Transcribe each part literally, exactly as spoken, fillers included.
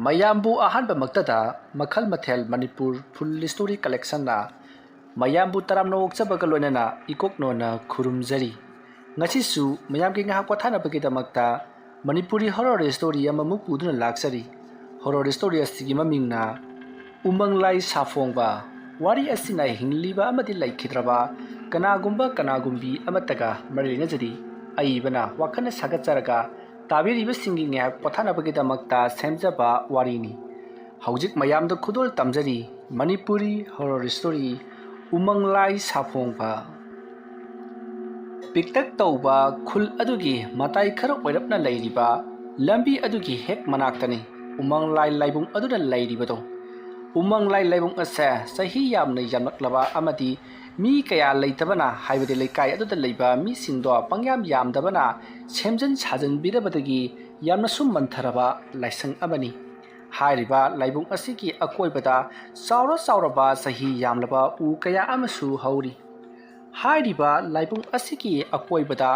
ꯃꯌꯥꯝꯕꯨ ꯑꯍꯥꯟꯕꯃꯛꯇꯗ ꯃꯈꯜ ꯃꯊꯦꯜ ꯃꯅꯤꯄꯨꯔ ꯐꯨꯜ ꯁ꯭ꯇꯣꯔꯤ ꯀꯂꯦꯛꯁꯟꯅ ꯃꯌꯥꯝꯕꯨ ꯇꯔꯥꯝꯅ ꯑꯣꯛꯆꯕꯒ ꯂꯣꯏꯅꯅ ꯏꯀꯣꯛꯅꯣꯅ ꯈꯨꯔꯨꯝꯖꯔꯤ꯫ ꯉꯁꯤꯁꯨ ꯃꯌꯥꯝꯒꯤ ꯉꯥꯏꯍꯥꯛ ꯄꯣꯊꯥꯅꯕꯒꯤꯗꯃꯛꯇ ꯃꯅꯤꯄꯨꯔꯤ ꯍꯣꯔꯣꯔ ꯁ꯭ꯇꯣꯔꯤ ꯑꯃꯃꯨꯛ ꯄꯨꯗꯨꯅ ꯂꯥꯛꯆꯔꯤ꯫ ꯍꯣꯔꯣꯔ ꯁ꯭ꯇꯣꯔꯤ ꯑꯁꯤꯒꯤ ꯃꯃꯤꯡꯅ ꯎꯃꯪ ꯂꯥꯏ ꯁꯥꯐꯣꯡꯕ꯫ ꯋꯥꯔꯤ ꯑꯁꯤꯅ ꯍꯤꯡꯂꯤꯕ ꯑꯃꯗꯤ ꯂꯩꯈꯤꯗ꯭ꯔꯕ ꯀꯅꯥꯒꯨꯝꯕ ꯀꯅꯥꯒꯨꯝꯕꯤ ꯑꯃꯠꯇꯒ ꯃꯔꯤ ꯂꯩꯅꯖꯗꯦ꯫ ꯑꯏꯕꯅ ꯋꯥꯈꯜꯅ ꯁꯥꯒꯠꯆꯔꯒ ꯇꯥꯕꯤꯔꯤꯕꯁꯤꯡꯒꯤ ꯉꯥꯏꯍꯥꯛ ꯄꯣꯊꯥꯅꯕꯒꯤꯗꯃꯛꯇ ꯁꯦꯝꯖꯕ ꯋꯥꯔꯤꯅꯤ꯫ ꯍꯧꯖꯤꯛ ꯃꯌꯥꯝꯗ ꯈꯨꯗꯣꯜ ꯇꯝꯖꯔꯤ ꯃꯅꯤꯄꯨꯔꯤ ꯍꯣꯔꯣꯔ ꯁ꯭ꯇꯣꯔꯤ ꯎꯃꯪ ꯂꯥꯏ ꯁꯥꯐꯣꯡꯕ꯫ ꯄꯤꯛꯇꯛ ꯇꯧꯕ ꯈꯨꯜ ꯑꯗꯨꯒꯤ ꯃꯇꯥꯏ ꯈꯔ ꯑꯣꯏꯔꯞꯅ ꯂꯩꯔꯤꯕ ꯂꯝꯕꯤ ꯑꯗꯨꯒꯤ ꯍꯦꯛ ꯃꯅꯥꯛꯇꯅꯤ ꯎꯃꯪ ꯂꯥꯏ ꯂꯥꯏꯕꯨꯡ ꯑꯗꯨꯅ ꯂꯩꯔꯤꯕꯗꯣ꯫ ꯎꯃꯪ ꯂꯥꯏ ꯂꯥꯏꯕꯨꯡ ꯑꯁꯦ ꯆꯍꯤ ꯌꯥꯝꯅ ꯌꯥꯝꯂꯛꯂꯕ ꯑꯃꯗꯤ ꯃꯤ ꯀꯌꯥ ꯂꯩꯇꯕꯅ, ꯍꯥꯏꯕꯗꯤ ꯂꯩꯀꯥꯏ ꯑꯗꯨꯗ ꯂꯩꯕ ꯃꯤꯁꯤꯡꯗꯣ ꯄꯪꯌꯥꯝ ꯌꯥꯝꯗꯕꯅ ꯁꯦꯝꯖꯤꯟ ꯁꯥꯖꯤꯟꯕꯤꯔꯕꯗꯒꯤ ꯌꯥꯝꯅꯁꯨ ꯃꯟꯊꯔꯕ ꯂꯥꯏꯁꯪ ꯑꯃꯅꯤ꯫ ꯍꯥꯏꯔꯤꯕ ꯂꯥꯏꯕꯨꯡ ꯑꯁꯤꯒꯤ ꯑꯀꯣꯏꯕꯗ ꯆꯥꯎꯔ ꯆꯥꯎꯔꯕ ꯆꯍꯤ ꯌꯥꯝꯂꯕ ꯎ ꯀꯌꯥ ꯑꯃꯁꯨ ꯍꯧꯔꯤ꯫ ꯍꯥꯏꯔꯤꯕ ꯂꯥꯏꯕꯨꯡ ꯑꯁꯤꯒꯤ ꯑꯀꯣꯏꯕꯗ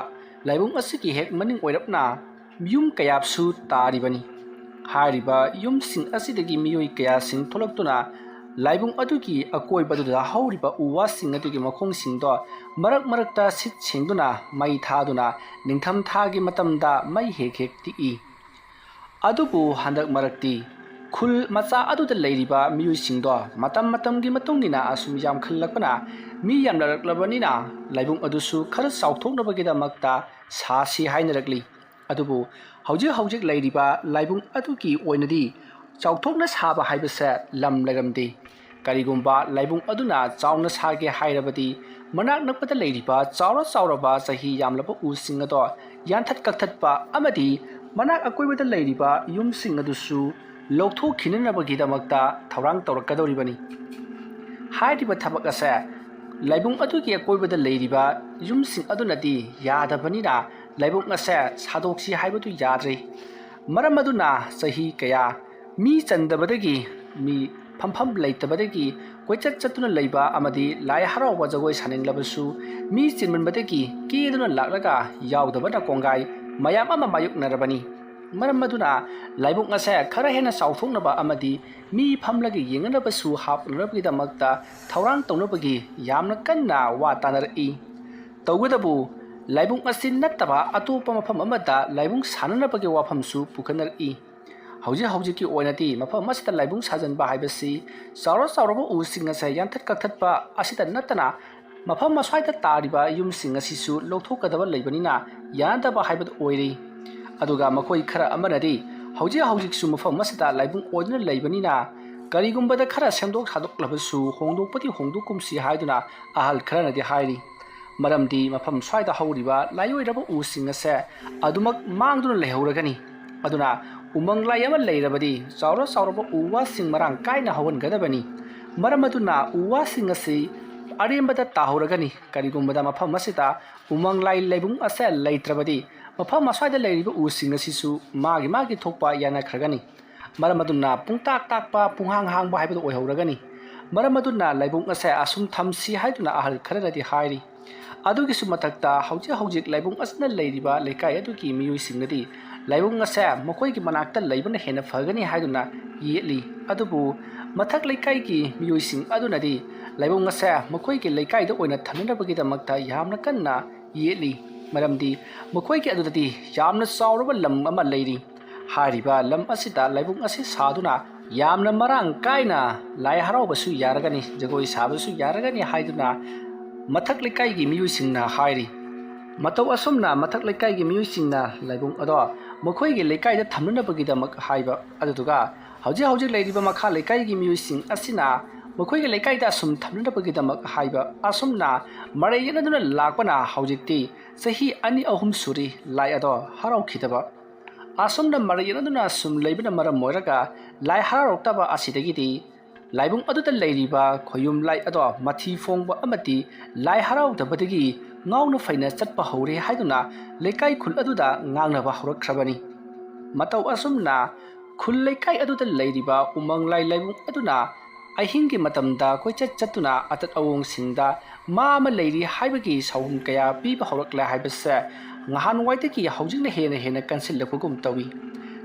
ꯂꯥꯏꯕꯨꯡ ꯑꯁꯤꯒꯤ ꯍꯦꯛ ꯃꯅꯤꯡ ꯑꯣꯏꯔꯞꯅ ꯌꯨꯝ ꯀꯌꯥꯁꯨ ꯇꯥꯔꯤꯕꯅꯤ꯫ ꯍꯥꯏꯔꯤꯕ ꯌꯨꯝꯁꯤꯡ ꯑꯁꯤꯗꯒꯤ ꯃꯤꯑꯣꯏ ꯀꯌꯥꯁꯤꯡ ꯊꯣꯛꯂꯛꯇꯨꯅ ꯂꯥꯏꯕꯨꯡ ꯑꯗꯨꯒꯤ ꯑꯀꯣꯏꯕꯗꯨꯗ ꯍꯧꯔꯤꯕ ꯎ ꯋꯥꯁꯤꯡ ꯑꯗꯨꯒꯤ ꯃꯈꯣꯡꯁꯤꯡꯗꯣ ꯃꯔꯛ ꯃꯔꯛꯇ ꯁꯤꯠ ꯁꯦꯡꯗꯨꯅ ꯃꯩ ꯊꯥꯗꯨꯅ ꯅꯤꯡꯊꯝ ꯊꯥꯒꯤ ꯃꯇꯝꯗ ꯃꯩ ꯍꯦꯛ ꯍꯦꯛ ꯇꯤꯛꯏ꯫ ꯑꯗꯨꯕꯨ ꯍꯟꯗꯛ ꯃꯔꯛꯇꯤ ꯈꯨꯜ ꯃꯆꯥ ꯑꯗꯨꯗ ꯂꯩꯔꯤꯕ ꯃꯤꯑꯣꯏꯁꯤꯡꯗꯣ ꯃꯇꯝ ꯃꯇꯝꯒꯤ ꯃꯇꯨꯡ ꯏꯟꯅ ꯑꯁꯨꯝ ꯌꯥꯝꯈꯠꯂꯛꯄꯅ ꯃꯤ ꯌꯥꯝꯅꯔꯛꯂꯕꯅꯤꯅ ꯂꯥꯏꯕꯨꯡ ꯑꯗꯨꯁꯨ ꯈꯔ ꯆꯥꯎꯊꯣꯛꯅꯕꯒꯤꯗꯃꯛꯇ ꯁꯥꯁꯤ ꯍꯥꯏꯅꯔꯛꯂꯤ꯫ ꯑꯗꯨꯕꯨ ꯍꯧꯖꯤꯛ ꯍꯧꯖꯤꯛ ꯂꯩꯔꯤꯕ ꯂꯥꯏꯕꯨꯡ ꯑꯗꯨꯒꯤ ꯑꯣꯏꯅꯗꯤ ꯆꯥꯎꯊꯣꯛꯅ ꯁꯥꯕ ꯍꯥꯏꯕꯁꯦ ꯂꯝ ꯂꯩꯔꯝꯗꯦ꯫ ꯀꯔꯤꯒꯨꯝꯕ ꯂꯥꯏꯕꯨꯡ ꯑꯗꯨꯅ ꯆꯥꯎꯅ ꯁꯥꯒꯦ ꯍꯥꯏꯔꯕꯗꯤ ꯃꯅꯥꯛ ꯅꯛꯄꯗ ꯂꯩꯔꯤꯕ ꯆꯥꯎꯔ ꯆꯥꯎꯔꯕ ꯆꯍꯤ ꯌꯥꯝꯂꯕ ꯎꯁꯤꯡ ꯑꯗꯣ ꯌꯥꯟꯊꯠ ꯀꯛꯊꯠꯄ ꯑꯃꯗꯤ ꯃꯅꯥꯛ ꯑꯀꯣꯏꯕꯗ ꯂꯩꯔꯤꯕ ꯌꯨꯝꯁꯤꯡ ꯑꯗꯨꯁꯨ ꯂꯧꯊꯣꯛꯈꯤꯅꯅꯕꯒꯤꯗꯃꯛꯇ ꯊꯧꯔꯥꯡ ꯇꯧꯔꯛꯀꯗꯧꯔꯤꯕꯅꯤ꯫ ꯍꯥꯏꯔꯤꯕ ꯊꯕꯛ ꯑꯁꯦ ꯂꯥꯏꯕꯨꯡ ꯑꯗꯨꯒꯤ ꯑꯀꯣꯏꯕꯗ ꯂꯩꯔꯤꯕ ꯌꯨꯝꯁꯤꯡ ꯑꯗꯨꯅꯗꯤ ꯌꯥꯗꯕꯅꯤꯅ ꯂꯥꯏꯕꯨꯡ ꯑꯁꯦ ꯁꯥꯗꯣꯛꯁꯤ ꯍꯥꯏꯕꯗꯨ ꯌꯥꯗ꯭ꯔꯦ꯫ ꯃꯔꯝ ꯑꯗꯨꯅ ꯆꯍꯤ ꯀꯌꯥ ꯃꯤ ꯆꯟꯗꯕꯗꯒꯤ, ꯃꯤ ꯐꯝꯐꯝ ꯂꯩꯇꯕꯗꯒꯤ ꯀꯣꯏꯆꯠ ꯆꯠꯇꯨꯅ ꯂꯩꯕ ꯑꯃꯗꯤ ꯂꯥꯏ ꯍꯔꯥꯎꯕ ꯖꯒꯣꯏ ꯁꯥꯅꯤꯡꯂꯕꯁꯨ ꯃꯤ ꯆꯤꯟꯃꯟꯕꯗꯒꯤ ꯀꯦꯗꯨꯅ ꯂꯥꯛꯂꯒ ꯌꯥꯎꯗꯕꯅ ꯀꯣꯡꯒꯥꯏ ꯃꯌꯥꯝ ꯑꯃ ꯃꯥꯌꯣꯛꯅꯔꯕꯅꯤ꯫ ꯃꯔꯝ ꯑꯗꯨꯅ ꯂꯥꯏꯕꯨꯡ ꯑꯁꯦ ꯈꯔ ꯍꯦꯟꯅ ꯆꯥꯎꯊꯣꯛꯅꯕ ꯑꯃꯗꯤ ꯃꯤ ꯐꯝꯂꯒ ꯌꯦꯡꯅꯅꯕꯁꯨ ꯍꯥꯞꯅꯅꯕꯒꯤꯗꯃꯛꯇ ꯊꯧꯔꯥꯡ ꯇꯧꯅꯕꯒꯤ ꯌꯥꯝꯅ ꯀꯟꯅ ꯋꯥ ꯇꯥꯅꯔꯛꯏ꯫ ꯇꯧꯕꯇꯕꯨ ꯂꯥꯏꯕꯨꯡ ꯑꯁꯤ ꯅꯠꯇꯕ ꯑꯇꯣꯞꯄ ꯃꯐꯝ ꯑꯃꯗ ꯂꯥꯏꯕꯨꯡ ꯁꯥꯅꯅꯕꯒꯤ ꯋꯥꯐꯝꯁꯨ ꯄꯨꯈꯠꯅꯔꯛꯏ꯫ ꯍꯧꯖꯤꯛ ꯍꯧꯖꯤꯛꯀꯤ ꯑꯣꯏꯅꯗꯤ ꯃꯐꯝ ꯑꯁꯤꯗ ꯂꯥꯏꯕꯨꯡ ꯁꯥꯖꯟꯕ ꯍꯥꯏꯕꯁꯤ ꯆꯥꯎꯔ ꯆꯥꯎꯔꯕ ꯎꯁꯤꯡ ꯑꯁꯦ ꯌꯥꯟꯊꯠ ꯀꯛꯊꯠꯄ ꯑꯁꯤꯗ ꯅꯠꯇꯅ ꯃꯐꯝ ꯑꯁ꯭ꯋꯥꯏꯗ ꯇꯥꯔꯤꯕ ꯌꯨꯝꯁꯤꯡ ꯑꯁꯤꯁꯨ ꯂꯧꯊꯣꯛꯀꯗꯕ ꯂꯩꯕꯅꯤꯅ ꯌꯥꯅꯗꯕ ꯍꯥꯏꯕꯗꯨ ꯑꯣꯏꯔꯤ꯫ ꯑꯗꯨꯒ ꯃꯈꯣꯏ ꯈꯔ ꯑꯃꯅꯗꯤ ꯍꯧꯖꯤꯛ ꯍꯧꯖꯤꯛꯁꯨ ꯃꯐꯝ ꯑꯁꯤꯗ ꯂꯥꯏꯕꯨꯡ ꯑꯣꯏꯗꯨꯅ ꯂꯩꯕꯅꯤꯅ ꯀꯔꯤꯒꯨꯝꯕꯗ ꯈꯔ ꯁꯦꯝꯗꯣꯛ ꯁꯥꯗꯣꯛꯂꯕꯁꯨ ꯍꯣꯡꯗꯣꯛꯄꯗꯤ ꯍꯣꯡꯗꯣꯛꯀꯨꯝꯁꯤ ꯍꯥꯏꯗꯨꯅ ꯑꯍꯜ ꯈꯔꯅꯗꯤ ꯍꯥꯏꯔꯤ꯫ ꯃꯔꯝꯗꯤ ꯃꯐꯝ ꯁ꯭ꯋꯥꯏꯗ ꯍꯧꯔꯤꯕ ꯂꯥꯏꯑꯣꯏꯔꯕ ꯎꯁꯤꯡ ꯑꯁꯦ ꯑꯗꯨꯃꯛ ꯃꯥꯡꯗꯨꯅ ꯂꯩꯍꯧꯔꯒꯅꯤ꯫ ꯑꯗꯨꯅ ꯎꯃꯪ ꯂꯥꯏ ꯑꯃ ꯂꯩꯔꯕꯗꯤ ꯆꯥꯎꯔ ꯆꯥꯎꯔꯕ ꯎ ꯋꯥꯁꯤꯡ ꯃꯔꯥꯡ ꯀꯥꯏꯅ ꯍꯧꯍꯟꯒꯗꯕꯅꯤ꯫ ꯃꯔꯝ ꯑꯗꯨꯅ ꯎ ꯋꯥꯁꯤꯡ ꯑꯁꯤ ꯑꯔꯦꯝꯕꯗ ꯇꯥꯍꯧꯔꯒꯅꯤ꯫ ꯀꯔꯤꯒꯨꯝꯕꯗ ꯃꯐꯝ ꯑꯁꯤꯗ ꯎꯃꯪ ꯂꯥꯏ ꯂꯥꯏꯕꯨꯡ ꯑꯁꯦ ꯂꯩꯇ꯭ꯔꯕꯗꯤ ꯃꯐꯝ ꯑꯁ꯭ꯋꯥꯏꯗ ꯂꯩꯔꯤꯕ ꯎꯁꯤꯡ ꯑꯁꯤꯁꯨ ꯃꯥꯒꯤ ꯃꯥꯒꯤ ꯊꯣꯛꯄ ꯌꯥꯅꯈ꯭ꯔꯒꯅꯤ꯫ ꯃꯔꯝ ꯑꯗꯨꯅ ꯄꯨꯡꯇꯥꯛ ꯇꯥꯛꯄ ꯄꯨꯡꯍꯥꯡ ꯍꯥꯡꯕ ꯍꯥꯏꯕꯗꯨ ꯑꯣꯏꯍꯧꯔꯒꯅꯤ꯫ ꯃꯔꯝ ꯑꯗꯨꯅ ꯂꯥꯏꯕꯨꯡ ꯑꯁꯦ ꯑꯁꯨꯝ ꯊꯝꯁꯤ ꯍꯥꯏꯗꯨꯅ ꯑꯍꯜ ꯈꯔꯅꯗꯤ ꯍꯥꯏꯔꯤ꯫ ꯑꯗꯨꯒꯤꯁꯨ ꯃꯊꯛꯇ ꯍꯧꯖꯤꯛ ꯍꯧꯖꯤꯛ ꯂꯥꯏꯕꯨꯡ ꯑꯁꯤꯅ ꯂꯩꯔꯤꯕ ꯂꯩꯀꯥꯏ ꯑꯗꯨꯒꯤ ꯃꯤꯑꯣꯏꯁꯤꯡꯅꯗꯤ ꯂꯥꯏꯕꯨꯡ ꯑꯁꯦ ꯃꯈꯣꯏꯒꯤ ꯃꯅꯥꯛꯇ ꯂꯩꯕꯅ ꯍꯦꯟꯅ ꯐꯒꯅꯤ ꯍꯥꯏꯗꯨꯅ ꯌꯦꯠꯂꯤ꯫ ꯑꯗꯨꯕꯨ ꯃꯊꯛ ꯂꯩꯀꯥꯏꯒꯤ ꯃꯤꯑꯣꯏꯁꯤꯡ ꯑꯗꯨꯅꯗꯤ ꯂꯥꯏꯕꯨꯡ ꯑꯁꯦ ꯃꯈꯣꯏꯒꯤ ꯂꯩꯀꯥꯏꯗ ꯑꯣꯏꯅ ꯊꯝꯅꯅꯕꯒꯤꯗꯃꯛꯇ ꯌꯥꯝꯅ ꯀꯟꯅ ꯌꯦꯠꯂꯤ꯫ ꯃꯔꯝꯗꯤ ꯃꯈꯣꯏꯒꯤ ꯑꯗꯨꯗꯗꯤ ꯌꯥꯝꯅ ꯆꯥꯎꯔꯕ ꯂꯝ ꯑꯃ ꯂꯩꯔꯤ꯫ ꯍꯥꯏꯔꯤꯕ ꯂꯝ ꯑꯁꯤꯗ ꯂꯥꯏꯕꯨꯡ ꯑꯁꯤ ꯁꯥꯗꯨꯅ ꯌꯥꯝꯅ ꯃꯔꯥꯡ ꯀꯥꯏꯅ ꯂꯥꯏ ꯍꯔꯥꯎꯕꯁꯨ ꯌꯥꯔꯒꯅꯤ, ꯖꯒꯣꯏ ꯁꯥꯕꯁꯨ ꯌꯥꯔꯒꯅꯤ ꯍꯥꯏꯗꯨꯅ ꯃꯊꯛ ꯂꯩꯀꯥꯏꯒꯤ ꯃꯤꯑꯣꯏꯁꯤꯡꯅ ꯍꯥꯏꯔꯤ꯫ ꯃꯇꯧ ꯑꯁꯨꯝꯅ ꯃꯊꯛ ꯂꯩꯀꯥꯏꯒꯤ ꯃꯤꯑꯣꯏꯁꯤꯡꯅ ꯂꯥꯏꯕꯨꯡ ꯑꯗꯣ ꯃꯈꯣꯏꯒꯤ ꯂꯩꯀꯥꯏꯗ ꯊꯝꯅꯅꯕꯒꯤꯗꯃꯛ ꯍꯥꯏꯕ ꯑꯗꯨꯗꯨꯒ ꯍꯧꯖꯤꯛ ꯍꯧꯖꯤꯛ ꯂꯩꯔꯤꯕ ꯃꯈꯥ ꯂꯩꯀꯥꯏꯒꯤ ꯃꯤꯑꯣꯏꯁꯤꯡ ꯑꯁꯤꯅ ꯃꯈꯣꯏꯒꯤ ꯂꯩꯀꯥꯏꯗ ꯑꯁꯨꯝ ꯊꯝꯅꯅꯕꯒꯤꯗꯃꯛ ꯍꯥꯏꯕ ꯑꯁꯨꯝꯅ ꯃꯔꯩ ꯌꯦꯠꯅꯗꯨꯅ ꯂꯥꯛꯄꯅ ꯍꯧꯖꯤꯛꯇꯤ ꯆꯍꯤ ꯑꯅꯤ ꯑꯍꯨꯝ ꯁꯨꯔꯤ ꯂꯥꯏ ꯑꯗꯣ ꯍꯔꯥꯎꯈꯤꯗꯕ꯫ ꯑꯁꯨꯝꯅ ꯃꯔꯩ ꯌꯦꯠꯅꯗꯨꯅ ꯁꯨꯝ ꯂꯩꯕꯅ ꯃꯔꯝ ꯑꯣꯏꯔꯒ ꯂꯥꯏ ꯍꯔꯥꯎꯔꯛꯇꯕ ꯑꯁꯤꯗꯒꯤꯗꯤ ꯂꯥꯏꯕꯨꯡ ꯑꯗꯨꯗ ꯂꯩꯔꯤꯕ ꯈꯣꯌꯨꯝ ꯂꯥꯏ ꯑꯗꯣ ꯃꯊꯤ ꯐꯣꯡꯕ ꯑꯃꯗꯤ ꯂꯥꯏ ꯍꯔꯥꯎꯗꯕꯗꯒꯤ ꯉꯥꯎꯅ ꯐꯩꯅ ꯆꯠꯄ ꯍꯧꯔꯦ ꯍꯥꯏꯗꯨꯅ ꯂꯩꯀꯥꯏ ꯈꯨꯜ ꯑꯗꯨꯗ ꯉꯥꯡꯅꯕ ꯍꯧꯔꯛꯈ꯭ꯔꯕꯅꯤ꯫ ꯃꯇꯧ ꯑꯁꯨꯝꯅ ꯈꯨꯜ ꯂꯩꯀꯥꯏ ꯑꯗꯨꯗ ꯂꯩꯔꯤꯕ ꯎꯃꯪ ꯂꯥꯏ ꯂꯥꯏꯕꯨꯡ ꯑꯗꯨꯅ ꯑꯍꯤꯡꯒꯤ ꯃꯇꯝꯗ ꯀꯣꯏꯆꯠ ꯆꯠꯇꯨꯅ ꯑꯇꯠ ꯑꯋꯣꯡꯁꯤꯡꯗ ꯃꯥ ꯑꯃ ꯂꯩꯔꯤ ꯍꯥꯏꯕꯒꯤ ꯁꯥꯎꯍꯨꯝ ꯀꯌꯥ ꯄꯤꯕ ꯍꯧꯔꯛꯂꯦ ꯍꯥꯏꯕꯁꯦ ꯅꯍꯥꯟꯋꯥꯏꯗꯒꯤ ꯍꯧꯖꯤꯛꯅ ꯍꯦꯟꯅ ꯍꯦꯟꯅ ꯀꯟꯁꯤꯜꯂꯛꯄꯒꯨꯝ ꯇꯧꯏ꯫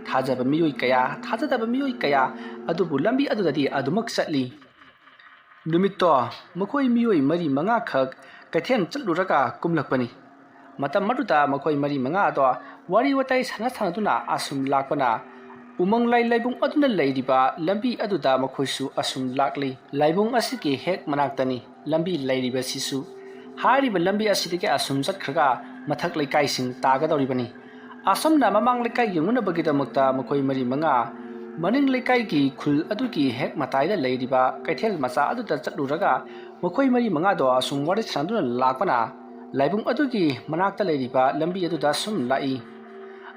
ꯊꯥꯖꯕ ꯃꯤꯑꯣꯏ ꯀꯌꯥ, ꯊꯥꯖꯗꯕ ꯃꯤꯑꯣꯏ ꯀꯌꯥ ꯑꯗꯨꯕꯨ ꯂꯝꯕꯤ ꯑꯗꯨꯗꯗꯤ ꯑꯗꯨꯃꯛ ꯆꯠꯂꯤ꯫ ꯅꯨꯃꯤꯠꯇꯣ ꯃꯈꯣꯏ ꯃꯤꯑꯣꯏ ꯃꯔꯤ ꯃꯉꯥꯈꯛ ꯀꯩꯊꯦꯜ ꯆꯠꯂꯨꯔꯒ ꯀꯨꯝꯂꯛꯄꯅꯤ꯫ ꯃꯇꯝ ꯑꯗꯨꯗ ꯃꯈꯣꯏ ꯃꯔꯤ ꯃꯉꯥꯗꯣ ꯋꯥꯔꯤ ꯋꯥꯇꯥꯏ ꯁꯥꯟꯅ ꯁꯥꯟꯅꯗꯨꯅ ꯑꯁꯨꯝ ꯂꯥꯛꯄꯅ, ꯎꯃꯪ ꯂꯥꯏ ꯂꯥꯏꯕꯨꯡ ꯑꯗꯨꯅ ꯂꯩꯔꯤꯕ ꯂꯝꯕꯤ ꯑꯗꯨꯗ ꯃꯈꯣꯏꯁꯨ ꯑꯁꯨꯝ ꯂꯥꯛꯂꯤ꯫ ꯂꯥꯏꯕꯨꯡ ꯑꯁꯤꯒꯤ ꯍꯦꯛ ꯃꯅꯥꯛꯇꯅꯤ ꯂꯝꯕꯤ ꯂꯩꯔꯤꯕꯁꯤꯁꯨ꯫ ꯍꯥꯏꯔꯤꯕ ꯂꯝꯕꯤ ꯑꯁꯤꯗꯒꯤ ꯑꯁꯨꯝ ꯆꯠꯈ꯭ꯔꯒ ꯃꯊꯛ ꯂꯩꯀꯥꯏꯁꯤꯡ ꯇꯥꯒꯗꯧꯔꯤꯕꯅꯤ꯫ ꯑꯁꯨꯝꯅ ꯃꯃꯥꯡ ꯂꯩꯀꯥꯏ ꯌꯦꯡꯉꯨꯅꯕꯒꯤꯗꯃꯛꯇ ꯃꯈꯣꯏ ꯃꯔꯤ ꯃꯉꯥ ꯃꯅꯤꯡ ꯂꯩꯀꯥꯏꯒꯤ ꯈꯨꯜ ꯑꯗꯨꯒꯤ ꯍꯦꯛ ꯃꯇꯥꯏꯗ ꯂꯩꯔꯤꯕ ꯀꯩꯊꯦꯜ ꯃꯆꯥ ꯑꯗꯨꯗ ꯆꯠꯂꯨꯔꯒ ꯃꯈꯣꯏ ꯃꯔꯤ ꯃꯉꯥꯗꯣ ꯑꯁꯨꯝ ꯋꯥꯔꯤ ꯁꯥꯟꯅꯗꯨꯅ ꯂꯥꯛꯄꯅ ꯂꯥꯏꯕꯨꯡ ꯑꯗꯨꯒꯤ ꯃꯅꯥꯛꯇ ꯂꯩꯔꯤꯕ ꯂꯝꯕꯤ ꯑꯗꯨꯗ ꯁꯨꯝ ꯂꯥꯛꯏ꯫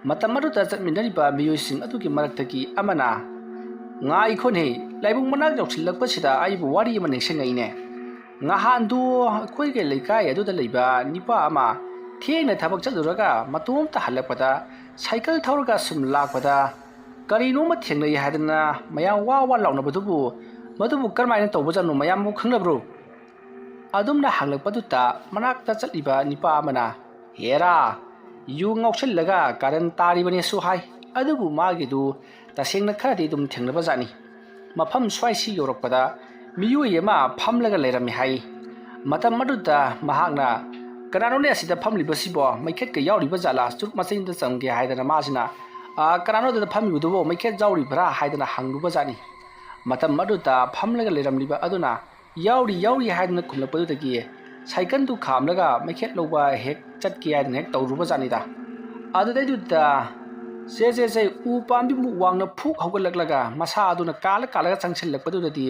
ꯃꯇꯝ ꯑꯗꯨꯗ ꯆꯠꯃꯤꯟꯅꯔꯤꯕ ꯃꯤꯑꯣꯏꯁꯤꯡ ꯑꯗꯨꯒꯤ ꯃꯔꯛꯇꯒꯤ ꯑꯃꯅ, "ꯉꯥꯏꯈꯣꯅꯦ, ꯂꯥꯏꯕꯨꯡ ꯃꯅꯥꯛ ꯌꯧꯁꯤꯜꯂꯛꯄꯁꯤꯗ ꯑꯩꯕꯨ ꯋꯥꯔꯤ ꯑꯃ ꯅꯤꯡꯁꯤꯡꯉꯛꯏꯅꯦ꯫ ꯉꯍꯥꯟꯗꯨ ꯑꯩꯈꯣꯏꯒꯤ ꯂꯩꯀꯥꯏ ꯑꯗꯨꯗ ꯂꯩꯕ ꯅꯤꯄꯥ ꯑꯃ ꯊꯦꯡꯅ ꯊꯕꯛ ꯆꯠꯂꯨꯔꯒ ꯃꯇꯣꯝꯇ ꯍꯜꯂꯛꯄꯗ ꯁꯥꯏꯀꯜ ꯊꯧꯔꯒ ꯁꯨꯝ ꯂꯥꯛꯄꯗ ꯀꯔꯤꯅꯣꯃ ꯊꯦꯡꯅꯩ ꯍꯥꯏꯗꯅ ꯃꯌꯥꯝ ꯋꯥ ꯋꯥ ꯂꯥꯎꯅꯕꯗꯨꯕꯨ, ꯃꯗꯨꯕꯨ ꯀꯔꯝꯍꯥꯏꯅ ꯇꯧꯕꯖꯥꯠꯅꯣ, ꯃꯌꯥꯝꯕꯨ ꯈꯪꯅꯕ꯭ꯔꯣ?" ꯑꯗꯨꯝꯅ ꯍꯪꯂꯛꯄꯗꯨꯗ ꯃꯅꯥꯛꯇ ꯆꯠꯂꯤꯕ ꯅꯤꯄꯥ ꯑꯃꯅ, "ꯍꯦꯔꯥ, ꯌꯨ ꯉꯥꯎꯁꯤꯜꯂꯒ ꯀꯥꯔꯟ ꯇꯥꯔꯤꯕꯅꯦꯁꯨ ꯍꯥꯏ, ꯑꯗꯨꯕꯨ ꯃꯥꯒꯤꯗꯨ ꯇꯁꯦꯡꯅ ꯈꯔꯗꯤ ꯑꯗꯨꯝ ꯊꯦꯡꯅꯕꯖꯥꯠꯅꯤ꯫ ꯃꯐꯝ ꯁ꯭ꯋꯥꯏꯁꯤ ꯌꯧꯔꯛꯄꯗ ꯃꯤꯑꯣꯏ ꯑꯃ ꯐꯝꯂꯒ ꯂꯩꯔꯝꯃꯤ ꯍꯥꯏ꯫ ꯃꯇꯝ ꯑꯗꯨꯗ ꯃꯍꯥꯛꯅ, 'ꯀꯅꯥꯅꯣꯅꯦ ꯑꯁꯤꯗ ꯐꯝꯂꯤꯕꯁꯤꯕꯣ? ꯃꯩꯈꯦꯠꯀ ꯌꯥꯎꯔꯤꯕ ꯖꯥꯠꯂꯥ? ꯆꯨꯔꯨꯞ ꯃꯆꯩ ꯑꯝꯇ ꯆꯪꯒꯦ' ꯍꯥꯏꯗꯅ ꯃꯥꯁꯤꯅ, "ꯑ, ꯀꯅꯥꯅꯣ ꯑꯗꯨꯗ ꯐꯝꯃꯤꯕꯗꯨꯕꯣ? ꯃꯩꯈꯦꯠ ꯌꯥꯎꯔꯤꯕ꯭ꯔꯥ?" ꯍꯥꯏꯗꯅ ꯍꯪꯂꯨꯕꯖꯥꯠꯅꯤ꯫ ꯃꯇꯝ ꯑꯗꯨꯗ ꯐꯝꯂꯒ ꯂꯩꯔꯝꯂꯤꯕ ꯑꯗꯨꯅ, "ꯌꯥꯎꯔꯤ, ꯌꯥꯎꯔꯤ" ꯍꯥꯏꯗꯅ ꯈꯨꯝꯂꯛꯄꯗꯨꯗꯒꯤ ꯁꯥꯏꯀꯜꯗꯨ ꯈꯥꯝꯂꯒ ꯃꯩꯈꯦꯠ ꯂꯧꯕ ꯍꯦꯛ ꯆꯠꯀꯦ ꯍꯥꯏꯗꯅ ꯍꯦꯛ ꯇꯧꯔꯨꯕꯖꯥꯠꯅꯤꯗ꯫ ꯑꯗꯨꯗꯩꯗꯨꯗ ꯆꯦ ꯆꯦ ꯆꯦ ꯎ ꯄꯥꯝꯕꯤꯃꯨꯛ ꯋꯥꯡꯅ ꯐꯨꯛ ꯍꯧꯒꯠꯂꯛꯂꯒ ꯃꯁꯥ ꯑꯗꯨꯅ ꯀꯥꯜꯂ ꯀꯥꯜꯂꯒ ꯆꯪꯁꯤꯜꯂꯛꯄꯗꯨꯗꯗꯤ,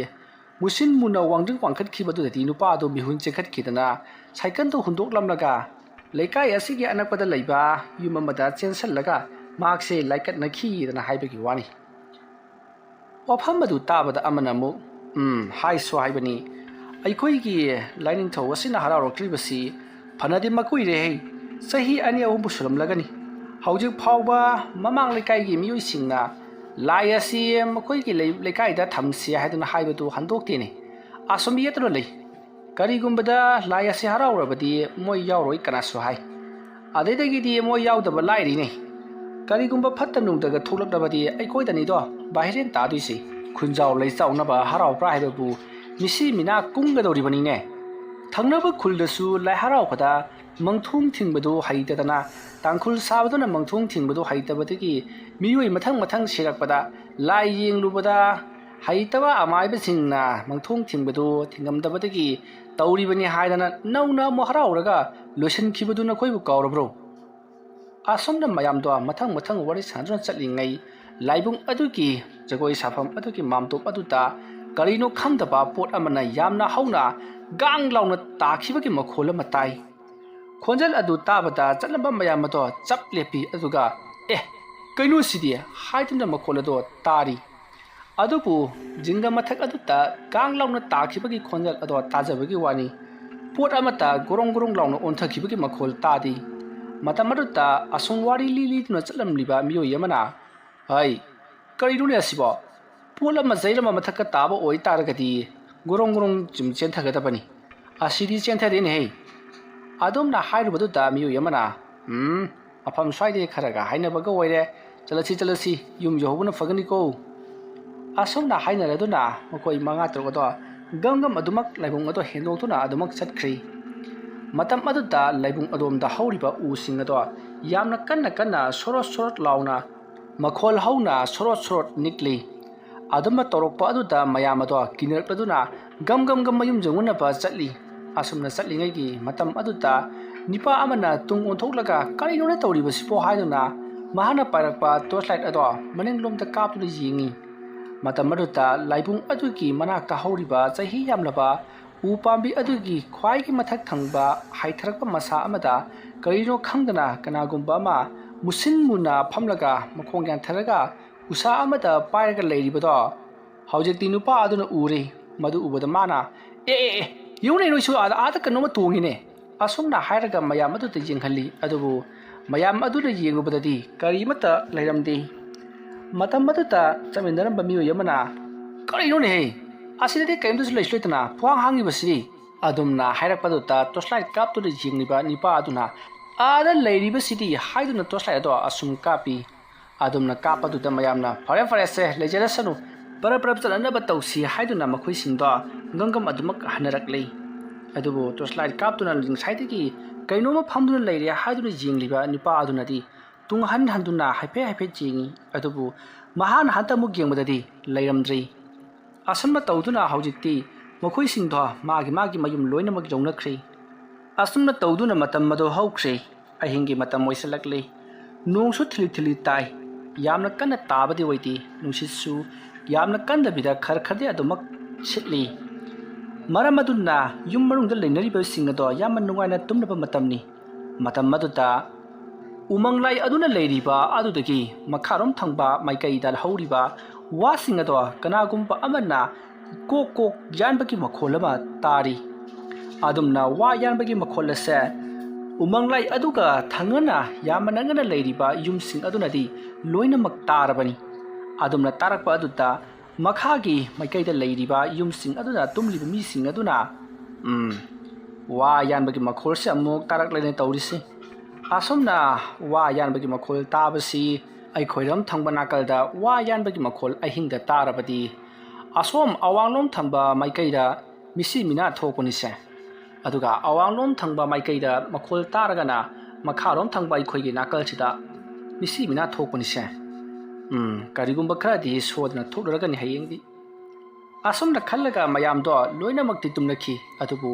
ꯃꯨꯁꯤꯟ ꯃꯨꯅ ꯋꯥꯡꯗ꯭ꯔꯤꯡ ꯋꯥꯡꯈꯠꯈꯤꯕꯗꯨꯗꯗꯤ ꯅꯨꯄꯥ ꯑꯗꯨ ꯃꯤꯍꯨꯟ ꯆꯦꯟꯈꯠꯈꯤꯗꯅ ꯁꯥꯏꯀꯜꯗꯨ ꯍꯨꯟꯗꯣꯛꯂꯝꯂꯒ ꯂꯩꯀꯥꯏ ꯑꯁꯤꯒꯤ ꯑꯅꯛꯄꯗ ꯂꯩꯕ ꯌꯨꯝ ꯑꯃꯗ ꯆꯦꯟꯁꯤꯜꯂꯒ ꯃꯍꯥꯛꯁꯦ ꯂꯥꯏꯀꯠꯅꯈꯤꯗꯅ ꯍꯥꯏꯕꯒꯤ ꯋꯥꯅꯤ꯫ ꯋꯥꯐꯝ ꯑꯗꯨ ꯇꯥꯕꯗ ꯑꯃꯅ ꯑꯃꯨꯛ, "ꯎꯝ, ꯍꯥꯏꯁꯨ ꯍꯥꯏꯕꯅꯤ, ꯑꯩꯈꯣꯏꯒꯤ ꯂꯥꯏꯅꯤꯡꯊꯧ ꯑꯁꯤꯅ ꯍꯔꯥꯎꯔꯛꯇ꯭ꯔꯤꯕꯁꯤ ꯐꯅꯗꯤ ꯃꯀꯨꯏꯔꯦꯍꯦ, ꯆꯍꯤ ꯑꯅꯤ ꯑꯍꯨꯝꯕꯨ ꯁꯨꯔꯝꯂꯒꯅꯤ꯫ ꯍꯧꯖꯤꯛ ꯐꯥꯎꯕ ꯃꯃꯥꯡ ꯂꯩꯀꯥꯏꯒꯤ ꯃꯤꯑꯣꯏꯁꯤꯡꯅ ꯂꯥꯏ ꯑꯁꯤ ꯃꯈꯣꯏꯒꯤ ꯂꯩ-, ꯂꯩꯀꯥꯏꯗ ꯊꯝꯁꯤ ꯍꯥꯏꯗꯨꯅ ꯍꯥꯏꯕꯗꯨ ꯍꯟꯗꯣꯛꯇꯦꯅꯦ꯫ ꯑꯁꯨꯝ ꯌꯦꯠꯇꯨꯅ ꯂꯩ꯫ ꯀꯔꯤꯒꯨꯝꯕꯗ ꯂꯥꯏ ꯑꯁꯤ ꯍꯔꯥꯎꯔꯕꯗꯤ ꯃꯣꯏ ꯌꯥꯎꯔꯣꯏ ꯀꯅꯥꯁꯨ ꯍꯥꯏ꯫ ꯑꯗꯩꯗꯒꯤꯗꯤ ꯃꯣꯏ ꯌꯥꯎꯗꯕ ꯂꯥꯏꯔꯤꯅꯦ꯫ ꯀꯔꯤꯒꯨꯝꯕ ꯐꯠꯇ ꯅꯨꯡꯗꯒ ꯊꯣꯛꯂꯛꯂꯕꯗꯤ ꯑꯩꯈꯣꯏꯗꯅꯤꯗꯣ ꯚꯥꯏꯔꯦꯟ ꯇꯥꯗꯣꯏꯁꯦ꯫ ꯈꯨꯟꯖꯥꯎ ꯂꯩꯆꯥꯎꯅꯕ ꯍꯔꯥꯎꯕ꯭ꯔꯥ ꯍꯥꯏꯕꯕꯨ ꯃꯤꯁꯤ ꯃꯤꯅꯥ ꯀꯨꯝꯒꯗꯧꯔꯤꯕꯅꯤꯅꯦ꯫ ꯊꯪꯅꯕ ꯈꯨꯜꯗꯁꯨ ꯂꯥꯏ ꯍꯔꯥꯎꯕꯗ ꯃꯪꯊꯣꯡ ꯊꯤꯡꯕꯗꯨ ꯍꯩꯇꯗꯅ, ꯇꯥꯡꯈꯨꯜ ꯁꯥꯕꯗꯨꯅ ꯃꯪꯊꯣꯡ ꯊꯤꯡꯕꯗꯨ ꯍꯩꯇꯕꯗꯒꯤ ꯃꯤꯑꯣꯏ ꯃꯊꯪ ꯃꯊꯪ ꯁꯤꯔꯛꯄꯗ ꯂꯥꯏ ꯌꯦꯡꯂꯨꯕꯗ ꯍꯩꯇꯕ ꯑꯃꯥꯏꯕꯁꯤꯡꯅ ꯃꯪꯊꯣꯡ ꯊꯤꯡꯕꯗꯨ ꯊꯤꯡꯉꯝꯗꯕꯗꯒꯤ ꯇꯧꯔꯤꯕꯅꯤ ꯍꯥꯏꯗꯅ ꯅꯧꯅ ꯑꯃꯨꯛ ꯍꯔꯥꯎꯔꯒ ꯂꯣꯏꯁꯤꯟꯈꯤꯕꯗꯨ ꯅꯈꯣꯏꯕꯨ ꯀꯥꯎꯔꯕ꯭ꯔꯣ? ꯑꯁꯨꯝꯅ ꯃꯌꯥꯝꯗꯣ ꯃꯊꯪ ꯃꯊꯪ ꯋꯥꯔꯤ ꯁꯥꯟꯅꯗꯨꯅ ꯆꯠꯂꯤꯉꯩ, ꯂꯥꯏꯕꯨꯡ ꯑꯗꯨꯒꯤ ꯖꯒꯣꯏ ꯁꯥꯐꯝ ꯑꯗꯨꯒꯤ ꯃꯥꯝꯇꯣꯞ ꯑꯗꯨꯗ ꯀꯔꯤꯅꯣ ꯈꯪꯗꯕ ꯄꯣꯠ ꯑꯃꯅ ꯌꯥꯝꯅ ꯍꯧꯅ ꯒꯥꯡ ꯂꯥꯎꯅ ꯇꯥꯈꯤꯕꯒꯤ ꯃꯈꯣꯜ ꯑꯃ ꯇꯥꯏ꯫ ꯈꯣꯟꯖꯦꯜ ꯑꯗꯨ ꯇꯥꯕꯗ ꯆꯠꯂꯝꯕ ꯃꯌꯥꯝ ꯑꯗꯣ ꯆꯞ ꯂꯦꯞꯄꯤ, ꯑꯗꯨꯒ "ꯑꯦ, ꯀꯩꯅꯣ ꯁꯤꯗꯤ?" ꯍꯥꯏꯗꯨꯅ ꯃꯈꯣꯜ ꯑꯗꯣ ꯇꯥꯔꯤ꯫ ꯑꯗꯨꯕꯨ ꯖꯤꯡꯒ ꯃꯊꯛ ꯑꯗꯨꯗ ꯒꯥꯡ ꯂꯥꯎꯅ ꯇꯥꯈꯤꯕꯒꯤ ꯈꯣꯟꯖꯦꯜ ꯑꯗꯣ ꯇꯥꯖꯕꯒꯤ ꯋꯥꯅꯤ꯫ ꯄꯣꯠ ꯑꯃꯠꯇ ꯒꯣꯔꯣꯡ ꯒꯣꯔꯣꯡ ꯂꯥꯎꯅ ꯑꯣꯟꯊꯈꯤꯕꯒꯤ ꯃꯈꯣꯜ ꯇꯥꯗꯦ꯫ ꯃꯇꯝ ꯑꯗꯨꯗ ꯑꯁꯨꯝ ꯋꯥꯔꯤ ꯂꯤ ꯂꯤꯗꯨꯅ ꯆꯠꯂꯝꯂꯤꯕ ꯃꯤꯑꯣꯏ ꯑꯃꯅ, "ꯍꯩ, ꯀꯔꯤꯅꯣꯅꯦ ꯑꯁꯤꯕꯣ? ꯄꯣꯠ ꯑꯃ ꯆꯩꯔꯝꯕ ꯃꯊꯛꯇ ꯇꯥꯕ ꯑꯣꯏꯇꯥꯔꯒꯗꯤ ꯒꯣꯔꯣꯡ ꯒꯣꯔꯣꯡ ꯆꯨꯝ ꯆꯦꯟꯊꯒꯗꯕꯅꯤ꯫ ꯑꯁꯤꯗꯤ ꯆꯦꯟꯊꯔꯦꯅꯦꯍꯦ!" ꯑꯗꯨꯝꯅ ꯍꯥꯏꯔꯨꯕꯗꯨꯗ ꯃꯤꯑꯣꯏ ꯑꯃꯅ, "ꯎꯝ, ꯃꯐꯝ ꯁ꯭ꯋꯥꯏꯗꯒꯤ ꯈꯔꯒ ꯍꯥꯏꯅꯕꯒ ꯑꯣꯏꯔꯦ꯫ ꯆꯠꯂꯁꯤ, ꯆꯠꯂꯁꯤ, ꯌꯨꯝ ꯌꯧꯍꯧꯕꯅ ꯐꯒꯅꯤꯀꯣ!" ꯑꯁꯨꯝꯅ ꯍꯥꯏꯅꯔꯗꯨꯅ ꯃꯈꯣꯏ ꯃꯉꯥ ꯇꯔꯨꯛ ꯑꯗꯣ ꯒꯝ ꯒꯝ ꯑꯗꯨꯃꯛ ꯂꯥꯏꯕꯨꯡ ꯑꯗꯣ ꯍꯦꯟꯗꯣꯛꯇꯨꯅ ꯑꯗꯨꯃꯛ ꯆꯠꯈ꯭ꯔꯤ꯫ ꯃꯇꯝ ꯑꯗꯨꯗ ꯂꯥꯏꯕꯨꯡ ꯑꯗꯣꯝꯗ ꯍꯧꯔꯤꯕ ꯎꯁꯤꯡ ꯑꯗꯣ ꯌꯥꯝꯅ ꯀꯟꯅ ꯀꯟꯅ ꯁꯣꯔꯣꯠ ꯁꯣꯔꯣꯠ ꯂꯥꯎꯅ ꯃꯈꯣꯜ ꯍꯧꯅ ꯁꯣꯔꯣꯠ ꯁꯣꯔꯣꯠ ꯅꯤꯛꯂꯤ꯫ ꯑꯗꯨꯝꯅ ꯇꯧꯔꯛꯄ ꯑꯗꯨꯗ ꯃꯌꯥꯝ ꯑꯗꯣ ꯀꯤꯅꯔꯛꯂꯗꯨꯅ ꯒꯝ ꯒꯝ ꯒꯝ ꯃꯌꯨꯝ ꯌꯧꯅꯅꯕ ꯆꯠꯂꯤ꯫ ꯑꯁꯨꯝꯅ ꯆꯠꯂꯤꯉꯩꯒꯤ ꯃꯇꯝ ꯑꯗꯨꯗ ꯅꯤꯄꯥ ꯑꯃꯅ ꯇꯨꯡ ꯑꯣꯟꯊꯣꯛꯂꯒ "ꯀꯔꯤꯅꯣꯅꯦ ꯇꯧꯔꯤꯕꯁꯤꯕꯣ?" ꯍꯥꯏꯗꯨꯅ ꯃꯍꯥꯛꯅ ꯄꯥꯏꯔꯛꯄ torch light ꯑꯗꯣ ꯃꯅꯤꯡꯂꯣꯝꯗ ꯀꯥꯞꯇꯨꯅ ꯌꯦꯡꯉꯤ꯫ ꯃꯇꯝ ꯑꯗꯨꯗ ꯂꯥꯏꯕꯨꯡ ꯑꯗꯨꯒꯤ ꯃꯅꯥꯛꯇ ꯍꯧꯔꯤꯕ ꯆꯍꯤ ꯌꯥꯝꯂꯕ ꯎ ꯄꯥꯝꯕꯤ ꯑꯗꯨꯒꯤ ꯈ꯭ꯋꯥꯏꯒꯤ ꯃꯊꯛ ꯊꯪꯕ ꯍꯥꯏꯊꯔꯛꯄ ꯃꯁꯥ ꯑꯃꯗ ꯀꯔꯤꯅꯣ ꯈꯪꯗꯅ ꯀꯅꯥꯒꯨꯝꯕ ꯑꯃ ꯃꯨꯁꯤꯟ ꯃꯨꯅ ꯐꯝꯂꯒ ꯃꯈꯣꯡ ꯌꯥꯟꯊꯔꯒ ꯎꯁꯥ ꯑꯃꯗ ꯄꯥꯏꯔꯒ ꯂꯩꯔꯤꯕꯗꯣ ꯍꯧꯖꯤꯛꯇꯤ ꯅꯨꯄꯥ ꯑꯗꯨꯅ ꯎꯔꯦ꯫ ꯃꯗꯨ ꯎꯕꯗ ꯃꯥꯅ, "ꯑꯦ, ꯑꯦ, ꯑꯦ, ꯌꯦꯡꯉꯨꯅꯦ ꯅꯣꯏꯁꯨ, ꯑꯥꯗ, ꯑꯥꯗ ꯀꯩꯅꯣꯝꯃ ꯇꯣꯡꯉꯤꯅꯦ!" ꯑꯁꯨꯝꯅ ꯍꯥꯏꯔꯒ ꯃꯌꯥꯝ ꯑꯗꯨꯗ ꯌꯦꯡꯍꯜꯂꯤ꯫ ꯑꯗꯨꯕꯨ ꯃꯌꯥꯝ ꯑꯗꯨꯅ ꯌꯦꯡꯂꯨꯕꯗꯗꯤ ꯀꯔꯤꯃꯠꯇ ꯂꯩꯔꯝꯗꯦ꯫ ꯃꯇꯝ ꯑꯗꯨꯗ ꯆꯠꯃꯤꯟꯅꯔꯝꯕ ꯃꯤꯑꯣꯏ ꯑꯃꯅ, "ꯀꯔꯤꯅꯣꯅꯦꯍꯦ? ꯑꯁꯤꯗꯗꯤ ꯀꯔꯤꯝꯇꯁꯨ ꯂꯩꯁꯨ ꯂꯩꯇꯅ ꯄꯨꯍꯥꯡ ꯍꯥꯡꯉꯤꯕꯁꯤꯗꯤ?" ꯑꯗꯨꯝꯅ ꯍꯥꯏꯔꯛꯄꯗꯨꯗ torch light ꯀꯥꯞꯇꯨꯅ ꯌꯦꯡꯂꯤꯕ ꯅꯤꯄꯥ ꯑꯗꯨꯅ, "ꯑꯥꯗ ꯂꯩꯔꯤꯕꯁꯤꯗꯤ?" ꯍꯥꯏꯗꯨꯅ torchlight ꯑꯗꯣ ꯑꯁꯨꯝ ꯀꯥꯞꯄꯤ꯫ ꯑꯗꯨꯝꯅ ꯀꯥꯞꯄꯗꯨꯗ ꯃꯌꯥꯝꯅ, "ꯐꯔꯦ, ꯐꯔꯦꯁꯦ, ꯂꯩꯖꯔꯁꯅꯨ, ꯄꯔꯞ ꯄꯔꯞ ꯆꯠꯅꯅꯕ ꯇꯧꯁꯤ" ꯍꯥꯏꯗꯨꯅ ꯃꯈꯣꯏꯁꯤꯡꯗꯣ ꯉꯝꯒꯝ ꯑꯗꯨꯃꯛ ꯍꯟꯅꯔꯛꯂꯤ꯫ ꯑꯗꯨꯕꯨ torchlight ꯀꯥꯞꯇꯨꯅ ꯉꯁꯥꯏꯗꯒꯤ ꯀꯩꯅꯣꯝꯃ ꯐꯝꯗꯨꯅ ꯂꯩꯔꯦ ꯍꯥꯏꯗꯨꯅ ꯌꯦꯡꯂꯤꯕ ꯅꯨꯄꯥ ꯑꯗꯨꯅꯗꯤ ꯇꯨꯡꯍꯟ ꯍꯟꯗꯨꯅ ꯍꯥꯏꯐꯦꯠ ꯍꯥꯏꯐꯦꯠ ꯌꯦꯡꯏ꯫ ꯑꯗꯨꯕꯨ ꯃꯍꯥꯛꯅ ꯍꯟꯇ ꯑꯃꯨꯛ ꯌꯦꯡꯕꯗꯗꯤ ꯂꯩꯔꯝꯗ꯭ꯔꯤ꯫ ꯑꯁꯨꯝꯅ ꯇꯧꯗꯨꯅ ꯍꯧꯖꯤꯛꯇꯤ ꯃꯈꯣꯏꯁꯤꯡꯗꯣ ꯃꯥꯒꯤ ꯃꯥꯒꯤ ꯃꯌꯨꯝ ꯂꯣꯏꯅꯃꯛ ꯌꯧꯅꯈ꯭ꯔꯦ꯫ ꯑꯁꯨꯝꯅ ꯇꯧꯗꯨꯅ ꯃꯇꯝ ꯑꯗꯨ ꯍꯧꯈ꯭ꯔꯦ꯫ ꯑꯍꯤꯡꯒꯤ ꯃꯇꯝ ꯑꯣꯏꯁꯤꯜꯂꯛꯂꯤ꯫ ꯅꯣꯡꯁꯨ ꯊꯤꯂꯤ ꯊꯤꯂꯤ ꯇꯥꯏ꯫ ꯌꯥꯝꯅ ꯀꯟꯅ ꯇꯥꯕꯗꯤ ꯑꯣꯏꯗꯦ꯫ ꯅꯨꯡꯁꯤꯠꯁꯨ ꯌꯥꯝꯅ ꯀꯟꯗꯕꯤꯗ ꯈꯔ ꯈꯔꯗꯤ ꯑꯗꯨꯃꯛ ꯁꯤꯠꯂꯤ꯫ ꯃꯔꯝ ꯑꯗꯨꯅ ꯌꯨꯝ ꯃꯅꯨꯡꯗ ꯂꯩꯅꯔꯤꯕꯁꯤꯡ ꯑꯗꯣ ꯌꯥꯝꯅ ꯅꯨꯡꯉꯥꯏꯅ ꯇꯨꯝꯅꯕ ꯃꯇꯝꯅꯤ꯫ ꯃꯇꯝ ꯑꯗꯨꯗ ꯎꯃꯪ ꯂꯥꯏ ꯑꯗꯨꯅ ꯂꯩꯔꯤꯕ ꯑꯗꯨꯗꯒꯤ ꯃꯈꯥꯔꯣꯝ ꯊꯪꯕ ꯃꯥꯏꯀꯩꯗ ꯍꯧꯔꯤꯕ ꯋꯥꯁꯤꯡ ꯑꯗꯣ ꯀꯅꯥꯒꯨꯝꯕ ꯑꯃꯅ ꯀꯣꯛ ꯀꯣꯛ ꯌꯥꯟꯕꯒꯤ ꯃꯈꯣꯜ ꯑꯃ ꯇꯥꯔꯤ꯫ ꯑꯗꯨꯝꯅ ꯋꯥ ꯌꯥꯟꯕꯒꯤ ꯃꯈꯣꯜ ꯑꯁꯦ ꯎꯃꯪ ꯂꯥꯏ ꯑꯗꯨꯒ ꯊꯪꯅꯅ ꯌꯥꯝꯅ ꯅꯛꯅꯅ ꯂꯩꯔꯤꯕ ꯌꯨꯝꯁꯤꯡ ꯑꯗꯨꯅꯗꯤ ꯂꯣꯏꯅꯃꯛ ꯇꯥꯔꯕꯅꯤ꯫ ꯑꯗꯨꯝꯅ ꯇꯥꯔꯛꯄ ꯑꯗꯨꯗ ꯃꯈꯥꯒꯤ ꯃꯥꯏꯀꯩꯗ ꯂꯩꯔꯤꯕ ꯌꯨꯝꯁꯤꯡ ꯑꯗꯨꯅ ꯇꯨꯝꯂꯤꯕ ꯃꯤꯁꯤꯡ ꯑꯗꯨꯅ, "ꯎꯝ, ꯋꯥ ꯌꯥꯟꯕꯒꯤ ꯃꯈꯣꯜꯁꯦ ꯑꯃꯨꯛ ꯇꯥꯔꯛꯂꯦꯅꯦ ꯇꯧꯔꯤꯁꯦ꯫ ꯑꯁꯨꯝꯅ ꯋꯥ ꯌꯥꯟꯕꯒꯤ ꯃꯈꯣꯜ ꯇꯥꯕꯁꯤ ꯑꯩꯈꯣꯏꯔꯣꯝ ꯊꯪꯕ ꯅꯥꯀꯜꯗ ꯋꯥ ꯌꯥꯟꯕꯒꯤ ꯃꯈꯣꯜ ꯑꯍꯤꯡꯗ ꯇꯥꯔꯕꯗꯤ ꯑꯁꯣꯝ ꯑꯋꯥꯡꯂꯣꯝ ꯊꯪꯕ ꯃꯥꯏꯀꯩꯗ ꯃꯤꯁꯤ ꯃꯤꯅꯥ ꯊꯣꯛꯄꯅꯤꯁꯦ꯫ ꯑꯗꯨꯒ ꯑꯋꯥꯡꯂꯣꯝ ꯊꯪꯕ ꯃꯥꯏꯀꯩꯗ ꯃꯈꯣꯜ ꯇꯥꯔꯒꯅ ꯃꯈꯥꯔꯣꯝ ꯊꯪꯕ ꯑꯩꯈꯣꯏꯒꯤ ꯅꯥꯀꯜꯁꯤꯗ ꯃꯤꯁꯤ ꯃꯤꯅꯥ ꯊꯣꯛꯄꯅꯤꯁꯦ꯫ ꯎꯝ, ꯀꯔꯤꯒꯨꯝꯕ ꯈꯔꯗꯤ ꯁꯣꯏꯗꯅ ꯊꯣꯛꯂꯔꯒꯅꯤ ꯍꯌꯦꯡꯗꯤ"꯫ ꯑꯁꯨꯝꯅ ꯈꯜꯂꯒ ꯃꯌꯥꯝꯗꯣ ꯂꯣꯏꯅꯃꯛꯇꯤ ꯇꯨꯝꯅꯈꯤ꯫ ꯑꯗꯨꯕꯨ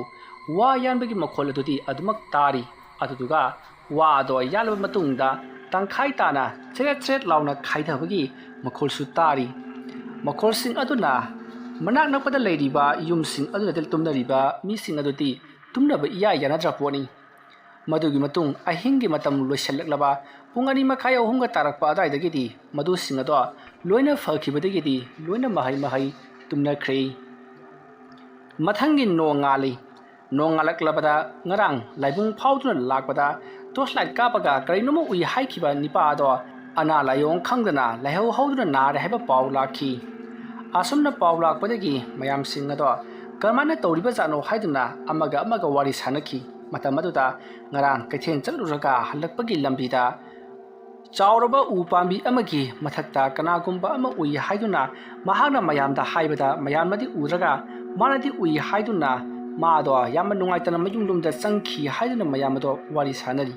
ꯋꯥ ꯌꯥꯟꯕꯒꯤ ꯃꯈꯣꯜ ꯑꯗꯨꯗꯤ ꯑꯗꯨꯃꯛ ꯇꯥꯔꯤ꯫ ꯑꯗꯨꯗꯨꯒ ꯋꯥꯗꯣ ꯌꯥꯜꯂꯕ ꯃꯇꯨꯡꯗ ꯇꯪꯈꯥꯏ ꯇꯥꯅ ꯆꯦꯔꯦꯠ ꯆꯦꯔꯦꯠ ꯂꯥꯎꯅ ꯈꯥꯏꯊꯕꯒꯤ ꯃꯈꯣꯜꯁꯨ ꯇꯥꯔꯤ꯫ ꯃꯈꯣꯜꯁꯤꯡ ꯑꯗꯨꯅ ꯃꯅꯥꯛ ꯅꯛꯄꯗ ꯂꯩꯔꯤꯕ ꯌꯨꯝꯁꯤꯡ ꯑꯗꯨꯗ ꯇꯨꯝꯅꯔꯤꯕ ꯃꯤꯁꯤꯡ ꯑꯗꯨꯗꯤ ꯇꯨꯝꯅꯕ ꯏꯌꯥ ꯌꯥꯅꯗ꯭ꯔ ꯄꯣꯠꯅꯤ꯫ ꯃꯗꯨꯒꯤ ꯃꯇꯨꯡ ꯑꯍꯤꯡꯒꯤ ꯃꯇꯝ ꯂꯣꯏꯁꯤꯜꯂꯛꯂꯕ ꯄꯨꯡ ꯑꯅꯤ ꯃꯈꯥꯏ, ꯑꯍꯨꯝꯒ ꯇꯥꯔꯛꯄ ꯑꯗꯨꯋꯥꯏꯗꯒꯤꯗꯤ ꯃꯗꯨꯁꯤꯡ ꯑꯗꯣ ꯂꯣꯏꯅ ꯐꯈꯤꯕꯗꯒꯤꯗꯤ ꯂꯣꯏꯅ ꯃꯍꯩ ꯃꯍꯩ ꯇꯨꯝꯅꯈ꯭ꯔꯦ꯫ ꯃꯊꯪꯒꯤ ꯅꯣꯡꯉꯥꯜꯂꯤ꯫ ꯅꯣꯡꯉꯥꯜꯂꯛꯂꯕꯗ ꯉꯔꯥꯡ ꯂꯥꯏꯕꯨꯡ ꯐꯥꯎꯗꯨꯅ ꯂꯥꯛꯄꯗ torchlight ꯀꯥꯞꯄꯒ ꯀꯔꯤꯅꯣꯃ ꯎꯏ ꯍꯥꯏꯈꯤꯕ ꯅꯤꯄꯥ ꯑꯗꯣ ꯑꯅꯥ ꯂꯥꯏꯑꯣꯡ ꯈꯪꯗꯅ ꯂꯥꯏꯍꯧ ꯍꯧꯗꯨꯅ ꯅꯥꯔꯦ ꯍꯥꯏꯕ ꯄꯥꯎ ꯂꯥꯛꯈꯤ꯫ ꯑꯁꯨꯝꯅ ꯄꯥꯎ ꯂꯥꯛꯄꯗꯒꯤ ꯃꯌꯥꯝꯁꯤꯡ ꯑꯗꯣ ꯀꯔꯝꯍꯥꯏꯅ ꯇꯧꯔꯤꯕꯖꯥꯠꯅꯣ ꯍꯥꯏꯗꯨꯅ ꯑꯃꯒ ꯑꯃꯒ ꯋꯥꯔꯤ ꯁꯥꯅꯈꯤ꯫ ꯃꯇꯝ ꯑꯗꯨꯗ ꯉꯔꯥꯡ ꯀꯩꯊꯦꯜ ꯆꯠꯂꯨꯔꯒ ꯍꯜꯂꯛꯄꯒꯤ ꯂꯝꯕꯤꯗ ꯆꯥꯎꯔꯕ ꯎ ꯄꯥꯝꯕꯤ ꯑꯃꯒꯤ ꯃꯊꯛꯇ ꯀꯅꯥꯒꯨꯝꯕ ꯑꯃ ꯎꯏ ꯍꯥꯏꯗꯨꯅ ꯃꯍꯥꯛꯅ ꯃꯌꯥꯝꯗ ꯍꯥꯏꯕꯗ ꯃꯌꯥꯝꯅꯗꯤ ꯎꯔꯒ ꯃꯥꯅꯗꯤ ꯎꯏ ꯍꯥꯏꯗꯨꯅ ꯃꯥꯗꯣ ꯌꯥꯝꯅ ꯅꯨꯡꯉꯥꯏꯇꯅ ꯃꯌꯨꯝꯂꯣꯝꯗ ꯆꯪꯈꯤ ꯍꯥꯏꯗꯨꯅ ꯃꯌꯥꯝ ꯑꯗꯣ ꯋꯥꯔꯤ ꯁꯥꯅꯔꯤ꯫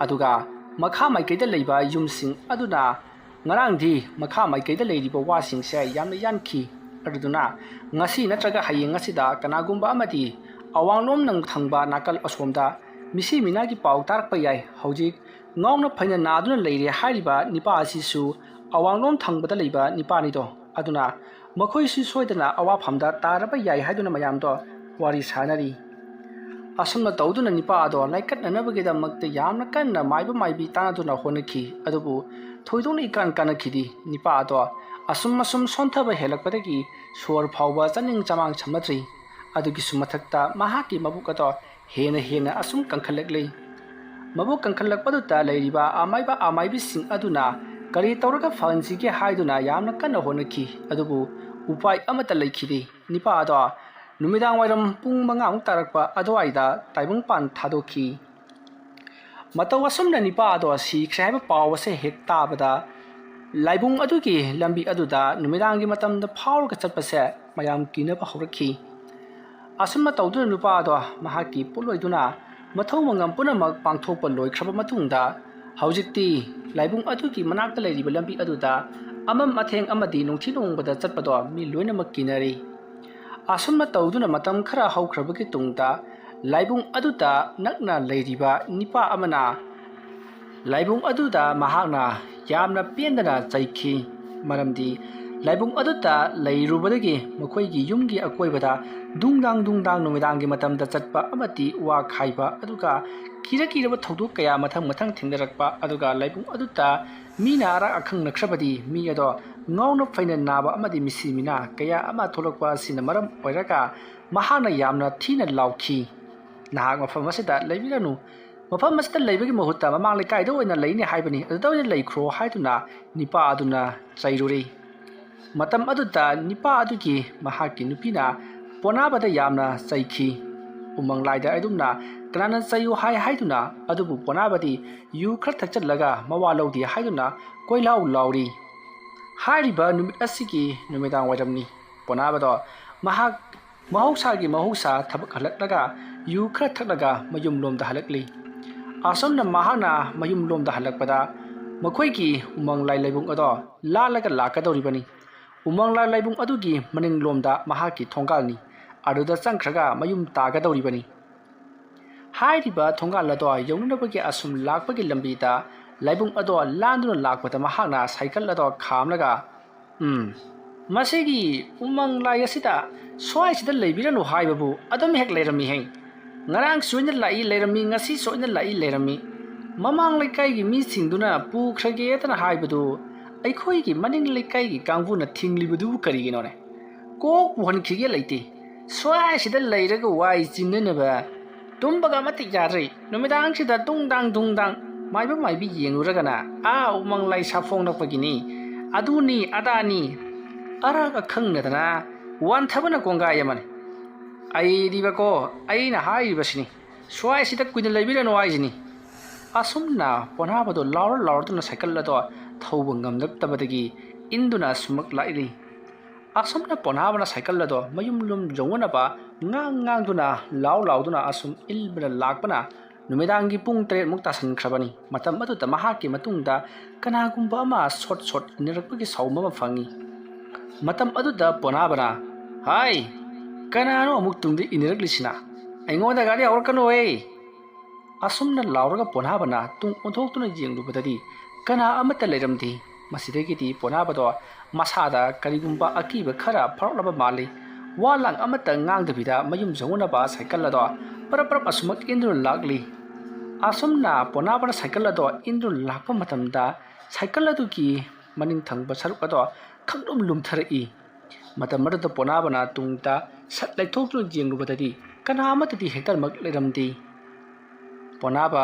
ꯑꯗꯨꯒ ꯃꯈꯥ ꯃꯥꯏꯀꯩꯗ ꯂꯩꯕ ꯌꯨꯝꯁꯤꯡ ꯑꯗꯨꯅ ꯉꯔꯥꯡꯗꯤ ꯃꯈꯥ ꯃꯥꯏꯀꯩꯗ ꯂꯩꯔꯤꯕ ꯋꯥꯁꯤꯡꯁꯦ ꯌꯥꯝꯅ ꯌꯥꯟꯈꯤ꯫ ꯑꯗꯨꯗꯨꯅ ꯉꯁꯤ ꯅꯠꯇ꯭ꯔꯒ ꯍꯌꯦꯡ ꯑꯁꯤꯗ ꯀꯅꯥꯒꯨꯝꯕ ꯑꯃꯗꯤ ꯑꯋꯥꯡꯂꯣꯝ ꯅꯪ ꯊꯪꯕ ꯅꯥꯀꯜ ꯑꯁꯣꯝꯗ ꯃꯤꯁꯤ ꯃꯤꯅꯥꯒꯤ ꯄꯥꯎ ꯇꯥꯔꯛꯄ ꯌꯥꯏ꯫ ꯍꯧꯖꯤꯛ ꯉꯥꯎꯅ ꯐꯩꯅ ꯅꯥꯗꯨꯅ ꯂꯩꯔꯦ ꯍꯥꯏꯔꯤꯕ ꯅꯤꯄꯥ ꯑꯁꯤꯁꯨ ꯑꯋꯥꯡꯂꯣꯝ ꯊꯪꯕꯗ ꯂꯩꯕ ꯅꯤꯄꯥꯅꯤꯗꯣ꯫ ꯑꯗꯨꯅ ꯃꯈꯣꯏꯁꯤ ꯁꯣꯏꯗꯅ ꯑꯋꯥꯐꯝꯗ ꯇꯥꯔꯕ ꯌꯥꯏ ꯍꯥꯏꯗꯨꯅ ꯃꯌꯥꯝꯗꯣ ꯋꯥꯔꯤ ꯁꯥꯅꯔꯤ꯫ ꯑꯁꯨꯝꯅ ꯇꯧꯗꯨꯅ ꯅꯤꯄꯥ ꯑꯗꯣ ꯂꯥꯏꯀꯠꯅꯅꯕꯒꯤꯗꯃꯛꯇ ꯌꯥꯝꯅ ꯀꯟꯅ ꯃꯥꯏꯕ ꯃꯥꯏꯕꯤ ꯇꯥꯟꯅꯗꯨꯅ ꯍꯣꯠꯅꯈꯤ꯫ ꯑꯗꯨꯕꯨ ꯊꯣꯏꯗꯣꯛꯅ ꯏꯀꯥꯟ ꯀꯥꯟꯅꯈꯤꯗꯦ꯫ ꯅꯤꯄꯥ ꯑꯗꯣ ꯑꯁꯨꯝ ꯑꯁꯨꯝ ꯁꯣꯟꯊꯕ ꯍꯦꯜꯂꯛꯄꯗꯒꯤ ꯁꯣꯔ ꯐꯥꯎꯕ ꯆꯥꯅꯤꯡ ꯆꯃꯥꯡ ꯁꯝꯅꯗ꯭ꯔꯤ꯫ ꯑꯗꯨꯒꯤꯁꯨ ꯃꯊꯛꯇ ꯃꯍꯥꯛꯀꯤ ꯃꯕꯨꯛ ꯑꯗꯣ ꯍꯦꯟꯅ ꯍꯦꯟꯅ ꯑꯁꯨꯝ ꯀꯟꯈꯠꯂꯛꯂꯤ꯫ ꯃꯕꯨꯛ ꯀꯟꯈꯠꯂꯛꯄꯗꯨꯗ ꯂꯩꯔꯤꯕ ꯑꯃꯥꯏꯕ ꯑꯃꯥꯏꯕꯤꯁꯤꯡ ꯑꯗꯨꯅ ꯀꯔꯤ ꯇꯧꯔꯒ ꯐꯍꯟꯁꯤꯒꯦ ꯍꯥꯏꯗꯨꯅ ꯌꯥꯝꯅ ꯀꯟꯅ ꯍꯣꯠꯅꯈꯤ꯫ ꯑꯗꯨꯕꯨ ꯎꯄꯥꯏ ꯑꯃꯠꯇ ꯂꯩꯈꯤꯗꯦ꯫ ꯅꯤꯄꯥ ꯑꯗꯣ ꯅꯨꯃꯤꯗꯥꯡ ꯋꯥꯏꯔꯝ ꯄꯨꯡ ꯃꯉꯥꯃꯨꯛ ꯇꯥꯔꯛꯄ ꯑꯗꯨꯋꯥꯏꯗ ꯇꯥꯏꯕꯪꯄꯥꯟ ꯊꯥꯗꯣꯛꯈꯤ꯫ ꯃꯇꯧ ꯑꯁꯨꯝꯅ ꯅꯤꯄꯥ ꯑꯗꯣ ꯁꯤꯈ꯭ꯔꯦ ꯍꯥꯏꯕ ꯄꯥꯎ ꯑꯁꯦ ꯍꯦꯛ ꯇꯥꯕꯗ ꯂꯥꯏꯕꯨꯡ ꯑꯗꯨꯒꯤ ꯂꯝꯕꯤ ꯑꯗꯨꯗ ꯅꯨꯃꯤꯗꯥꯡꯒꯤ ꯃꯇꯝꯗ ꯐꯥꯎꯔꯒ ꯆꯠꯄꯁꯦ ꯃꯌꯥꯝ ꯀꯤꯅꯕ ꯍꯧꯔꯛꯈꯤ꯫ ꯑꯁꯨꯝꯅ ꯇꯧꯗꯨꯅ ꯅꯨꯄꯥ ꯑꯗꯣ ꯃꯍꯥꯛꯀꯤ ꯄꯣꯠꯂꯣꯏꯗꯨꯅ ꯃꯊꯧ ꯃꯉꯝ ꯄꯨꯝꯅꯃꯛ ꯄꯥꯡꯊꯣꯛꯄ ꯂꯣꯏꯈ꯭ꯔꯕ ꯃꯇꯨꯡꯗ ꯍꯧꯖꯤꯛꯇꯤ ꯂꯥꯏꯕꯨꯡ ꯑꯗꯨꯒꯤ ꯃꯅꯥꯛꯇ ꯂꯩꯔꯤꯕ ꯂꯝꯕꯤ ꯑꯗꯨꯗ ꯑꯃꯝ ꯑꯊꯦꯡ ꯑꯃꯗꯤ ꯅꯨꯡꯊꯤ ꯅꯣꯡꯕꯗ ꯆꯠꯄꯗꯣ ꯃꯤ ꯂꯣꯏꯅꯃꯛ ꯀꯤꯅꯔꯤ꯫ ꯑꯁꯨꯝꯅ ꯇꯧꯗꯨꯅ ꯃꯇꯝ ꯈꯔ ꯍꯧꯈ꯭ꯔꯕꯒꯤ ꯇꯨꯡꯗ ꯂꯥꯏꯕꯨꯡ ꯑꯗꯨꯗ ꯅꯛꯅ ꯂꯩꯔꯤꯕ ꯅꯤꯄꯥ ꯑꯃꯅ ꯂꯥꯏꯕꯨꯡ ꯑꯗꯨꯗ ꯃꯍꯥꯛꯅ ꯌꯥꯝꯅ ꯄꯦꯟꯗꯅ ꯆꯩꯈꯤ꯫ ꯃꯔꯝꯗꯤ ꯂꯥꯏꯕꯨꯡ ꯑꯗꯨꯗ ꯂꯩꯔꯨꯕꯗꯒꯤ ꯃꯈꯣꯏꯒꯤ ꯌꯨꯝꯒꯤ ꯑꯀꯣꯏꯕꯗ ꯗꯨꯡꯗꯥꯡ ꯗꯨꯡꯗꯥꯡ ꯅꯨꯃꯤꯗꯥꯡꯒꯤ ꯃꯇꯝꯗ ꯆꯠꯄ ꯑꯃꯗꯤ ꯋꯥ ꯈꯥꯏꯕ ꯑꯗꯨꯒ ꯀꯤꯔ ꯀꯤꯔꯕ ꯊꯧꯗꯣꯛ ꯀꯌꯥ ꯃꯊꯪ ꯃꯊꯪ ꯊꯦꯡꯅꯔꯛꯄ ꯑꯗꯨꯒ ꯂꯥꯏꯕꯨꯡ ꯑꯗꯨꯗ ꯃꯤꯅ ꯑꯔꯥꯛ ꯑꯈꯪꯅꯈ꯭ꯔꯕꯗꯤ ꯃꯤ ꯑꯗꯣ ꯉꯥꯎꯅ ꯐꯩꯅ ꯅꯥꯕ ꯑꯃꯗꯤ ꯃꯤꯁꯤ ꯃꯤꯅꯥ ꯀꯌꯥ ꯑꯃ ꯊꯣꯛꯂꯛꯄ ꯑꯁꯤꯅ ꯃꯔꯝ ꯑꯣꯏꯔꯒ ꯃꯍꯥꯛꯅ ꯌꯥꯝꯅ ꯊꯤꯅ ꯂꯥꯎꯈꯤ꯫ "ꯅꯍꯥꯛ ꯃꯐꯝ ꯑꯁꯤꯗ ꯂꯩꯕꯤꯔꯅꯨ꯫ ꯃꯐꯝ ꯑꯁꯤꯗ ꯂꯩꯕꯒꯤ ꯃꯍꯨꯠꯇ ꯃꯃꯥꯡ ꯂꯩꯀꯥꯏꯗ ꯑꯣꯏꯅ ꯂꯩꯅꯤ ꯍꯥꯏꯕꯅꯤ꯫ ꯑꯗꯨꯗ ꯑꯣꯏꯅ ꯂꯩꯈ꯭ꯔꯣ" ꯍꯥꯏꯗꯨꯅ ꯅꯤꯄꯥ ꯑꯗꯨꯅ ꯆꯩꯔꯨꯔꯤ꯫ ꯃꯇꯝ ꯑꯗꯨꯗ ꯅꯤꯄꯥ ꯑꯗꯨꯒꯤ ꯃꯍꯥꯛꯀꯤ ꯅꯨꯄꯤꯅ ꯄꯣꯅꯥꯕꯗ ꯌꯥꯝꯅ ꯆꯩꯈꯤ꯫ ꯎꯃꯪ ꯂꯥꯏꯗ ꯑꯗꯨꯝꯅ ꯀꯅꯥꯅ ꯆꯩꯌꯨ ꯍꯥꯏ ꯍꯥꯏꯗꯨꯅ? ꯑꯗꯨꯕꯨ ꯄꯣꯅꯥꯕꯗꯤ ꯌꯨ ꯈꯔ ꯊꯛꯆꯜꯂꯒ ꯃꯋꯥ ꯂꯧꯗꯦ ꯍꯥꯏꯗꯨꯅ ꯀꯣꯏꯂꯥꯎ ꯂꯥꯎꯔꯤ꯫ ꯍꯥꯏꯔꯤꯕ ꯅꯨꯃꯤꯠ ꯑꯁꯤꯒꯤ ꯅꯨꯃꯤꯗꯥꯡ ꯋꯥꯏꯔꯝꯅꯤ꯫ ꯄꯣꯅꯥꯕꯗꯣ ꯃꯍꯥꯛ ꯃꯍꯧꯁꯥꯒꯤ ꯃꯍꯧꯁꯥ ꯊꯕꯛ ꯍꯜꯂꯛꯂꯒ ꯌꯨ ꯈꯔ ꯊꯛꯂꯒ ꯃꯌꯨꯝꯂꯣꯝꯗ ꯍꯜꯂꯛꯂꯤ꯫ ꯑꯁꯨꯝꯅ ꯃꯍꯥꯛꯅ ꯃꯌꯨꯝꯂꯣꯝꯗ ꯍꯜꯂꯛꯄꯗ ꯃꯈꯣꯏꯒꯤ ꯎꯃꯪ ꯂꯥꯏ ꯂꯩꯕꯨꯡ ꯑꯗꯣ ꯂꯥꯜꯂꯒ ꯂꯥꯛꯀꯗꯧꯔꯤꯕꯅꯤ꯫ ꯎꯃꯪ ꯂꯥꯏ ꯂꯩꯕꯨꯡ ꯑꯗꯨꯒꯤ ꯃꯅꯤꯡꯂꯣꯝꯗ ꯃꯍꯥꯛꯀꯤ ꯊꯣꯡꯒꯥꯜꯅꯤ꯫ ꯑꯗꯨꯗ ꯆꯪꯈ꯭ꯔꯒ ꯃꯌꯨꯝ ꯇꯥꯒꯗꯧꯔꯤꯕꯅꯤ꯫ ꯍꯥꯏꯔꯤꯕ ꯊꯣꯡꯒꯥꯜ ꯑꯗꯣ ꯌꯧꯅꯅꯕꯒꯤ ꯑꯁꯨꯝ ꯂꯥꯛꯄꯒꯤ ꯂꯝꯕꯤꯗ ꯂꯩꯕꯨꯡ ꯑꯗꯣ ꯂꯥꯟꯗꯨꯅ ꯂꯥꯛꯄꯗ ꯃꯍꯥꯛꯅ ꯁꯥꯏꯀꯜ ꯑꯗꯣ ꯈꯥꯝꯂꯒ, "ꯎꯝ, ꯃꯁꯤꯒꯤ ꯎꯃꯪ ꯂꯥꯏ ꯑꯁꯤꯗ ꯁ꯭ꯋꯥꯏꯁꯤꯗ ꯂꯩꯕꯤꯔꯅꯨ ꯍꯥꯏꯕꯕꯨ ꯑꯗꯨꯝ ꯍꯦꯛ ꯂꯩꯔꯝꯃꯤꯍꯦ꯫ ꯉꯔꯥꯡ ꯁꯣꯏꯅ ꯂꯥꯛꯏ ꯂꯩꯔꯝꯃꯤ, ꯉꯁꯤ ꯁꯣꯏꯅ ꯂꯥꯛꯏ ꯂꯩꯔꯝꯃꯤ꯫ ꯃꯃꯥꯡ ꯂꯩꯀꯥꯏꯒꯤ ꯃꯤꯁꯤꯡꯗꯨꯅ ꯄꯨꯈ꯭ꯔꯒꯦꯗꯅ ꯍꯥꯏꯕꯗꯨ ꯑꯩꯈꯣꯏꯒꯤ ꯃꯅꯤꯡ ꯂꯩꯀꯥꯏꯒꯤ ꯀꯥꯡꯕꯨꯅ ꯊꯤꯡꯂꯤꯕꯗꯨꯕꯨ ꯀꯔꯤꯒꯤꯅꯣꯅꯦ? ꯀꯣꯛ ꯄꯨꯍꯟꯈꯤꯒꯦ ꯂꯩꯇꯦ꯫ ꯁ꯭ꯋꯥꯏꯁꯤꯗ ꯂꯩꯔꯒ ꯋꯥꯏ ꯆꯤꯟꯅꯅꯕ ꯇꯨꯝꯕꯒ ꯑꯃꯠꯇ ꯌꯥꯗ꯭ꯔꯦ꯫ ꯅꯨꯃꯤꯗꯥꯡꯁꯤꯗ ꯇꯨꯡꯗꯥꯡ ꯇꯨꯡꯗꯥꯡ ꯃꯥꯏꯕ ꯃꯥꯏꯕꯤ ꯌꯦꯡꯂꯨꯔꯒꯅ ꯑꯥ ꯎꯃꯪ ꯂꯥꯏ ꯁꯥꯐꯣꯡꯂꯛꯄꯒꯤꯅꯤ, ꯑꯗꯨꯅꯤ ꯑꯗꯥꯅꯤ ꯑꯔꯥꯛ ꯑꯈꯪꯅꯗꯅ ꯋꯥꯟꯊꯕꯅ ꯀꯣꯡꯒꯥꯏ ꯑꯃꯅꯤ꯫ ꯑꯩꯗꯤꯕꯀꯣ, ꯑꯩꯅ ꯍꯥꯏꯔꯤꯕꯁꯤꯅꯤ, ꯁ꯭ꯋꯥꯏꯁꯤꯗ ꯀꯨꯏꯅ ꯂꯩꯕꯤꯔꯅꯨ ꯍꯥꯏꯁꯤꯅꯤ"꯫ ꯑꯁꯨꯝꯅ ꯄꯣꯅꯥꯕꯗꯣ ꯂꯥꯎꯔ ꯂꯥꯎꯔꯗꯨꯅ ꯁꯥꯏꯀꯜ ꯑꯗꯣ ꯊꯧꯕ ꯉꯝꯂꯛꯇꯕꯗꯒꯤ ꯏꯟꯗꯨꯅ ꯁꯨꯃꯛ ꯂꯥꯛꯂꯤ꯫ ꯑꯁꯨꯝꯅ ꯄꯣꯅꯥꯕꯅ ꯁꯥꯏꯀꯜ ꯑꯗꯣ ꯃꯌꯨꯝ ꯂꯨꯝ ꯌꯧꯅꯅꯕ ꯉꯥꯡ ꯉꯥꯡꯗꯨꯅ ꯂꯥꯎ ꯂꯥꯎꯗꯨꯅ ꯑꯁꯨꯝ ꯏꯟꯕꯅ ꯂꯥꯛꯄꯅ ꯅꯨꯃꯤꯗꯥꯡꯒꯤ ꯄꯨꯡ ꯇꯔꯦꯠꯃꯨꯛ ꯇꯥꯁꯟꯈ꯭ꯔꯕꯅꯤ꯫ ꯃꯇꯝ ꯑꯗꯨꯗ ꯃꯍꯥꯛꯀꯤ ꯃꯇꯨꯡꯗ ꯀꯅꯥꯒꯨꯝꯕ ꯑꯃ ꯁꯣꯠ ꯁꯣꯠ ꯏꯟꯅꯔꯛꯄꯒꯤ ꯁꯥꯎꯝ ꯑꯃ ꯐꯪꯉꯤ꯫ ꯃꯇꯝ ꯑꯗꯨꯗ ꯄꯣꯅꯥꯕꯅ, "ꯍꯥꯏ, ꯀꯅꯥꯅꯣ ꯑꯃꯨꯛ ꯇꯨꯡꯗ ꯏꯟꯅꯔꯛꯂꯤꯁꯤꯅ? ꯑꯩꯉꯣꯟꯗ ꯒꯥꯔꯤ ꯍꯧꯔꯛꯀꯅꯨꯍꯦ!" ꯑꯁꯨꯝꯅ ꯂꯥꯎꯔꯒ ꯄꯣꯅꯥꯕꯅ ꯇꯨꯡ ꯑꯣꯟꯊꯣꯛꯇꯨꯅ ꯌꯦꯡꯂꯨꯕꯗꯗꯤ ꯀꯅꯥ ꯑꯃꯠꯇ ꯂꯩꯔꯝꯗꯦ꯫ ꯃꯁꯤꯗꯒꯤꯗꯤ ꯄꯣꯅꯥꯕꯗꯣ ꯃꯁꯥꯗ ꯀꯔꯤꯒꯨꯝꯕ ꯑꯀꯤꯕ ꯈꯔ ꯐꯥꯎꯔꯛꯂꯕ ꯃꯥꯜꯂꯤ꯫ ꯋꯥ ꯂꯥꯡ ꯑꯃꯠꯇ ꯉꯥꯡꯗꯕꯤꯗ ꯃꯌꯨꯝ ꯌꯧꯅꯅꯕ ꯁꯥꯏꯀꯜ ꯑꯗꯣ ꯄꯔꯞ ꯄꯔꯞ ꯑꯁꯨꯃꯛ ꯏꯟꯗꯨꯅ ꯂꯥꯛꯂꯤ꯫ ꯑꯁꯨꯝꯅ ꯄꯣꯅꯥꯕꯅ ꯁꯥꯏꯀꯜ ꯑꯗꯣ ꯏꯟꯗꯨꯅ ꯂꯥꯛꯄ ꯃꯇꯝꯗ ꯁꯥꯏꯀꯜ ꯑꯗꯨꯒꯤ ꯃꯅꯤꯡ ꯊꯪꯕ ꯁꯔꯨꯛ ꯑꯗꯣ ꯈꯪꯂꯨꯝ ꯂꯨꯝꯊꯔꯛꯏ꯫ ꯃꯇꯝ ꯑꯗꯨꯗ ꯄꯣꯅꯥꯕꯅ ꯇꯨꯡꯗ ꯁꯠ ꯂꯩꯊꯣꯛꯇꯨꯅ ꯌꯦꯡꯂꯨꯕꯗꯗꯤ ꯀꯅꯥ ꯑꯃꯠꯇꯗꯤ ꯍꯦꯛꯇꯃꯛ ꯂꯩꯔꯝꯗꯦ꯫ ꯄꯣꯅꯥꯕ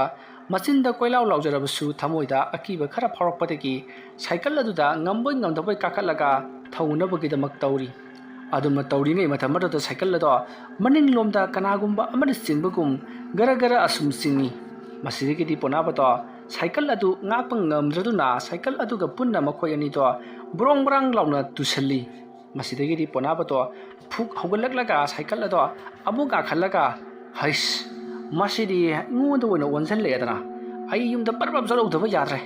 ꯃꯆꯤꯟꯗ ꯀꯣꯏꯂꯥꯎ ꯂꯥꯎꯖꯔꯕꯁꯨ ꯊꯃꯣꯏꯗ ꯑꯀꯤꯕ ꯈꯔ ꯐꯥꯎꯔꯛꯄꯗꯒꯤ ꯁꯥꯏꯀꯜ ꯑꯗꯨꯗ ꯉꯝꯕꯣꯏ ꯉꯝꯗꯕꯣꯏ ꯀꯥꯈꯠꯂꯒ ꯊꯧꯅꯕꯒꯤꯗꯃꯛ ꯇꯧꯔꯤ꯫ ꯑꯗꯨꯝꯅ ꯇꯧꯔꯤꯉꯩ ꯃꯇꯝ ꯑꯗꯨꯗ ꯁꯥꯏꯀꯜ ꯑꯗꯣ ꯃꯅꯤꯡꯂꯣꯝꯗ ꯀꯅꯥꯒꯨꯝꯕ ꯑꯃꯅ ꯆꯤꯡꯕꯒꯨꯝ ꯒꯔ ꯒꯔ ꯑꯁꯨꯝ ꯆꯤꯡꯏ꯫ ꯃꯁꯤꯗꯒꯤꯗꯤ ꯄꯣꯅꯥꯕꯗꯣ ꯁꯥꯏꯀꯜ ꯑꯗꯨ ꯉꯥꯛꯄ ꯉꯝꯗ꯭ꯔꯗꯨꯅ ꯁꯥꯏꯀꯜ ꯑꯗꯨꯒ ꯄꯨꯟꯅ ꯃꯈꯣꯏ ꯑꯅꯤꯗꯣ ꯕ꯭ꯔꯣꯡ ꯕ꯭ꯔꯥꯡ ꯂꯥꯎꯅ ꯇꯨꯁꯜꯂꯤ꯫ ꯃꯁꯤꯗꯒꯤꯗꯤ ꯄꯣꯅꯥꯕꯗꯣ ꯐꯨꯛ ꯍꯧꯒꯠꯂꯛꯂꯒ ꯁꯥꯏꯀꯜ ꯑꯗꯣ ꯑꯃꯨꯛ ꯉꯥꯈꯠꯂꯒ, "ꯍꯩꯁ, ꯃꯁꯤꯗꯤ ꯑꯩꯉꯣꯟꯗ ꯑꯣꯏꯅ ꯑꯣꯟꯁꯤꯜꯂꯛꯑꯦꯗꯅ, ꯑꯩ ꯌꯨꯝꯗ ꯄꯔꯞ ꯄꯔꯞ ꯆꯠꯍꯧꯗꯕ ꯌꯥꯗ꯭ꯔꯦ"꯫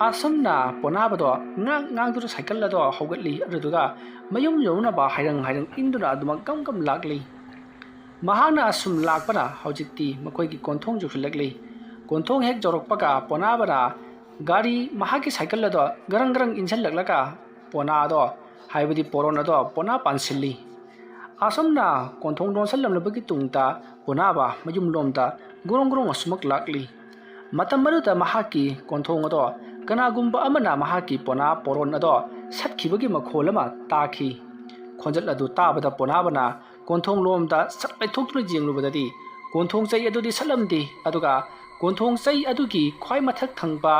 ꯑꯁꯨꯝꯅ ꯄꯣꯅꯥꯕꯗꯣ ꯉꯥꯡ ꯉꯥꯡꯗꯨꯅ ꯁꯥꯏꯀꯜ ꯑꯗꯣ ꯍꯧꯒꯠꯂꯤ꯫ ꯑꯗꯨꯗꯨꯒ ꯃꯌꯨꯝ ꯌꯧꯅꯕ ꯍꯥꯏꯔꯪ ꯍꯥꯏꯔꯪ ꯏꯟꯗꯨꯅ ꯑꯗꯨꯃꯛ ꯒꯝ ꯒꯝ ꯂꯥꯛꯂꯤ꯫ ꯃꯍꯥꯛꯅ ꯑꯁꯨꯝ ꯂꯥꯛꯄꯅ ꯍꯧꯖꯤꯛꯇꯤ ꯃꯈꯣꯏꯒꯤ ꯀꯣꯟꯊꯣꯡ ꯌꯧꯁꯤꯜꯂꯛꯂꯤ꯫ ꯀꯣꯟꯊꯣꯡ ꯍꯦꯛ ꯌꯧꯔꯛꯄꯒ ꯄꯣꯅꯥꯕꯅ ꯒꯥꯔꯤ, ꯃꯍꯥꯛꯀꯤ ꯁꯥꯏꯀꯜ ꯑꯗꯣ ꯒꯔꯪ ꯒꯔꯪ ꯏꯟꯁꯤꯜꯂꯛꯂꯒ ꯄꯣꯅꯥ ꯑꯗꯣ, ꯍꯥꯏꯕꯗꯤ ꯄꯣꯔꯣꯟ ꯑꯗꯣ ꯄꯣꯅꯥ ꯄꯥꯟꯁꯤꯜꯂꯤ꯫ ꯑꯁꯨꯝꯅ ꯀꯣꯟꯊꯣꯡ ꯂꯣꯟꯁꯤꯜꯂꯝꯂꯕꯒꯤ ꯇꯨꯡꯗ ꯄꯣꯅꯥꯕ ꯃꯌꯨꯝꯂꯣꯝꯗ ꯒꯣꯔꯣꯡ ꯒꯣꯔꯣꯡ ꯑꯁꯨꯃꯛ ꯂꯥꯛꯂꯤ꯫ ꯃꯇꯝ ꯑꯗꯨꯗ ꯃꯍꯥꯛꯀꯤ ꯀꯣꯟꯊꯣꯡ ꯑꯗꯣ ꯀꯅꯥꯒꯨꯝꯕ ꯑꯃꯅ ꯃꯍꯥꯛꯀꯤ ꯄꯣꯅꯥ ꯄꯣꯔꯣꯟ ꯑꯗꯣ ꯁꯠꯈꯤꯕꯒꯤ ꯃꯈꯣꯜ ꯑꯃ ꯇꯥꯈꯤ꯫ ꯈꯣꯟꯖꯦꯜ ꯑꯗꯨ ꯇꯥꯕꯗ ꯄꯣꯅꯥꯕꯅ ꯀꯣꯟꯊꯣꯡ ꯂꯣꯝꯗ ꯁꯠ ꯂꯩꯊꯣꯛꯇꯨꯅ ꯌꯦꯡꯂꯨꯕꯗꯗꯤ ꯀꯣꯟꯊꯣꯡ ꯆꯩ ꯑꯗꯨꯗꯤ ꯁꯠꯂꯝꯗꯦ꯫ ꯑꯗꯨꯒ ꯀꯣꯟꯊꯣꯡ ꯆꯩ ꯑꯗꯨꯒꯤ ꯈ꯭ꯋꯥꯏ ꯃꯊꯛ ꯊꯪꯕ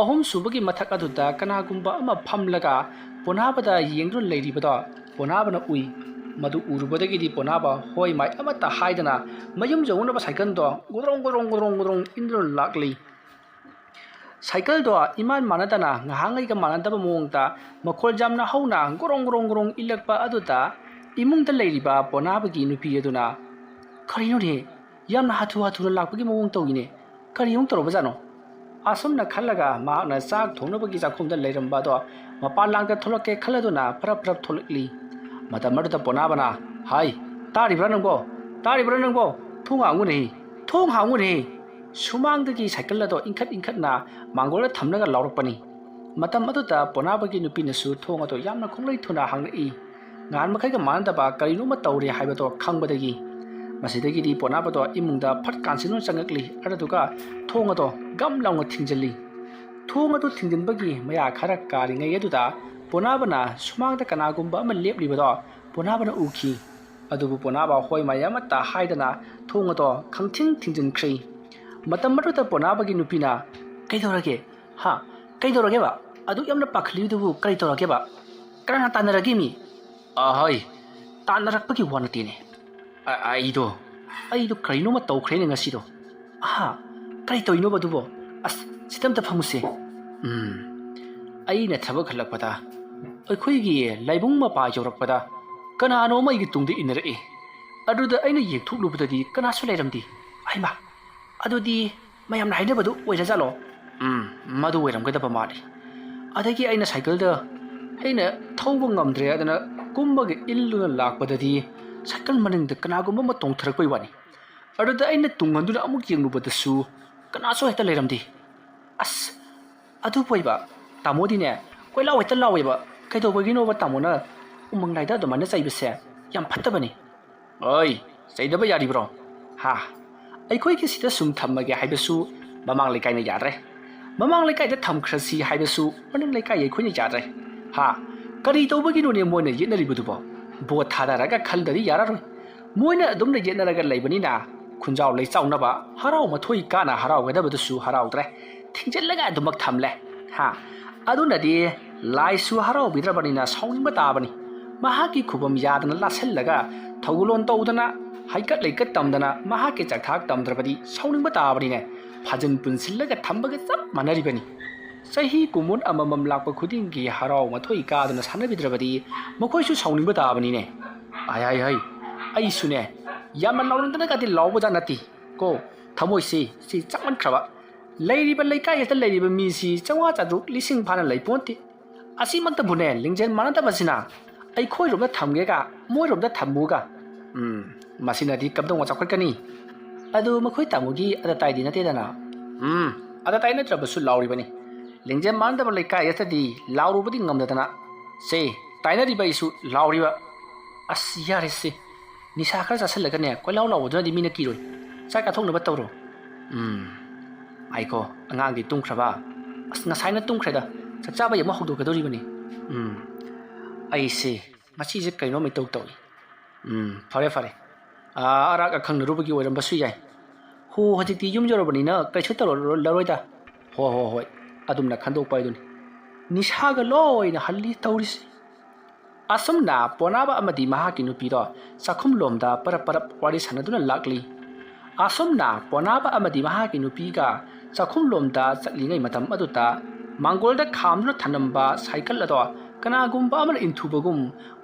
ꯑꯍꯨꯝ ꯁꯨꯕꯒꯤ ꯃꯊꯛ ꯑꯗꯨꯗ ꯀꯅꯥꯒꯨꯝꯕ ꯑꯃ ꯐꯝꯂꯒ ꯄꯣꯅꯥꯕꯗ ꯌꯦꯡꯗꯨꯅ ꯂꯩꯔꯤꯕꯗꯣ ꯄꯣꯅꯥꯕꯅ ꯎꯏ꯫ ꯃꯗꯨ ꯎꯔꯨꯕꯗꯒꯤꯗꯤ ꯄꯣꯅꯥꯕ ꯍꯣꯏ ꯃꯥꯏ ꯑꯃꯠꯇ ꯍꯥꯏꯗꯅ ꯃꯌꯨꯝ ꯌꯧꯅꯕ ꯁꯥꯏꯀꯜꯗꯣ ꯒꯣꯗ꯭ꯔꯣꯡ ꯒꯣꯗ꯭ꯔꯣꯡ ꯒꯣꯗ꯭ꯔꯣꯡ ꯒꯣꯗ꯭ꯔꯣꯡ ꯏꯟꯗꯨꯅ ꯂꯥꯛꯂꯤ꯫ ꯁꯥꯏꯀꯜꯗꯣ ꯏꯃꯥꯟ ꯃꯥꯟꯅꯗꯅ ꯉꯍꯥꯟꯉꯩꯒ ꯃꯥꯟꯅꯗꯕ ꯃꯑꯣꯡꯗ ꯃꯈꯣꯜ ꯌꯥꯝꯅ ꯍꯧꯅ ꯒꯣꯔꯣꯡ ꯒꯣꯔꯣꯡ ꯒꯣꯔꯣꯡ ꯏꯜꯂꯛꯄ ꯑꯗꯨꯗ ꯏꯃꯨꯡꯗ ꯂꯩꯔꯤꯕ ꯄꯣꯅꯥꯕꯒꯤ ꯅꯨꯄꯤ ꯑꯗꯨꯅ, "ꯀꯔꯤꯅꯣꯅꯦ? ꯌꯥꯝꯅ ꯍꯥꯊꯨ ꯍꯥꯊꯨꯅ ꯂꯥꯛꯄꯒꯤ ꯃꯑꯣꯡ ꯇꯧꯏꯅꯦ꯫ ꯀꯔꯤ ꯑꯃꯨꯛ ꯇꯧꯔꯕꯖꯥꯠꯅꯣ?" ꯑꯁꯨꯝꯅ ꯈꯜꯂꯒ ꯃꯍꯥꯛꯅ ꯆꯥꯛ ꯊꯣꯡꯅꯕꯒꯤ ꯆꯥꯛꯈꯨꯝꯗ ꯂꯩꯔꯝꯕ ꯑꯗꯣ ꯃꯄꯥꯟ ꯂꯥꯡꯗ ꯊꯣꯛꯂꯛꯀꯦ ꯈꯜꯂꯗꯨꯅ ꯄꯔꯞ ꯄꯔꯞ ꯊꯣꯛꯂꯛꯂꯤ꯫ ꯃꯇꯝ ꯑꯗꯨꯗ ꯄꯣꯅꯥꯕꯅ, "ꯍꯥꯏ, ꯇꯥꯔꯤꯕ꯭ꯔꯥ ꯅꯪꯕꯣ? ꯇꯥꯔꯤꯕ꯭ꯔꯥ ꯅꯪꯕꯣ? ꯊꯣꯡ ꯍꯥꯡꯉꯨꯅꯦꯍꯦ! ꯊꯣꯡ ꯍꯥꯡꯉꯨꯅꯦꯍꯦ!" ꯁꯨꯃꯥꯡꯗꯒꯤ ꯁꯥꯏꯀꯜ ꯑꯗꯣ ꯏꯟꯈꯠ ꯏꯟꯈꯠꯅ ꯃꯥꯡꯒꯣꯜꯗ ꯊꯝꯂꯒ ꯂꯥꯎꯔꯛꯄꯅꯤ꯫ ꯃꯇꯝ ꯑꯗꯨꯗ ꯄꯣꯅꯥꯕꯒꯤ ꯅꯨꯄꯤꯅꯁꯨ ꯊꯣꯡ ꯑꯗꯣ ꯌꯥꯝꯅ ꯈꯣꯡꯂꯩ ꯊꯨꯅ ꯍꯥꯡꯂꯛꯏ꯫ ꯉꯍꯥꯟ ꯃꯈꯩꯒ ꯃꯥꯟꯅꯗꯕ ꯀꯔꯤꯅꯣꯃ ꯇꯧꯔꯦ ꯍꯥꯏꯕꯗꯣ ꯈꯪꯕꯗꯒꯤ꯫ ꯃꯁꯤꯗꯒꯤꯗꯤ ꯄꯣꯅꯥꯕꯗꯣ ꯏꯃꯨꯡꯗ ꯐꯠ ꯀꯥꯟꯁꯤꯟꯗꯨꯅ ꯆꯪꯉꯛꯂꯤ꯫ ꯑꯗꯨꯗꯨꯒ ꯊꯣꯡ ꯑꯗꯣ ꯒꯝ ꯂꯥꯎꯅ ꯊꯤꯡꯖꯤꯜꯂꯤ꯫ ꯊꯣꯡ ꯑꯗꯨ ꯊꯤꯡꯖꯤꯟꯕꯒꯤ ꯃꯌꯥ ꯈꯔ ꯀꯥꯔꯤꯉꯩ ꯑꯗꯨꯗ ꯄꯣꯅꯥꯕꯅ ꯁꯨꯃꯥꯡꯗ ꯀꯅꯥꯒꯨꯝꯕ ꯑꯃ ꯂꯦꯞꯂꯤꯕꯗꯣ ꯄꯣꯅꯥꯕꯅ ꯎꯈꯤ꯫ ꯑꯗꯨꯕꯨ ꯄꯣꯅꯥꯕ ꯍꯣꯏ ꯃꯥꯏ ꯑꯃꯠꯇ ꯍꯥꯏꯗꯅ ꯊꯣꯡ ꯑꯗꯣ ꯈꯪꯊꯤꯡ ꯊꯤꯡꯖꯤꯟꯈ꯭ꯔꯦ꯫ ꯃꯇꯝ ꯑꯗꯨꯗ ꯄꯣꯅꯥꯕꯒꯤ ꯅꯨꯄꯤꯅ, "ꯀꯩꯗꯧꯔꯒꯦ? ꯍꯥ? ꯀꯩꯗꯧꯔꯒꯦꯕ? ꯑꯗꯨꯛ ꯌꯥꯝꯅ ꯄꯥꯈꯠꯂꯤꯗꯨꯕꯨ ꯀꯔꯤ ꯇꯧꯔꯒꯦꯕ? ꯀꯅꯥꯅ ꯇꯥꯟꯅꯔꯒꯦ ꯃꯤ?" ꯑꯍꯣꯏ, ꯇꯥꯟꯅꯔꯛꯄꯒꯤ ꯋꯥ ꯅꯠꯇꯦꯅꯦ꯫ ꯑ-, ꯑꯩꯗꯣ, ꯑꯩꯗꯣ ꯀꯔꯤꯅꯣꯃ ꯇꯧꯈ꯭ꯔꯦꯅꯦ ꯉꯁꯤꯗꯣ꯫ ꯑꯍꯥ, ꯀꯔꯤ ꯇꯧꯔꯤꯅꯣꯕ ꯑꯗꯨꯕꯣ? ꯑꯁ, ꯁꯤꯗ ꯑꯝꯇ ꯐꯝꯃꯨꯁꯦ꯫ ꯎꯝ, ꯑꯩꯅ ꯊꯕꯛ ꯍꯜꯂꯛꯄꯗ, ꯑꯩꯈꯣꯏꯒꯤ ꯂꯥꯏꯕꯨꯡ ꯃꯄꯥ ꯌꯧꯔꯛꯄꯗ, ꯀꯅꯥꯅꯣ ꯑꯃ ꯑꯩꯒꯤ ꯇꯨꯡꯗ ꯏꯟꯅꯔꯛꯏ꯫ ꯑꯗꯨꯗ ꯑꯩꯅ ꯌꯦꯡꯊꯣꯛꯂꯨꯕꯗꯗꯤ ꯀꯅꯥꯁꯨ ꯂꯩꯔꯝꯗꯦ꯫ ꯍꯩꯃꯥ, ꯑꯗꯨꯗꯤ ꯃꯌꯥꯝꯅ ꯍꯥꯏꯅꯕꯗꯨ ꯑꯣꯏꯔꯖꯥꯠꯂꯣ? ꯎꯝ, ꯃꯗꯨ ꯑꯣꯏꯔꯝꯒꯗꯕ ꯃꯥꯜꯂꯤ꯫ ꯑꯗꯒꯤ ꯑꯩꯅ ꯁꯥꯏꯀꯜꯗ ꯑꯩꯅ ꯊꯧꯕ ꯉꯝꯗ꯭ꯔꯦ ꯑꯗꯨꯅ ꯀꯨꯝꯃꯒ ꯏꯜꯂꯨꯅ ꯂꯥꯛꯄꯗꯗꯤ ꯁꯥꯏꯀꯜ ꯃꯅꯤꯡꯗ ꯀꯅꯥꯒꯨꯝꯕ ꯑꯃ ꯇꯣꯡꯊꯔꯛꯄꯩ ꯋꯥꯅꯤ꯫ ꯑꯗꯨꯗ ꯑꯩꯅ ꯇꯨꯡꯍꯟꯗꯨꯅ ꯑꯃꯨꯛ ꯌꯦꯡꯂꯨꯕꯗꯁꯨ ꯀꯅꯥꯁꯨ ꯍꯦꯛꯇ ꯂꯩꯔꯝꯗꯦ꯫ ꯑꯁ, ꯑꯗꯨꯕꯨ ꯑꯣꯏꯕ, ꯇꯥꯃꯣꯗꯤꯅꯦ ꯀꯣꯏꯂꯥꯎ ꯍꯦꯛꯇ ꯂꯥꯎꯋꯦꯕ꯫ ꯀꯩꯗꯧꯕꯒꯤꯅꯣꯕ ꯇꯥꯃꯣꯅ ꯎꯃꯪ ꯂꯥꯏꯗ ꯑꯗꯨꯃꯥꯏꯅ ꯆꯩꯕꯁꯦ? ꯌꯥꯝ ꯐꯠꯇꯕꯅꯤ꯫ ꯑꯣꯏ, ꯆꯩꯗꯕ ꯌꯥꯔꯤꯕ꯭ꯔꯣ? ꯍꯥ? ꯑꯩꯈꯣꯏꯒꯤ ꯁꯤꯗ ꯁꯨꯝ ꯊꯝꯃꯒꯦ ꯍꯥꯏꯕꯁꯨ ꯃꯃꯥꯡ ꯂꯩꯀꯥꯏꯅ ꯌꯥꯗ꯭ꯔꯦ꯫ ꯃꯃꯥꯡ ꯂꯩꯀꯥꯏꯗ ꯊꯝꯈ꯭ꯔꯁꯤ ꯍꯥꯏꯕꯁꯨ ꯃꯅꯤꯡ ꯂꯩꯀꯥꯏ ꯑꯩꯈꯣꯏꯅ ꯌꯥꯗ꯭ꯔꯦ꯫ ꯍꯥ? ꯀꯔꯤ ꯇꯧꯕꯒꯤꯅꯣꯅꯦ ꯃꯣꯏꯅ ꯌꯦꯠꯅꯔꯤꯕꯗꯨꯕꯣ? ꯚꯣꯠ ꯊꯥꯗꯔꯒ ꯈꯟꯗꯗꯤ ꯌꯥꯔꯔꯣꯏ꯫ ꯃꯣꯏꯅ ꯑꯗꯨꯝꯅ ꯌꯦꯠꯅꯔꯒ ꯂꯩꯕꯅꯤꯅ ꯈꯨꯟꯖꯥꯎ ꯂꯩꯆꯥꯎꯅꯕ ꯍꯔꯥꯎ ꯃꯊꯣꯏ ꯀꯥꯅ ꯍꯔꯥꯎꯒꯗꯕꯗꯨꯁꯨ ꯍꯔꯥꯎꯗ꯭ꯔꯦ꯫ ꯊꯤꯡꯖꯤꯜꯂꯒ ꯑꯗꯨꯃꯛ ꯊꯝꯂꯦ꯫ ꯍꯥ? ꯑꯗꯨꯅꯗꯤ ꯂꯥꯏꯁꯨ ꯍꯔꯥꯎꯕꯤꯗ꯭ꯔꯕꯅꯤꯅ ꯁꯥꯎꯅꯤꯡꯕ ꯇꯥꯕꯅꯤ꯫ ꯃꯍꯥꯛꯀꯤ ꯈꯨꯕꯝ ꯌꯥꯗꯅ ꯂꯥꯠꯁꯤꯜꯂꯒ ꯊꯧꯒꯜꯂꯣꯟ ꯇꯧꯗꯅ ꯍꯩꯀꯠ ꯂꯩꯀꯠ ꯇꯝꯗꯅ ꯃꯍꯥꯛꯀꯤ ꯆꯥꯛꯊꯥꯛ ꯇꯝꯗ꯭ꯔꯕꯗꯤ ꯁꯥꯎꯅꯤꯡꯕ ꯇꯥꯕꯅꯤꯅꯦ꯫ ꯐꯥꯖꯤꯟ ꯄꯨꯟꯁꯤꯜꯂꯒ ꯊꯝꯕꯒ ꯆꯞ ꯃꯥꯟꯅꯔꯤꯕꯅꯤ꯫ ꯆꯍꯤ ꯀꯨꯝꯑꯣꯟ ꯑꯃꯃꯝ ꯂꯥꯛꯄ ꯈꯨꯗꯤꯡꯒꯤ ꯍꯔꯥꯎ ꯃꯊꯣꯏ ꯀꯥꯗꯨꯅ ꯁꯥꯟꯅꯕꯤꯗ꯭ꯔꯕꯗꯤ ꯃꯈꯣꯏꯁꯨ ꯁꯥꯎꯅꯤꯡꯕ ꯇꯥꯕꯅꯤꯅꯦ꯫ ꯍꯥꯏ, ꯍꯥꯏ, ꯍꯥꯏ, ꯑꯩꯁꯨꯅꯦ ꯌꯥꯝꯅ ꯂꯥꯎꯅꯤꯡꯗꯅꯒꯗꯤ ꯂꯥꯎꯕꯖꯥꯠ ꯅꯠꯇꯦ ꯀꯣ꯫ ꯊꯃꯣꯏꯁꯤ ꯁꯤ ꯆꯥꯛꯃꯟꯈ꯭ꯔꯕ꯫ ꯂꯩꯔꯤꯕ ꯂꯩꯀꯥꯏ ꯑꯁꯤꯗ ꯂꯩꯔꯤꯕ ꯃꯤꯁꯤ ꯆꯥꯝꯃꯉꯥ ꯆꯥꯇ꯭ꯔꯨꯛ ꯂꯤꯁꯤꯡ ꯐꯥꯅ ꯂꯩ ꯄꯣꯟꯇꯦ꯫ ꯑꯁꯤꯃꯛꯇꯕꯨꯅꯦ ꯂꯤꯡꯖꯦꯜ ꯃꯥꯟꯅꯗꯕꯁꯤꯅ ꯑꯩꯈꯣꯏꯔꯣꯝꯗ ꯊꯝꯒꯦꯒ ꯃꯣꯏꯔꯣꯝꯗ ꯊꯝꯃꯨꯒ꯫ ꯎꯝ, ꯃꯁꯤꯅꯗꯤ ꯀꯝꯗꯧꯅ ꯆꯥꯎꯈꯠꯀꯅꯤ? ꯑꯗꯨ ꯃꯈꯣꯏ ꯇꯥꯃꯣꯒꯤ ꯑꯇꯇꯥꯏꯗꯤ ꯅꯠꯇꯦꯗꯅ꯫ ꯎꯝ, ꯑꯇꯇꯥꯏ ꯅꯠꯇ꯭ꯔꯕꯁꯨ ꯂꯥꯎꯔꯤꯕꯅꯤ꯫ ꯂꯤꯡꯖꯦꯜ ꯃꯥꯟꯅꯗꯕ ꯂꯩꯀꯥꯏ ꯑꯁꯤꯗꯗꯤ ꯂꯥꯎꯔꯨꯕꯗꯤ ꯉꯝꯗꯗꯅ꯫ ꯁꯦ, ꯇꯥꯏꯅꯔꯤꯕ ꯑꯩꯁꯨ ꯂꯥꯎꯔꯤꯕ꯫ ꯑꯁ, ꯌꯥꯔꯦꯁꯦ꯫ ꯅꯤꯁꯥ ꯈꯔ ꯆꯥꯁꯤꯜꯂꯒꯅꯦ ꯀꯣꯏꯂꯥꯎ ꯂꯥꯎꯕꯗꯨꯅꯗꯤ ꯃꯤꯅ ꯀꯤꯔꯣꯏ꯫ ꯆꯥꯛ ꯆꯥꯊꯣꯛꯅꯕ ꯇꯧꯔꯣ꯫ ꯎꯝ, ꯉꯥꯏꯈꯣ, ꯑꯉꯥꯡꯗꯤ ꯇꯨꯝꯈ꯭ꯔꯕ? ꯑꯁ, ꯉꯁꯥꯏꯅ ꯇꯨꯝꯈ꯭ꯔꯦꯗ꯫ ꯆꯥꯛ ꯆꯥꯕꯩ ꯑꯃꯨꯛ ꯍꯧꯗꯣꯛꯀꯗꯧꯔꯤꯕꯅꯤ꯫ ꯎꯝ, ꯑꯩꯁꯦ ꯉꯁꯤꯁꯦ ꯀꯩꯅꯣꯝ ꯏꯇꯧ ꯇꯧꯏ꯫ ꯎꯝ, ꯐꯔꯦ, ꯐꯔꯦ꯫ ꯑꯥ, ꯑꯔꯥꯛ ꯑꯈꯪꯅꯔꯨꯕꯒꯤ ꯑꯣꯏꯔꯝꯕꯁꯨ ꯌꯥꯏ꯫ ꯍꯣ, ꯍꯧꯖꯤꯛꯇꯤ ꯌꯨꯝ ꯌꯧꯔꯕꯅꯤꯅ ꯀꯩꯁꯨ ꯇꯧꯔꯔꯣꯏꯗ꯫ ꯍꯣ, ꯍꯣ, ꯍꯣꯏ꯫ ꯑꯗꯨꯝꯅ ꯈꯟꯗꯣꯛꯄ ꯍꯥꯏꯗꯨꯅꯤ꯫ ꯅꯤꯁꯥꯒ ꯂꯣꯏꯅ ꯍꯜꯂꯤ ꯇꯧꯔꯤꯁꯦ꯫ ꯑꯁꯨꯝꯅ ꯄꯣꯅꯥꯕ ꯑꯃꯗꯤ ꯃꯍꯥꯛꯀꯤ ꯅꯨꯄꯤꯗꯣ ꯆꯥꯛꯈꯨꯝꯂꯣꯝꯗ ꯄꯔꯞ ꯄꯔꯞ ꯋꯥꯔꯤ ꯁꯥꯟꯅꯗꯨꯅ ꯂꯥꯛꯂꯤ꯫ ꯑꯁꯨꯝꯅ ꯄꯣꯅꯥꯕ ꯑꯃꯗꯤ ꯃꯍꯥꯛꯀꯤ ꯅꯨꯄꯤꯒ ꯆꯥꯛꯈꯨꯝꯂꯣꯝꯗ ꯆꯠꯂꯤꯉꯩ ꯃꯇꯝ ꯑꯗꯨꯗ ꯃꯥꯡꯒꯣꯜꯗ ꯈꯥꯝꯗꯨꯅ ꯊꯅꯝꯕ ꯁꯥꯏꯀꯜ ꯑꯗꯣ ꯀꯅꯥꯒꯨꯝꯕ ꯑꯃꯅ ꯏꯟꯊꯨꯕꯒꯨꯝ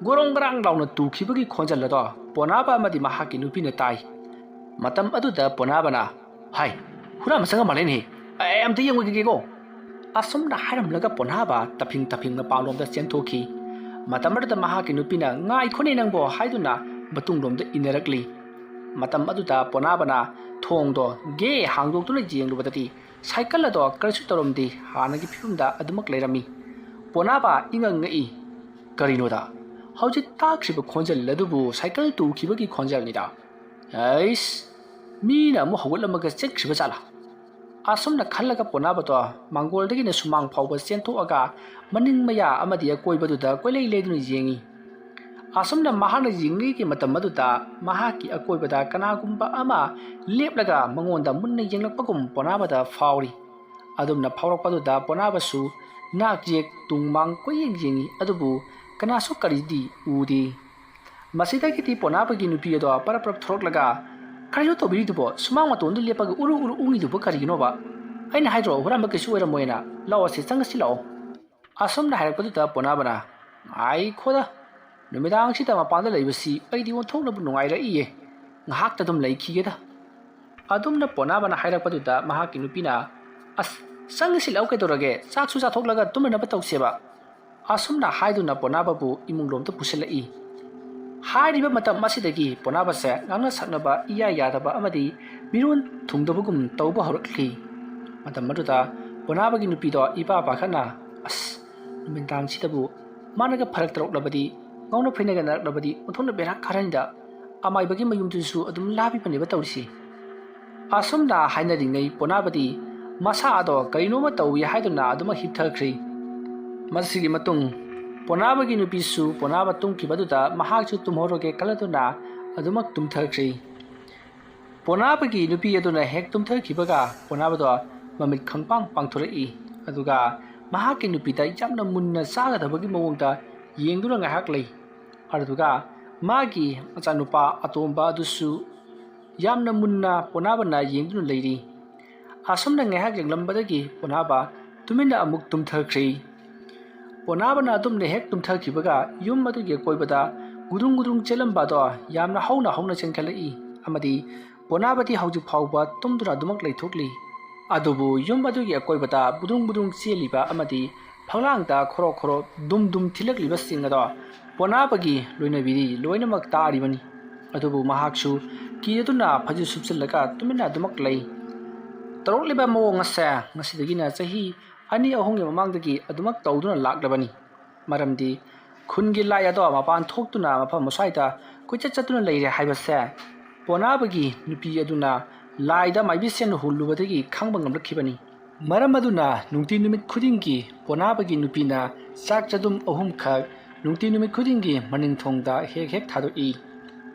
ꯒꯣꯔꯣꯡ ꯒꯔꯥꯡ ꯂꯥꯎꯅ ꯇꯨꯈꯤꯕꯒꯤ ꯈꯣꯟꯖꯦꯜ ꯑꯗꯣ ꯄꯣꯅꯥꯕ ꯑꯃꯗꯤ ꯃꯍꯥꯛꯀꯤ ꯅꯨꯄꯤꯅ ꯇꯥꯏ꯫ ꯃꯇꯝ ꯑꯗꯨꯗ ꯄꯣꯅꯥꯕꯅ, "ꯍꯥꯏ, ꯍꯨꯔꯥꯟꯕ ꯆꯪꯉ ꯃꯥꯜꯂꯦꯅꯦ꯫ ꯑꯦ, ꯑꯝꯇ ꯌꯦꯡꯉꯨꯈꯤꯒꯦꯀꯣ꯫" ꯑꯁꯨꯝꯅ ꯍꯥꯏꯔꯝꯂꯒ ꯄꯣꯅꯥꯕ ꯇꯞꯐꯤꯡ ꯇꯞꯐꯤꯡ ꯃꯄꯥꯟꯂꯣꯝꯗ ꯆꯦꯟꯊꯣꯛꯈꯤ꯫ ꯃꯇꯝ ꯑꯗꯨꯗ ꯃꯍꯥꯛꯀꯤ ꯅꯨꯄꯤꯅ, "ꯉꯥꯏꯈꯣꯅꯦ ꯅꯪꯕꯣ" ꯍꯥꯏꯗꯨꯅ ꯃꯇꯨꯡꯂꯣꯝꯗ ꯏꯟꯅꯔꯛꯂꯤ꯫ ꯃꯇꯝ ꯑꯗꯨꯗ ꯄꯣꯅꯥꯕꯅ ꯊꯣꯡꯗꯣ ꯒꯦ ꯍꯥꯡꯗꯣꯛꯇꯨꯅ ꯌꯦꯡꯂꯨꯕꯗꯗꯤ ꯁꯥꯏꯀꯜ ꯑꯗꯣ ꯀꯔꯤꯁꯨ ꯇꯧꯔꯝꯗꯦ, ꯍꯥꯟꯅꯒꯤ ꯐꯤꯕꯝꯗ ꯑꯗꯨꯃꯛ ꯂꯩꯔꯝꯃꯤ꯫ ꯄꯣꯅꯥꯕ ꯏꯉꯛ ꯉꯛꯏ꯫ ꯀꯔꯤꯅꯣꯗ? ꯍꯧꯖꯤꯛ ꯇꯥꯈ꯭ꯔꯤꯕ ꯈꯣꯟꯖꯦꯜ ꯑꯗꯨꯕꯨ ꯁꯥꯏꯀꯜ ꯇꯨꯈꯤꯕꯒꯤ ꯈꯣꯟꯖꯦꯜꯅꯤꯗ꯫ ꯑꯩꯁ, ꯃꯤꯅ ꯑꯃꯨꯛ ꯍꯧꯒꯠꯂꯝꯃꯒ ꯆꯠꯈ꯭ꯔꯤꯕ ꯖꯥꯠꯂꯥ? ꯑꯁꯨꯝꯅ ꯈꯜꯂꯒ ꯄꯣꯅꯥꯕꯗꯣ ꯃꯥꯡꯒꯣꯜꯗꯒꯤꯅ ꯁꯨꯃꯥꯡ ꯐꯥꯎꯕ ꯆꯦꯟꯊꯣꯛꯑꯒ ꯃꯅꯤꯡ ꯃꯌꯥ ꯑꯃꯗꯤ ꯑꯀꯣꯏꯕꯗꯨꯗ ꯀꯣꯏꯂꯩ ꯂꯩꯗꯨꯅ ꯌꯦꯡꯉꯤ꯫ ꯑꯁꯨꯝꯅ ꯃꯍꯥꯛꯅ ꯌꯦꯡꯂꯤꯉꯩꯒꯤ ꯃꯇꯝ ꯑꯗꯨꯗ ꯃꯍꯥꯛꯀꯤ ꯑꯀꯣꯏꯕꯗ ꯀꯅꯥꯒꯨꯝꯕ ꯑꯃ ꯂꯦꯞꯂꯒ ꯃꯉꯣꯟꯗ ꯃꯨꯟꯅ ꯌꯦꯡꯂꯛꯄꯒꯨꯝ ꯄꯣꯅꯥꯕꯗ ꯐꯥꯎꯔꯤ꯫ ꯑꯗꯨꯝꯅ ꯐꯥꯎꯔꯛꯄꯗꯨꯗ ꯄꯣꯅꯥꯕꯁꯨ ꯅꯥꯛ ꯌꯦꯛ ꯇꯨꯡ ꯃꯥꯡ ꯀꯣꯏꯌꯦꯡ ꯌꯦꯡꯉꯤ, ꯑꯗꯨꯕꯨ ꯀꯅꯥꯁꯨ ꯀꯔꯤꯗꯤ ꯎꯗꯦ꯫ ꯃꯁꯤꯗꯒꯤꯗꯤ ꯄꯣꯅꯥꯕꯒꯤ ꯅꯨꯄꯤ ꯑꯗꯣ ꯄꯔꯞ ꯄꯔꯞ ꯊꯣꯔꯛꯂꯒ, "ꯀꯔꯤꯅꯣ ꯇꯧꯕꯤꯔꯤꯗꯨꯕꯣ? ꯁꯨꯃꯥꯡ ꯃꯇꯣꯟꯗ ꯂꯦꯞꯄꯒ ꯎꯔꯨ ꯎꯔꯨ ꯎꯪꯉꯤꯗꯨꯕꯣ ꯀꯔꯤꯒꯤꯅꯣꯕ? ꯑꯩꯅ ꯍꯥꯏꯗ꯭ꯔꯣ ꯍꯨꯔꯥꯟꯕ ꯀꯩꯁꯨ ꯑꯣꯏꯔꯝꯃꯣꯏꯅ? ꯂꯥꯛꯑꯣꯁꯦ, ꯆꯪꯉꯁꯤ ꯂꯥꯛꯑꯣ꯫" ꯑꯁꯨꯝꯅ ꯍꯥꯏꯔꯛꯄꯗꯨꯗ ꯄꯣꯅꯥꯕꯅ, "ꯉꯥꯏꯈꯣꯗ, ꯅꯨꯃꯤꯗꯥꯡꯁꯤꯗ ꯃꯄꯥꯟꯗ ꯂꯩꯕꯁꯤ ꯑꯩꯗꯤ ꯑꯣꯟꯊꯣꯛꯅꯕꯨ ꯅꯨꯡꯉꯥꯏꯔꯛꯏꯌꯦ꯫ ꯉꯥꯏꯍꯥꯛꯇ ꯑꯗꯨꯝ ꯂꯩꯈꯤꯒꯦꯗ꯫" ꯑꯗꯨꯝꯅ ꯄꯣꯅꯥꯕꯅ ꯍꯥꯏꯔꯛꯄꯗꯨꯗ ꯃꯍꯥꯛꯀꯤ ꯅꯨꯄꯤꯅ, "ꯑꯁ, ꯆꯪꯉꯁꯤ ꯂꯥꯛꯑꯣ ꯀꯩꯗꯧꯔꯒꯦ? ꯆꯥꯛꯁꯨ ꯆꯥꯊꯣꯛꯂꯒ ꯇꯨꯝꯅꯅꯕ ꯇꯧꯁꯦꯕ꯫" ꯑꯁꯨꯝꯅ ꯍꯥꯏꯗꯨꯅ ꯄꯣꯅꯥꯕꯕꯨ ꯏꯃꯨꯡꯂꯣꯝꯗ ꯄꯨꯁꯤꯜꯂꯛꯏ꯫ ꯍꯥꯏꯔꯤꯕ ꯃꯇꯝ ꯑꯁꯤꯗꯒꯤ ꯄꯣꯅꯥꯕꯁꯦ ꯉꯥꯡꯅ ꯁꯛꯅꯕ ꯏꯌꯥ ꯌꯥꯗꯕ ꯑꯃꯗꯤ ꯃꯤꯔꯣꯟ ꯊꯨꯡꯗꯕꯒꯨꯝ ꯇꯧꯕ ꯍꯧꯔꯛꯂꯤ꯫ ꯃꯇꯝ ꯑꯗꯨꯗ ꯄꯣꯅꯥꯕꯒꯤ ꯅꯨꯄꯤꯗꯣ ꯏꯄꯥ ꯄꯥꯈꯠꯅ, "ꯑꯁ, ꯅꯨꯃꯤꯗꯥꯡꯁꯤꯗꯕꯨ ꯃꯥꯅꯒ ꯐꯔꯛ ꯇꯧꯔꯛꯂꯕꯗꯤ, ꯉꯥꯎꯅ ꯐꯩꯅꯒ ꯅꯥꯔꯛꯂꯕꯗꯤ ꯑꯣꯟꯊꯣꯛꯅ ꯕꯦꯔꯥ ꯀꯥꯔꯅꯤꯗ꯫ ꯑꯃꯥꯏꯕꯒꯤ ꯃꯌꯨꯝꯗꯨꯁꯨ ꯑꯗꯨꯝ ꯂꯥꯞꯄꯤꯕꯅꯦꯕ ꯇꯧꯔꯤꯁꯤ꯫" ꯑꯁꯨꯝꯅ ꯍꯥꯏꯅꯔꯤꯉꯩ ꯄꯣꯅꯥꯕꯗꯤ ꯃꯁꯥ ꯑꯗꯣ ꯀꯔꯤꯅꯣꯃ ꯇꯧꯏ ꯍꯥꯏꯗꯨꯅ ꯑꯗꯨꯃꯛ ꯍꯤꯞꯊꯈ꯭ꯔꯤ꯫ ꯃꯁꯤꯒꯤ ꯃꯇꯨꯡ ꯄꯣꯅꯥꯕꯒꯤ ꯅꯨꯄꯤꯁꯨ ꯄꯣꯅꯥꯕ ꯇꯨꯝꯈꯤꯕꯗꯨꯗ ꯃꯍꯥꯛꯁꯨ ꯇꯨꯝꯍꯧꯔꯒꯦ ꯈꯜꯂꯗꯨꯅ ꯑꯗꯨꯃꯛ ꯇꯨꯝꯊꯈ꯭ꯔꯤ꯫ ꯄꯣꯅꯥꯕꯒꯤ ꯅꯨꯄꯤ ꯑꯗꯨꯅ ꯍꯦꯛ ꯇꯨꯝꯊꯈꯤꯕꯒ ꯄꯣꯅꯥꯕꯗꯣ ꯃꯃꯤꯠ ꯈꯪꯄꯥꯡ ꯄꯥꯡꯊꯣꯔꯛꯏ꯫ ꯑꯗꯨꯒ ꯃꯍꯥꯛꯀꯤ ꯅꯨꯄꯤꯗ ꯌꯥꯝꯅ ꯃꯨꯟꯅ ꯆꯥꯒꯗꯕꯒꯤ ꯃꯑꯣꯡꯗ ꯌꯦꯡꯗꯨꯅ ꯉꯥꯏꯍꯥꯛ ꯂꯩ꯫ ꯑꯗꯨꯗꯨꯒ ꯃꯥꯒꯤ ꯃꯆꯥꯅꯨꯄꯥ ꯑꯇꯣꯝꯕ ꯑꯗꯨꯁꯨ ꯌꯥꯝꯅ ꯃꯨꯟꯅ ꯄꯣꯅꯥꯕꯅ ꯌꯦꯡꯗꯨꯅ ꯂꯩꯔꯤ꯫ ꯑꯁꯨꯝꯅ ꯉꯥꯏꯍꯥꯛ ꯌꯦꯡꯂꯝꯕꯗꯒꯤ ꯄꯣꯅꯥꯕ ꯇꯨꯃꯤꯟꯅ ꯑꯃꯨꯛ ꯇꯨꯝꯊꯈ꯭ꯔꯦ꯫ ꯄꯣꯅꯥꯕꯅ ꯑꯗꯨꯝꯅ ꯍꯦꯛ ꯇꯨꯝꯊꯈꯤꯕꯒ ꯌꯨꯝ ꯑꯗꯨꯒꯤ ꯑꯀꯣꯏꯕꯗ ꯒꯨꯗꯨꯡ ꯒꯨꯗꯨꯡ ꯆꯦꯜꯂꯝꯕ ꯑꯗꯣ ꯌꯥꯝꯅ ꯍꯧꯅ ꯍꯧꯅ ꯆꯦꯟꯈꯠꯂꯛꯏ ꯑꯃꯗꯤ ꯄꯣꯅꯥꯕꯗꯤ ꯍꯧꯖꯤꯛ ꯐꯥꯎꯕ ꯇꯨꯝꯗꯨꯅ ꯑꯗꯨꯃꯛ ꯂꯩꯊꯣꯛꯂꯤ꯫ ꯑꯗꯨꯕꯨ ꯌꯨꯝ ꯑꯗꯨꯒꯤ ꯑꯀꯣꯏꯕꯗ ꯕꯨꯗꯨꯡ ꯕꯨꯗꯨꯡ ꯆꯦꯜꯂꯤꯕ ꯑꯃꯗꯤ ꯐꯛꯂꯥꯡꯗ ꯈꯣꯔꯣ ꯈꯣꯔꯣ ꯗꯨꯝ ꯗꯨꯝ ꯊꯤꯜꯂꯛꯂꯤꯕꯁꯤꯡ ꯑꯗꯣ ꯄꯣꯅꯥꯕꯒꯤ ꯂꯣꯏꯅꯕꯤꯗꯤ ꯂꯣꯏꯅꯃꯛ ꯇꯥꯔꯤꯕꯅꯤ꯫ ꯑꯗꯨꯕꯨ ꯃꯍꯥꯛꯁꯨ ꯀꯤꯗꯨꯅ ꯐꯩꯖꯨꯞ ꯁꯨꯞꯆꯤꯜꯂꯒ ꯇꯨꯃꯤꯟꯅ ꯑꯗꯨꯃꯛ ꯂꯩ꯫ ꯇꯧꯔꯛꯂꯤꯕ ꯃꯑꯣꯡ ꯑꯁꯦ ꯉꯁꯤꯗꯒꯤꯅ ꯆꯍꯤ ꯑꯅꯤ ꯑꯍꯨꯝꯒꯤ ꯃꯃꯥꯡꯗꯒꯤ ꯑꯗꯨꯃꯛ ꯇꯧꯗꯨꯅ ꯂꯥꯛꯂꯕꯅꯤ꯫ ꯃꯔꯝꯗꯤ ꯈꯨꯟꯒꯤ ꯂꯥꯏ ꯑꯗꯣ ꯃꯄꯥꯟ ꯊꯣꯛꯇꯨꯅ ꯃꯐꯝ ꯑꯁ꯭ꯋꯥꯏꯗ ꯀꯣꯏꯆꯠ ꯆꯠꯇꯨꯅ ꯂꯩꯔꯦ ꯍꯥꯏꯕꯁꯦ ꯄꯣꯅꯥꯕꯒꯤ ꯅꯨꯄꯤ ꯑꯗꯨꯅ ꯂꯥꯏꯗ ꯃꯥꯏꯕꯤ ꯁꯦꯟ ꯍꯨꯜꯂꯨꯕꯗꯒꯤ ꯈꯪꯕ ꯉꯝꯂꯛꯈꯤꯕꯅꯤ꯫ ꯃꯔꯝ ꯑꯗꯨꯅ ꯅꯨꯡꯇꯤ ꯅꯨꯃꯤꯠ ꯈꯨꯗꯤꯡꯒꯤ ꯄꯣꯅꯥꯕꯒꯤ ꯅꯨꯄꯤꯅ ꯆꯥꯛ ꯆꯗꯨꯝ ꯑꯍꯨꯝꯈꯛ ꯅꯨꯡꯇꯤ ꯅꯨꯃꯤꯠ ꯈꯨꯗꯤꯡꯒꯤ ꯃꯅꯤꯡ ꯊꯣꯡꯗ ꯍꯦꯛ ꯍꯦꯛ ꯊꯥꯗꯣꯛꯏ꯫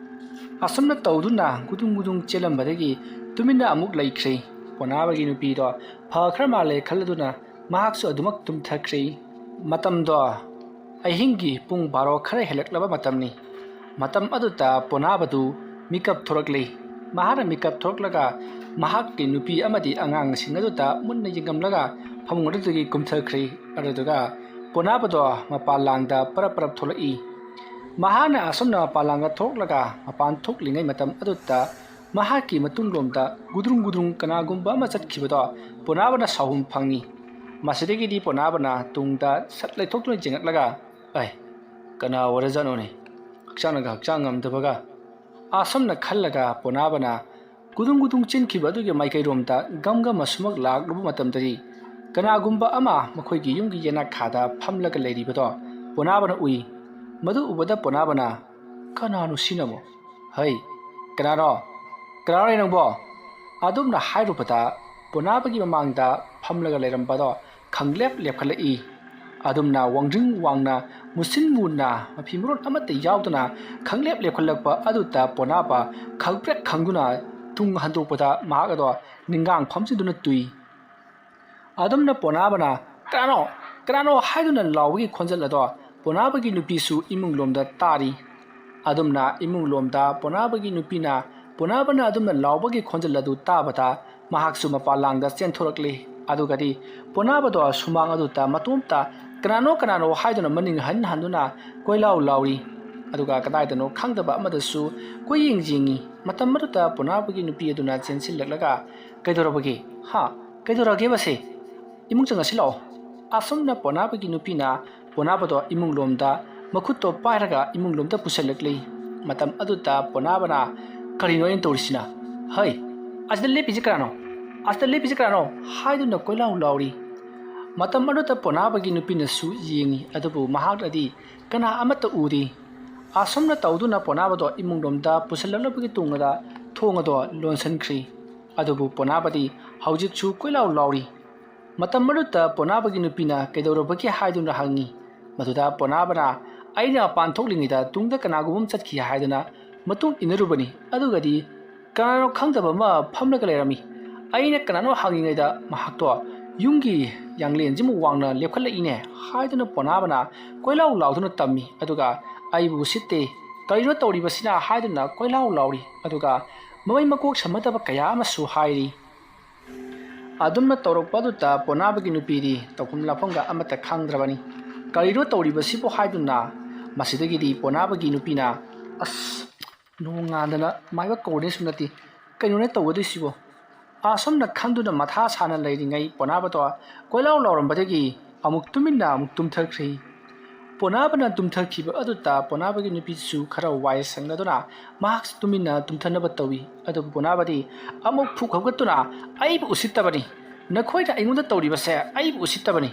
ꯑꯁꯨꯝꯅ ꯇꯧꯗꯨꯅ ꯒꯨꯗꯨꯡ ꯒꯨꯗꯨꯡ ꯆꯦꯜꯂꯝꯕꯗꯒꯤ ꯇꯨꯃꯤꯟꯅ ꯑꯃꯨꯛ ꯂꯩꯈ꯭ꯔꯦ꯫ ꯄꯣꯅꯥꯕꯒꯤ ꯅꯨꯄꯤꯗꯣ ꯐꯈ꯭ꯔ ꯃꯥꯜꯂꯦ ꯈꯜꯂꯗꯨꯅ ꯃꯍꯥꯛꯁꯨ ꯑꯗꯨꯃꯛ ꯇꯨꯝꯊꯈ꯭ꯔꯦ꯫ ꯃꯇꯝꯗꯣ ꯑꯍꯤꯡꯒꯤ ꯄꯨꯡ ꯕꯥꯔꯣ ꯈꯔ ꯍꯦꯜꯂꯛꯂꯕ ꯃꯇꯝꯅꯤ꯫ ꯃꯇꯝ ꯑꯗꯨꯗ ꯄꯣꯅꯥꯕꯗꯨ ꯃꯤꯀꯞ ꯊꯣꯔꯛꯂꯤ꯫ ꯃꯍꯥꯛꯅ ꯃꯤꯀꯞ ꯊꯣꯔꯛꯂꯒ ꯃꯍꯥꯛꯀꯤ ꯅꯨꯄꯤ ꯑꯃꯗꯤ ꯑꯉꯥꯡꯁꯤꯡ ꯑꯗꯨꯗ ꯃꯨꯟꯅ ꯌꯦꯡꯉꯝꯂꯒ ꯐꯃꯨꯡ ꯑꯗꯨꯗꯒꯤ ꯀꯨꯝꯊꯈ꯭ꯔꯦ꯫ ꯑꯗꯨꯗꯨꯒ ꯄꯣꯅꯥꯕꯗꯣ ꯃꯄꯥꯟ ꯂꯥꯡꯗ ꯄꯔꯞ ꯄꯔꯞ ꯊꯣꯛꯂꯛꯏ꯫ ꯃꯍꯥꯛꯅ ꯑꯁꯨꯝꯅ ꯃꯄꯥꯟ ꯂꯥꯡꯗ ꯊꯣꯛꯂꯒ ꯃꯄꯥꯟ ꯊꯣꯛꯂꯤꯉꯩ ꯃꯇꯝ ꯑꯗꯨꯗ ꯃꯍꯥꯛꯀꯤ ꯃꯇꯨꯡꯂꯣꯝꯗ ꯒꯨꯗ꯭ꯔꯨꯡ ꯒꯨꯗ꯭ꯔꯨꯡ ꯀꯅꯥꯒꯨꯝꯕ ꯑꯃ ꯆꯠꯈꯤꯕꯗꯣ ꯄꯣꯅꯥꯕꯅ ꯁꯥꯎꯍꯨꯝ ꯐꯪꯉꯤ꯫ ꯃꯁꯤꯗꯒꯤꯗꯤ ꯄꯣꯅꯥꯕꯅ ꯇꯨꯡꯗ ꯁꯠ ꯂꯩꯊꯣꯛꯇꯨꯅ ꯌꯦꯡꯉꯛꯂꯒ, "ꯑꯩ, ꯀꯅꯥ ꯑꯣꯏꯔꯖꯥꯠꯅꯣꯅꯦ? ꯍꯛꯆꯥꯡꯅꯒ ꯍꯛꯆꯥꯡ ꯉꯝꯗꯕꯒ?" ꯑꯁꯨꯝꯅ ꯈꯜꯂꯒ ꯄꯣꯅꯥꯕꯅ ꯒꯨꯗꯨꯡ ꯒꯨꯗꯨꯡ ꯆꯦꯟꯈꯤꯕ ꯑꯗꯨꯒꯤ ꯃꯥꯏꯀꯩꯔꯣꯝꯗ ꯒꯝ ꯒꯝ ꯑꯁꯨꯃꯛ ꯂꯥꯛꯂꯨꯕ ꯃꯇꯝꯗꯗꯤ ꯀꯅꯥꯒꯨꯝꯕ ꯑꯃ ꯃꯈꯣꯏꯒꯤ ꯌꯨꯝꯒꯤ ꯌꯦꯅꯥꯈꯥꯗ ꯐꯝꯂꯒ ꯂꯩꯔꯤꯕꯗꯣ ꯄꯣꯅꯥꯕꯅ ꯎꯏ꯫ ꯃꯗꯨ ꯎꯕꯗ ꯄꯣꯅꯥꯕꯅ, "ꯀꯅꯥꯅꯣ ꯁꯤꯅꯕꯣ? ꯍꯩ, ꯀꯅꯥꯅꯣ? ꯀꯅꯥꯅꯣ ꯅꯪꯕꯣ?" ꯑꯗꯨꯝꯅ ꯍꯥꯏꯔꯨꯕꯗ ꯄꯣꯅꯥꯕꯒꯤ ꯃꯃꯥꯡꯗ ꯐꯝꯂꯒ ꯂꯩꯔꯝꯕꯗꯣ ꯈꯪꯂꯦꯞ ꯂꯦꯞꯈꯠꯂꯛꯏ꯫ ꯑꯗꯨꯝꯅ ꯋꯥꯡꯗ꯭ꯔꯤꯡ ꯋꯥꯡꯅ ꯃꯨꯁꯤꯟ ꯃꯨꯅ ꯃꯐꯤ ꯃꯔꯣꯟ ꯑꯃꯠꯇ ꯌꯥꯎꯗꯅ ꯈꯪꯂꯦꯞ ꯂꯦꯞꯈꯠꯂꯛꯄ ꯑꯗꯨꯗ ꯄꯣꯅꯥꯕ ꯈꯪꯄ꯭ꯔꯦꯛ ꯈꯪꯗꯨꯅ ꯇꯨꯡ ꯍꯟꯗꯣꯛꯄꯗ ꯃꯍꯥꯛ ꯑꯗꯣ ꯅꯤꯡꯒꯥꯡ ꯐꯝꯖꯤꯟꯗꯨꯅ ꯇꯨꯏ꯫ ꯑꯗꯨꯝꯅ ꯄꯣꯅꯥꯕꯅ "ꯀꯅꯥꯅꯣ? ꯀꯅꯥꯅꯣ?" ꯍꯥꯏꯗꯨꯅ ꯂꯥꯎꯕꯒꯤ ꯈꯣꯟꯖꯦꯜ ꯑꯗꯣ ꯄꯣꯅꯥꯕꯒꯤ ꯅꯨꯄꯤꯁꯨ ꯏꯃꯨꯡꯂꯣꯝꯗ ꯇꯥꯔꯤ꯫ ꯑꯗꯨꯝꯅ ꯏꯃꯨꯡꯂꯣꯝꯗ ꯄꯣꯅꯥꯕꯒꯤ ꯅꯨꯄꯤꯅ ꯄꯣꯅꯥꯕꯅ ꯑꯗꯨꯝꯅ ꯂꯥꯎꯕꯒꯤ ꯈꯣꯟꯖꯦꯜ ꯑꯗꯨ ꯇꯥꯕꯗ ꯃꯍꯥꯛꯁꯨ ꯃꯄꯥꯟꯂꯥꯡꯗ ꯆꯦꯟꯊꯣꯔꯛꯂꯤ꯫ ꯑꯗꯨꯒꯗꯤ ꯄꯣꯅꯥꯕꯗꯣ ꯁꯨꯃꯥꯡ ꯑꯗꯨꯗ ꯃꯇꯣꯝꯇ ꯀꯅꯥꯅꯣ ꯀꯅꯥꯅꯣ ꯍꯥꯏꯗꯨꯅ ꯃꯅꯤꯡ ꯍꯟ ꯍꯟꯗꯨꯅ ꯀꯣꯏꯂꯥꯎ ꯂꯥꯎꯔꯤ꯫ ꯑꯗꯨꯒ ꯀꯗꯥꯏꯗꯅꯣ ꯈꯪꯗꯕ ꯑꯃꯗꯁꯨ ꯀꯣꯏꯌꯦꯡ ꯌꯦꯡꯉꯤ꯫ ꯃꯇꯝ ꯑꯗꯨꯗ ꯄꯣꯅꯥꯕꯒꯤ ꯅꯨꯄꯤ ꯑꯗꯨꯅ ꯆꯦꯟꯁꯤꯜꯂꯛꯂꯒ, "ꯀꯩꯗꯧꯔꯕꯒꯦ? ꯍꯥ? ꯀꯩꯗꯧꯔꯒꯦꯕꯁꯦ? ꯏꯃꯨꯡ ꯆꯪꯉꯁꯤ ꯂꯥꯛꯑꯣ꯫" ꯑꯁꯨꯝꯅ ꯄꯣꯅꯥꯕꯒꯤ ꯅꯨꯄꯤꯅ ꯄꯣꯅꯥꯕꯗꯣ ꯏꯃꯨꯡꯂꯣꯝꯗ ꯃꯈꯨꯠꯇꯣ ꯄꯥꯏꯔꯒ ꯏꯃꯨꯡꯂꯣꯝꯗ ꯄꯨꯁꯤꯜꯂꯛꯂꯤ꯫ ꯃꯇꯝ ꯑꯗꯨꯗ ꯄꯣꯅꯥꯕꯅ, "ꯀꯔꯤꯅꯣ ꯑꯩꯅ ꯇꯧꯔꯤꯁꯤꯅ? ꯍꯩ, ꯑꯁꯤꯗ ꯂꯦꯞꯄꯤꯁꯤ ꯀꯅꯥꯅꯣ? ꯑꯁꯤꯗ ꯂꯦꯞꯄꯤꯁꯤ ꯀꯅꯥꯅꯣ?" ꯍꯥꯏꯗꯨꯅ ꯀꯣꯏꯂꯥꯎ ꯂꯥꯎꯔꯤ꯫ ꯃꯇꯝ ꯑꯗꯨꯗ ꯄꯣꯅꯥꯕꯒꯤ ꯅꯨꯄꯤꯅꯁꯨ ꯌꯦꯡꯉꯤ, ꯑꯗꯨꯕꯨ ꯃꯍꯥꯛꯅꯗꯤ ꯀꯅꯥ ꯑꯃꯠꯇ ꯎꯗꯦ꯫ ꯑꯁꯨꯝꯅ ꯇꯧꯗꯨꯅ ꯄꯣꯅꯥꯕꯗꯣ ꯏꯃꯨꯡꯂꯣꯝꯗ ꯄꯨꯁꯤꯜꯂꯛꯂꯕꯒꯤ ꯇꯨꯡꯗ ꯊꯣꯡ ꯑꯗꯣ ꯂꯣꯟꯁꯤꯟꯈ꯭ꯔꯤ꯫ ꯑꯗꯨꯕꯨ ꯄꯣꯅꯥꯕꯗꯤ ꯍꯧꯖꯤꯛꯁꯨ ꯀꯣꯏꯂꯥꯎ ꯂꯥꯎꯔꯤ꯫ ꯃꯇꯝ ꯑꯗꯨꯗ ꯄꯣꯅꯥꯕꯒꯤ ꯅꯨꯄꯤꯅ ꯀꯩꯗꯧꯔꯕꯒꯦ ꯍꯥꯏꯗꯨꯅ ꯍꯪꯉꯤ꯫ ꯃꯗꯨꯗ ꯄꯣꯅꯥꯕꯅ, "ꯑꯩꯅ ꯃꯄꯥꯟ ꯊꯣꯛꯂꯤꯉꯩꯗ ꯇꯨꯡꯗ ꯀꯅꯥꯒꯨꯝꯕ ꯑꯃ ꯆꯠꯈꯤ ꯍꯥꯏꯗꯨꯅ ꯃꯇꯨꯡ ꯏꯟꯅꯔꯨꯕꯅꯤ, ꯑꯗꯨꯒꯗꯤ ꯀꯅꯥꯅꯣ ꯈꯪꯗꯕ ꯑꯃ ꯐꯝꯂꯒ ꯂꯩꯔꯝꯃꯤ꯫ ꯑꯩꯅ ꯀꯅꯥꯅꯣ ꯍꯪꯉꯤꯉꯩꯗ ꯃꯍꯥꯛꯇꯣ ꯌꯨꯝꯒꯤ ꯌꯥꯡꯂꯦꯟꯁꯤꯃꯨꯛ ꯋꯥꯡꯅ ꯂꯦꯞꯈꯠꯂꯛꯏꯅꯦ" ꯍꯥꯏꯗꯨꯅ ꯄꯣꯅꯥꯕꯅ ꯀꯣꯏꯂꯥꯎ ꯂꯥꯎꯗꯨꯅ ꯇꯝꯃꯤ꯫ ꯑꯗꯨꯒ "ꯑꯩꯕꯨ ꯎꯁꯤꯠꯇꯦ, ꯀꯔꯤꯅꯣ ꯇꯧꯔꯤꯕꯁꯤꯅ?" ꯍꯥꯏꯗꯨꯅ ꯀꯣꯏꯂꯥꯎ ꯂꯥꯎꯔꯤ꯫ ꯑꯗꯨꯒ ꯃꯃꯩ ꯃꯀꯣꯛ ꯁꯝꯅꯗꯕ ꯀꯌꯥ ꯑꯃꯁꯨ ꯍꯥꯏꯔꯤ꯫ ꯑꯗꯨꯝꯅ ꯇꯧꯔꯛꯄ ꯑꯗꯨꯗ ꯄꯣꯅꯥꯕꯒꯤ ꯅꯨꯄꯤꯗꯤ ꯇꯧꯐꯝ ꯂꯥꯛꯐꯝꯒ ꯑꯃꯠꯇ ꯈꯪꯗ꯭ꯔꯕꯅꯤ꯫ "ꯀꯔꯤꯅꯣ ꯇꯧꯔꯤꯕꯁꯤꯕꯨ?" ꯍꯥꯏꯗꯨꯅ ꯃꯁꯤꯗꯒꯤꯗꯤ ꯄꯣꯅꯥꯕꯒꯤ ꯅꯨꯄꯤꯅ, "ꯑꯁ, ꯅꯣꯡꯉꯥꯟꯗꯅ ꯃꯥꯏꯕ ꯀꯧꯔꯦꯁꯨ ꯅꯠꯇꯦ, ꯀꯩꯅꯣꯅꯦ ꯇꯧꯒꯗꯣꯏꯁꯤꯕꯣ?" ꯑꯁꯨꯝꯅ ꯈꯟꯗꯨꯅ ꯃꯊꯥ ꯁꯥꯅ ꯂꯩꯔꯤꯉꯩ ꯄꯣꯅꯥꯕꯗꯣ ꯀꯣꯏꯂꯥꯎ ꯂꯥꯎꯔꯝꯕꯗꯒꯤ ꯑꯃꯨꯛ ꯇꯨꯃꯤꯟꯅ ꯑꯃꯨꯛ ꯇꯨꯝꯊꯈ꯭ꯔꯦ꯫ ꯄꯣꯅꯥꯕꯅ ꯇꯨꯝꯊꯈꯤꯕ ꯑꯗꯨꯗ ꯄꯣꯅꯥꯕꯒꯤ ꯅꯨꯄꯤꯁꯨ ꯈꯔ ꯋꯥꯏ ꯁꯪꯅꯗꯨꯅ ꯃꯍꯥꯛꯁꯨ ꯇꯨꯃꯤꯟꯅ ꯇꯨꯝꯊꯅꯕ ꯇꯧꯏ꯫ ꯑꯗꯨꯕꯨ ꯄꯣꯅꯥꯕꯗꯤ ꯑꯃꯨꯛ ꯐꯨꯛ ꯍꯧꯒꯠꯇꯨꯅ, "ꯑꯩꯕꯨ ꯎꯁꯤꯠꯇꯕꯅꯤ, ꯅꯈꯣꯏꯅ ꯑꯩꯉꯣꯟꯗ ꯇꯧꯔꯤꯕꯁꯦ ꯑꯩꯕꯨ ꯎꯁꯤꯠꯇꯕꯅꯤ꯫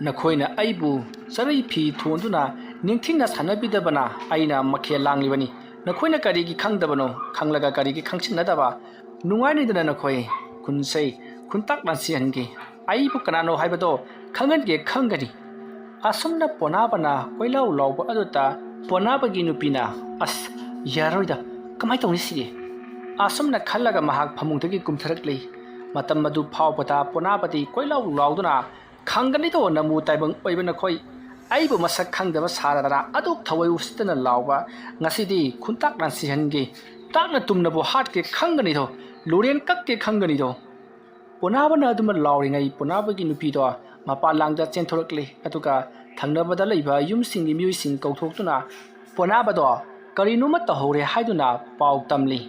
ꯅꯈꯣꯏꯅ ꯑꯩꯕꯨ ꯆꯔꯩ ꯐꯤ ꯊꯣꯟꯗꯨꯅ ꯅꯤꯡꯊꯤꯅ ꯁꯥꯟꯅꯕꯤꯗꯕꯅ ꯑꯩꯅ ꯃꯈꯦꯜ ꯂꯥꯡꯂꯤꯕꯅꯤ꯫ ꯅꯈꯣꯏꯅ ꯀꯔꯤꯒꯤ ꯈꯪꯗꯕꯅꯣ? ꯈꯪꯂꯒ ꯀꯔꯤꯒꯤ ꯈꯪꯁꯤꯟꯅꯗꯕ? ꯅꯨꯡꯉꯥꯏꯅꯤꯗꯅ ꯅꯈꯣꯏ ꯈꯨꯟꯁꯩ ꯈꯨꯟꯇꯥꯛ ꯂꯥꯟꯁꯤꯍꯟꯒꯦ꯫ ꯑꯩꯕꯨ ꯀꯅꯥꯅꯣ ꯍꯥꯏꯕꯗꯣ ꯈꯪꯍꯟꯒꯦ, ꯈꯪꯒꯅꯤ꯫" ꯑꯁꯨꯝꯅ ꯄꯣꯅꯥꯕꯅ ꯀꯣꯏꯂꯥꯎ ꯂꯥꯎꯕ ꯑꯗꯨꯗ ꯄꯣꯅꯥꯕꯒꯤ ꯅꯨꯄꯤꯅ, "ꯑꯁ, ꯌꯥꯔꯣꯏꯗ, ꯀꯃꯥꯏꯅ ꯇꯧꯅꯤ ꯁꯤꯗꯤ?" ꯑꯁꯨꯝꯅ ꯈꯜꯂꯒ ꯃꯍꯥꯛ ꯐꯃꯨꯡꯗꯒꯤ ꯀꯨꯝꯊꯔꯛꯂꯤ꯫ ꯃꯇꯝ ꯑꯗꯨ ꯐꯥꯎꯕꯗ ꯄꯣꯅꯥꯕꯗꯤ ꯀꯣꯏꯂꯥꯎ ꯂꯥꯎꯗꯨꯅ, "ꯈꯪꯒꯅꯤꯗꯣ ꯅꯃꯨ ꯇꯥꯏꯕꯪ ꯑꯣꯏꯕ ꯅꯈꯣꯏ, ꯑꯩꯕꯨ ꯃꯁꯛ ꯈꯪꯗꯕ ꯁꯥꯔꯗꯅ ꯑꯗꯨꯛ ꯊꯋꯥꯏ ꯎꯁꯤꯠꯇꯅ ꯂꯥꯎꯕ, ꯉꯁꯤꯗꯤ ꯈꯨꯟꯇꯥꯛ ꯅꯥꯟꯁꯤꯍꯟꯒꯦ, ꯇꯥꯛꯅ ꯇꯨꯝꯅꯕꯨ ꯍꯥꯠꯀꯦ ꯈꯪꯒꯅꯤꯗꯣ, ꯂꯨꯔꯦꯟ ꯀꯛꯀꯦ ꯈꯪꯒꯅꯤꯗꯣ꯫ ꯄꯣꯅꯥꯕꯅ ꯑꯗꯨꯃ ꯂꯥꯎꯔꯤꯉꯩ ꯄꯣꯅꯥꯕꯒꯤ ꯅꯨꯄꯤꯗꯣ ꯃꯄꯥꯟ ꯂꯥꯡꯗ ꯆꯦꯟꯊꯣꯔꯛꯂꯦ, ꯑꯗꯨꯒ ꯊꯪꯅꯕꯗ ꯂꯩꯕ ꯌꯨꯝꯁꯤꯡꯒꯤ ꯃꯤꯑꯣꯏꯁꯤꯡ ꯀꯧꯊꯣꯛꯇꯨꯅ ꯄꯣꯅꯥꯕꯗꯣ ꯀꯔꯤꯅꯣꯃ ꯇꯧꯍꯧꯔꯦ ꯍꯥꯏꯗꯨꯅ ꯄꯥꯎ ꯇꯝꯂꯤ꯫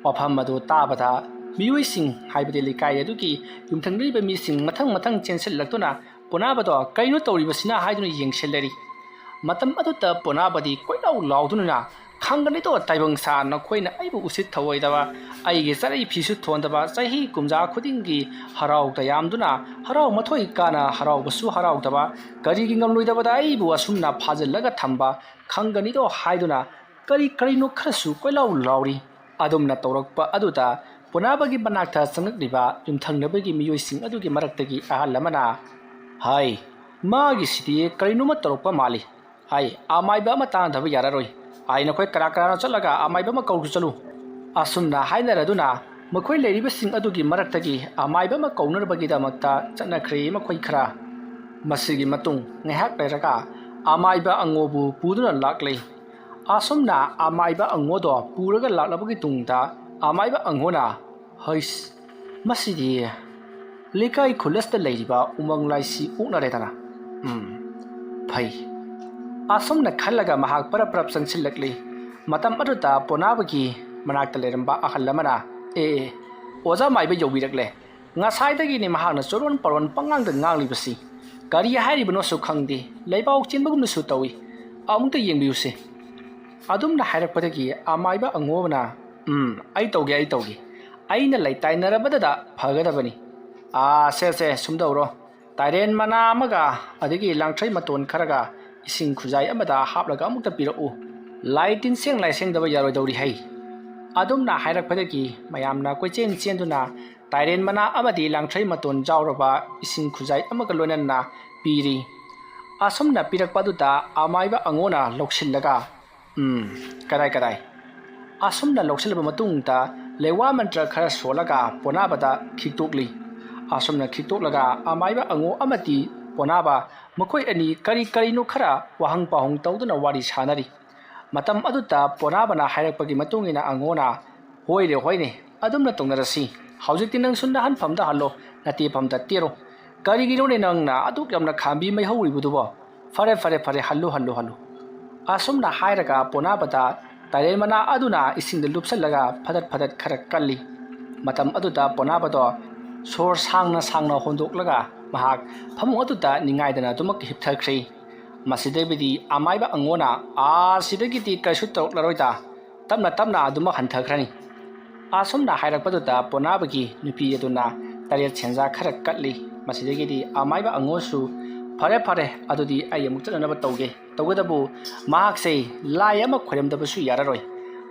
ꯋꯥꯐꯝ ꯑꯗꯨ ꯇꯥꯕꯗ ꯃꯤꯑꯣꯏꯁꯤꯡ, ꯍꯥꯏꯕꯗꯤ ꯂꯩꯀꯥꯏ ꯑꯗꯨꯒꯤ ꯌꯨꯝꯊꯪꯅꯔꯤꯕ ꯃꯤꯁꯤꯡ ꯃꯊꯪ ꯃꯊꯪ ꯆꯦꯟꯁꯤꯜꯂꯛꯇꯨꯅ ꯄꯣꯅꯥꯕꯗꯣ ꯀꯩꯅꯣ ꯇꯧꯔꯤꯕꯁꯤꯅ ꯍꯥꯏꯗꯨꯅ ꯌꯦꯡꯁꯤꯜꯂꯔꯤ꯫ ꯃꯇꯝ ꯑꯗꯨꯗ ꯄꯣꯅꯥꯕꯗꯤ ꯀꯣꯏꯂꯥꯎ ꯂꯥꯎꯗꯨꯅ, "ꯈꯪꯒꯅꯤꯗꯣ ꯇꯥꯏꯕꯪ ꯁꯥ, ꯅꯈꯣꯏꯅ ꯑꯩꯕꯨ ꯎꯁꯤꯠ ꯊꯑꯣꯏꯗꯕ, ꯑꯩꯒꯤ ꯆꯔꯩ ꯐꯤꯁꯨ ꯊꯣꯟꯗꯕ, ꯆꯍꯤ ꯀꯨꯝꯖꯥ ꯈꯨꯗꯤꯡꯒꯤ ꯍꯔꯥꯎ ꯇꯌꯥꯝꯗꯨꯅ ꯍꯔꯥꯎ ꯃꯊꯣꯏ ꯀꯥꯅ ꯍꯔꯥꯎꯕꯁꯨ ꯍꯔꯥꯎꯗꯕ, ꯀꯔꯤꯒꯤ ꯉꯝꯂꯣꯏꯗꯕꯗ ꯑꯩꯕꯨ ꯑꯁꯨꯝꯅ ꯐꯥꯖꯤꯜꯂꯒ ꯊꯝꯕ, ꯈꯪꯒꯅꯤꯗꯣ ꯍꯥꯏꯗꯨꯅ ꯀꯔꯤ ꯀꯔꯤꯅꯣ ꯈꯔꯁꯨ ꯀꯣꯏꯂꯥꯎ ꯂꯥꯎꯔꯤ"꯫ ꯑꯗꯨꯝꯅ ꯇꯧꯔꯛꯄ ꯑꯗꯨꯗ ꯄꯣꯅꯥꯕꯒꯤ ꯃꯅꯥꯛꯇ ꯆꯪꯂꯛꯂꯤꯕ ꯌꯨꯝꯊꯪꯅꯕꯒꯤ ꯃꯤꯑꯣꯏꯁꯤꯡ ꯑꯗꯨꯒꯤ ꯃꯔꯛꯇꯒꯤ ꯑꯍꯜ ꯑꯃꯅ, "ꯍꯥꯏ, ꯃꯥꯒꯤꯁꯤꯗꯤ ꯀꯔꯤꯅꯣꯃ ꯇꯧꯔꯛꯄ ꯃꯥꯜꯂꯤ꯫ ꯍꯥꯏ, ꯑꯃꯥꯏꯕ ꯑꯃ ꯇꯥꯟꯅꯗꯕ ꯌꯥꯔꯔꯣꯏ꯫ ꯍꯥꯏ, ꯅꯈꯣꯏ ꯀꯅꯥ ꯀꯅꯥꯅꯣ ꯆꯠꯂꯒ ꯑꯃꯥꯏꯕ ꯑꯃ ꯀꯧꯔꯨ ꯆꯠꯂꯨ"꯫ ꯑꯁꯨꯝꯅ ꯍꯥꯏꯅꯔꯗꯨꯅ ꯃꯈꯣꯏ ꯂꯩꯔꯤꯕꯁꯤꯡ ꯑꯗꯨꯒꯤ ꯃꯔꯛꯇꯒꯤ ꯑꯃꯥꯏꯕ ꯑꯃ ꯀꯧꯅꯅꯕꯒꯤꯗꯃꯛꯇ ꯆꯠꯅꯈ꯭ꯔꯦ ꯃꯈꯣꯏ ꯈꯔ꯫ ꯃꯁꯤꯒꯤ ꯃꯇꯨꯡ ꯉꯥꯏꯍꯥꯛ ꯂꯩꯔꯒ ꯑꯃꯥꯏꯕ ꯑꯉꯣꯕꯨ ꯄꯨꯗꯨꯅ ꯂꯥꯛꯂꯦ꯫ ꯑꯁꯨꯝꯅ ꯑꯃꯥꯏꯕ ꯑꯉꯣꯗꯣ ꯄꯨꯔꯒ ꯂꯥꯛꯂꯕꯒꯤ ꯇꯨꯡꯗ ꯑꯃꯥꯏꯕ ꯑꯉꯣꯅ, "ꯍꯩꯁ, ꯃꯁꯤꯗꯤ ꯂꯩꯀꯥꯏ ꯈꯨꯜ ꯑꯁꯤꯗ ꯂꯩꯔꯤꯕ ꯎꯃꯪ ꯂꯥꯏꯁꯤ ꯑꯣꯛꯅꯔꯦꯗꯅ꯫ ꯎꯝ, ꯐꯩ"꯫ ꯑꯁꯨꯝꯅ ꯈꯜꯂꯒ ꯃꯍꯥꯛ ꯄꯔꯞ ꯄꯔꯞ ꯆꯪꯁꯤꯜꯂꯛꯂꯤ꯫ ꯃꯇꯝ ꯑꯗꯨꯗ ꯄꯣꯅꯥꯕꯒꯤ ꯃꯅꯥꯛꯇ ꯂꯩꯔꯝꯕ ꯑꯍꯜ ꯑꯃꯅ, "ꯑꯦ, ꯑꯦ, ꯑꯣꯖꯥ ꯃꯥꯏꯕ ꯌꯧꯕꯤꯔꯛꯂꯦ꯫ ꯉꯁꯥꯏꯗꯒꯤꯅꯤ ꯃꯍꯥꯛꯅ ꯆꯣꯔꯣꯟ ꯄꯔꯣꯟ ꯄꯉꯥꯡꯗ ꯉꯥꯡꯂꯤꯕꯁꯤ꯫ ꯀꯔꯤ ꯍꯥꯏꯔꯤꯕꯅꯣꯁꯨ ꯈꯪꯗꯦ, ꯂꯩꯕꯥꯛ ꯆꯦꯟꯕꯒꯨꯝꯅꯁꯨ ꯇꯧꯏ꯫ ꯑꯃꯨꯛꯇ ꯌꯦꯡꯕꯤꯌꯨꯁꯦ"꯫ ꯑꯗꯨꯝꯅ ꯍꯥꯏꯔꯛꯄꯗꯒꯤ ꯑꯃꯥꯏꯕ ꯑꯉꯣꯕꯅ, "ꯎꯝ, ꯑꯩ ꯇꯧꯒꯦ, ꯑꯩ ꯇꯧꯒꯦ꯫ ꯑꯩꯅ ꯂꯩꯇꯥꯏꯅꯔꯕꯗꯗ ꯐꯒꯗꯕꯅꯤ꯫ ꯑꯥ, ꯁꯦ, ꯁꯦ, ꯁꯨꯝꯗꯧꯔꯣ꯫ ꯇꯥꯏꯔꯦꯟ ꯃꯅꯥ ꯑꯃꯒ ꯑꯗꯒꯤ ꯂꯥꯡꯊ꯭ꯔꯩ ꯃꯇꯣꯟ ꯈꯔꯒ ꯏꯁꯤꯡ ꯈꯨꯖꯥꯏ ꯑꯃꯗ ꯍꯥꯞꯂꯒ ꯑꯃꯨꯛꯇ ꯄꯤꯔꯛꯎ꯫ ꯂꯥꯏ ꯇꯤꯟꯁꯦꯡ ꯂꯥꯏꯁꯦꯡꯗꯕ ꯌꯥꯔꯣꯏꯗꯧꯔꯤ ꯍꯩ"꯫ ꯑꯗꯨꯝꯅ ꯍꯥꯏꯔꯛꯄꯗꯒꯤ ꯃꯌꯥꯝꯅ ꯀꯣꯏꯆꯦꯟ ꯆꯦꯟꯗꯨꯅ ꯇꯥꯏꯔꯦꯟ ꯃꯅꯥ ꯑꯃꯗꯤ ꯂꯥꯡꯊ꯭ꯔꯩ ꯃꯇꯣꯟ ꯌꯥꯎꯔꯕ ꯏꯁꯤꯡ ꯈꯨꯖꯥꯏ ꯑꯃꯒ ꯂꯣꯏꯅꯅ ꯄꯤꯔꯤ꯫ ꯑꯁꯨꯝꯅ ꯄꯤꯔꯛꯄ ꯑꯗꯨꯗ ꯑꯃꯥꯏꯕ ꯑꯉꯣꯅ ꯂꯧꯁꯤꯜꯂꯒ, "ꯎꯝ, ꯀꯗꯥꯏ, ꯀꯗꯥꯏ?" ꯑꯁꯨꯝꯅ ꯂꯧꯁꯤꯜꯂꯕ ꯃꯇꯨꯡꯗ ꯂꯩꯋꯥ ꯃꯟꯇ꯭ꯔ ꯈꯔ ꯁꯣꯜꯂꯒ ꯄꯣꯅꯥꯕꯗ ꯈꯤꯛꯇꯣꯛꯂꯤ꯫ ꯑꯁꯨꯝꯅ ꯈꯤꯛꯇꯣꯛꯂꯒ ꯑꯃꯥꯏꯕ ꯑꯉꯣ ꯑꯃꯗꯤ ꯄꯣꯅꯥꯕ ꯃꯈꯣꯏ ꯑꯅꯤ ꯀꯔꯤ ꯀꯔꯤꯅꯣ ꯈꯔ ꯋꯥꯍꯪ ꯄꯥꯎꯍꯪ ꯇꯧꯗꯨꯅ ꯋꯥꯔꯤ ꯁꯥꯅꯔꯤ꯫ ꯃꯇꯝ ꯑꯗꯨꯗ ꯄꯣꯅꯥꯕꯅ ꯍꯥꯏꯔꯛꯄꯒꯤ ꯃꯇꯨꯡ ꯏꯟꯅ ꯑꯉꯣꯅ, "ꯍꯣꯏꯔꯦ, ꯍꯣꯏꯅꯦ, ꯑꯗꯨꯝꯅ ꯇꯧꯅꯔꯁꯤ꯫ ꯍꯧꯖꯤꯛꯇꯤ ꯅꯪꯁꯨ ꯅꯍꯟꯐꯝꯗ ꯍꯜꯂꯣ, ꯅꯇꯦꯐꯝꯗ ꯇꯦꯔꯣ꯫ ꯀꯔꯤꯒꯤꯅꯣꯅꯦ ꯅꯪꯅ ꯑꯗꯨꯛ ꯌꯥꯝꯅ ꯈꯥꯝꯕꯤ ꯃꯩꯍꯧꯔꯤꯕꯗꯨꯕꯣ? ꯐꯔꯦ, ꯐꯔꯦ, ꯐꯔꯦ, ꯍꯜꯂꯨ, ꯍꯜꯂꯨ, ꯍꯜꯂꯨ"꯫ ꯑꯁꯨꯝꯅ ꯍꯥꯏꯔꯒ ꯄꯣꯅꯥꯕꯗ ꯇꯥꯏꯔꯦꯟ ꯃꯅꯥ ꯑꯗꯨꯅ ꯏꯁꯤꯡꯗ ꯂꯨꯞꯁꯜꯂꯒ ꯐꯗꯠ ꯐꯗꯠ ꯈꯔ ꯀꯜꯂꯤ꯫ ꯃꯇꯝ ꯑꯗꯨꯗ ꯄꯣꯅꯥꯕꯗꯣ ꯁꯣꯔ ꯁꯥꯡꯅ ꯁꯥꯡꯅ ꯍꯣꯟꯗꯣꯛꯂꯒ ꯃꯍꯥꯛ ꯐꯃꯨꯡ ꯑꯗꯨꯗ ꯅꯤꯡꯉꯥꯏꯗꯅ ꯑꯗꯨꯃꯛ ꯍꯤꯞꯊꯈ꯭ꯔꯦ꯫ ꯃꯁꯤꯗꯒꯤꯗꯤ ꯑꯃꯥꯏꯕ ꯑꯉꯣꯅ, "ꯑꯥ, ꯁꯤꯗꯒꯤꯗꯤ ꯀꯔꯤꯁꯨ ꯇꯧꯔꯛꯂꯔꯣꯏꯗ, ꯇꯞꯅ ꯇꯞꯅ ꯑꯗꯨꯃꯛ ꯍꯟꯊꯈ꯭ꯔꯅꯤ"꯫ ꯑꯁꯨꯝꯅ ꯍꯥꯏꯔꯛꯄꯗꯨꯗ ꯄꯣꯅꯥꯕꯒꯤ ꯅꯨꯄꯤ ꯑꯗꯨꯅ ꯇꯔꯦꯠ ꯁꯦꯟꯖꯥ ꯈꯔ ꯀꯠꯂꯤ꯫ ꯃꯁꯤꯗꯒꯤꯗꯤ ꯑꯃꯥꯏꯕ ꯑꯉꯣꯁꯨ, "ꯐꯔꯦ, ꯐꯔꯦ, ꯑꯗꯨꯗꯤ ꯑꯩ ꯑꯃꯨꯛ ꯆꯠꯅꯅꯕ ꯇꯧꯒꯦ꯫ ꯇꯧꯒꯗꯕꯨ ꯃꯍꯥꯛꯁꯦ ꯂꯥꯏ ꯑꯃ ꯈꯣꯏꯔꯝꯗꯕꯁꯨ ꯌꯥꯔꯔꯣꯏ꯫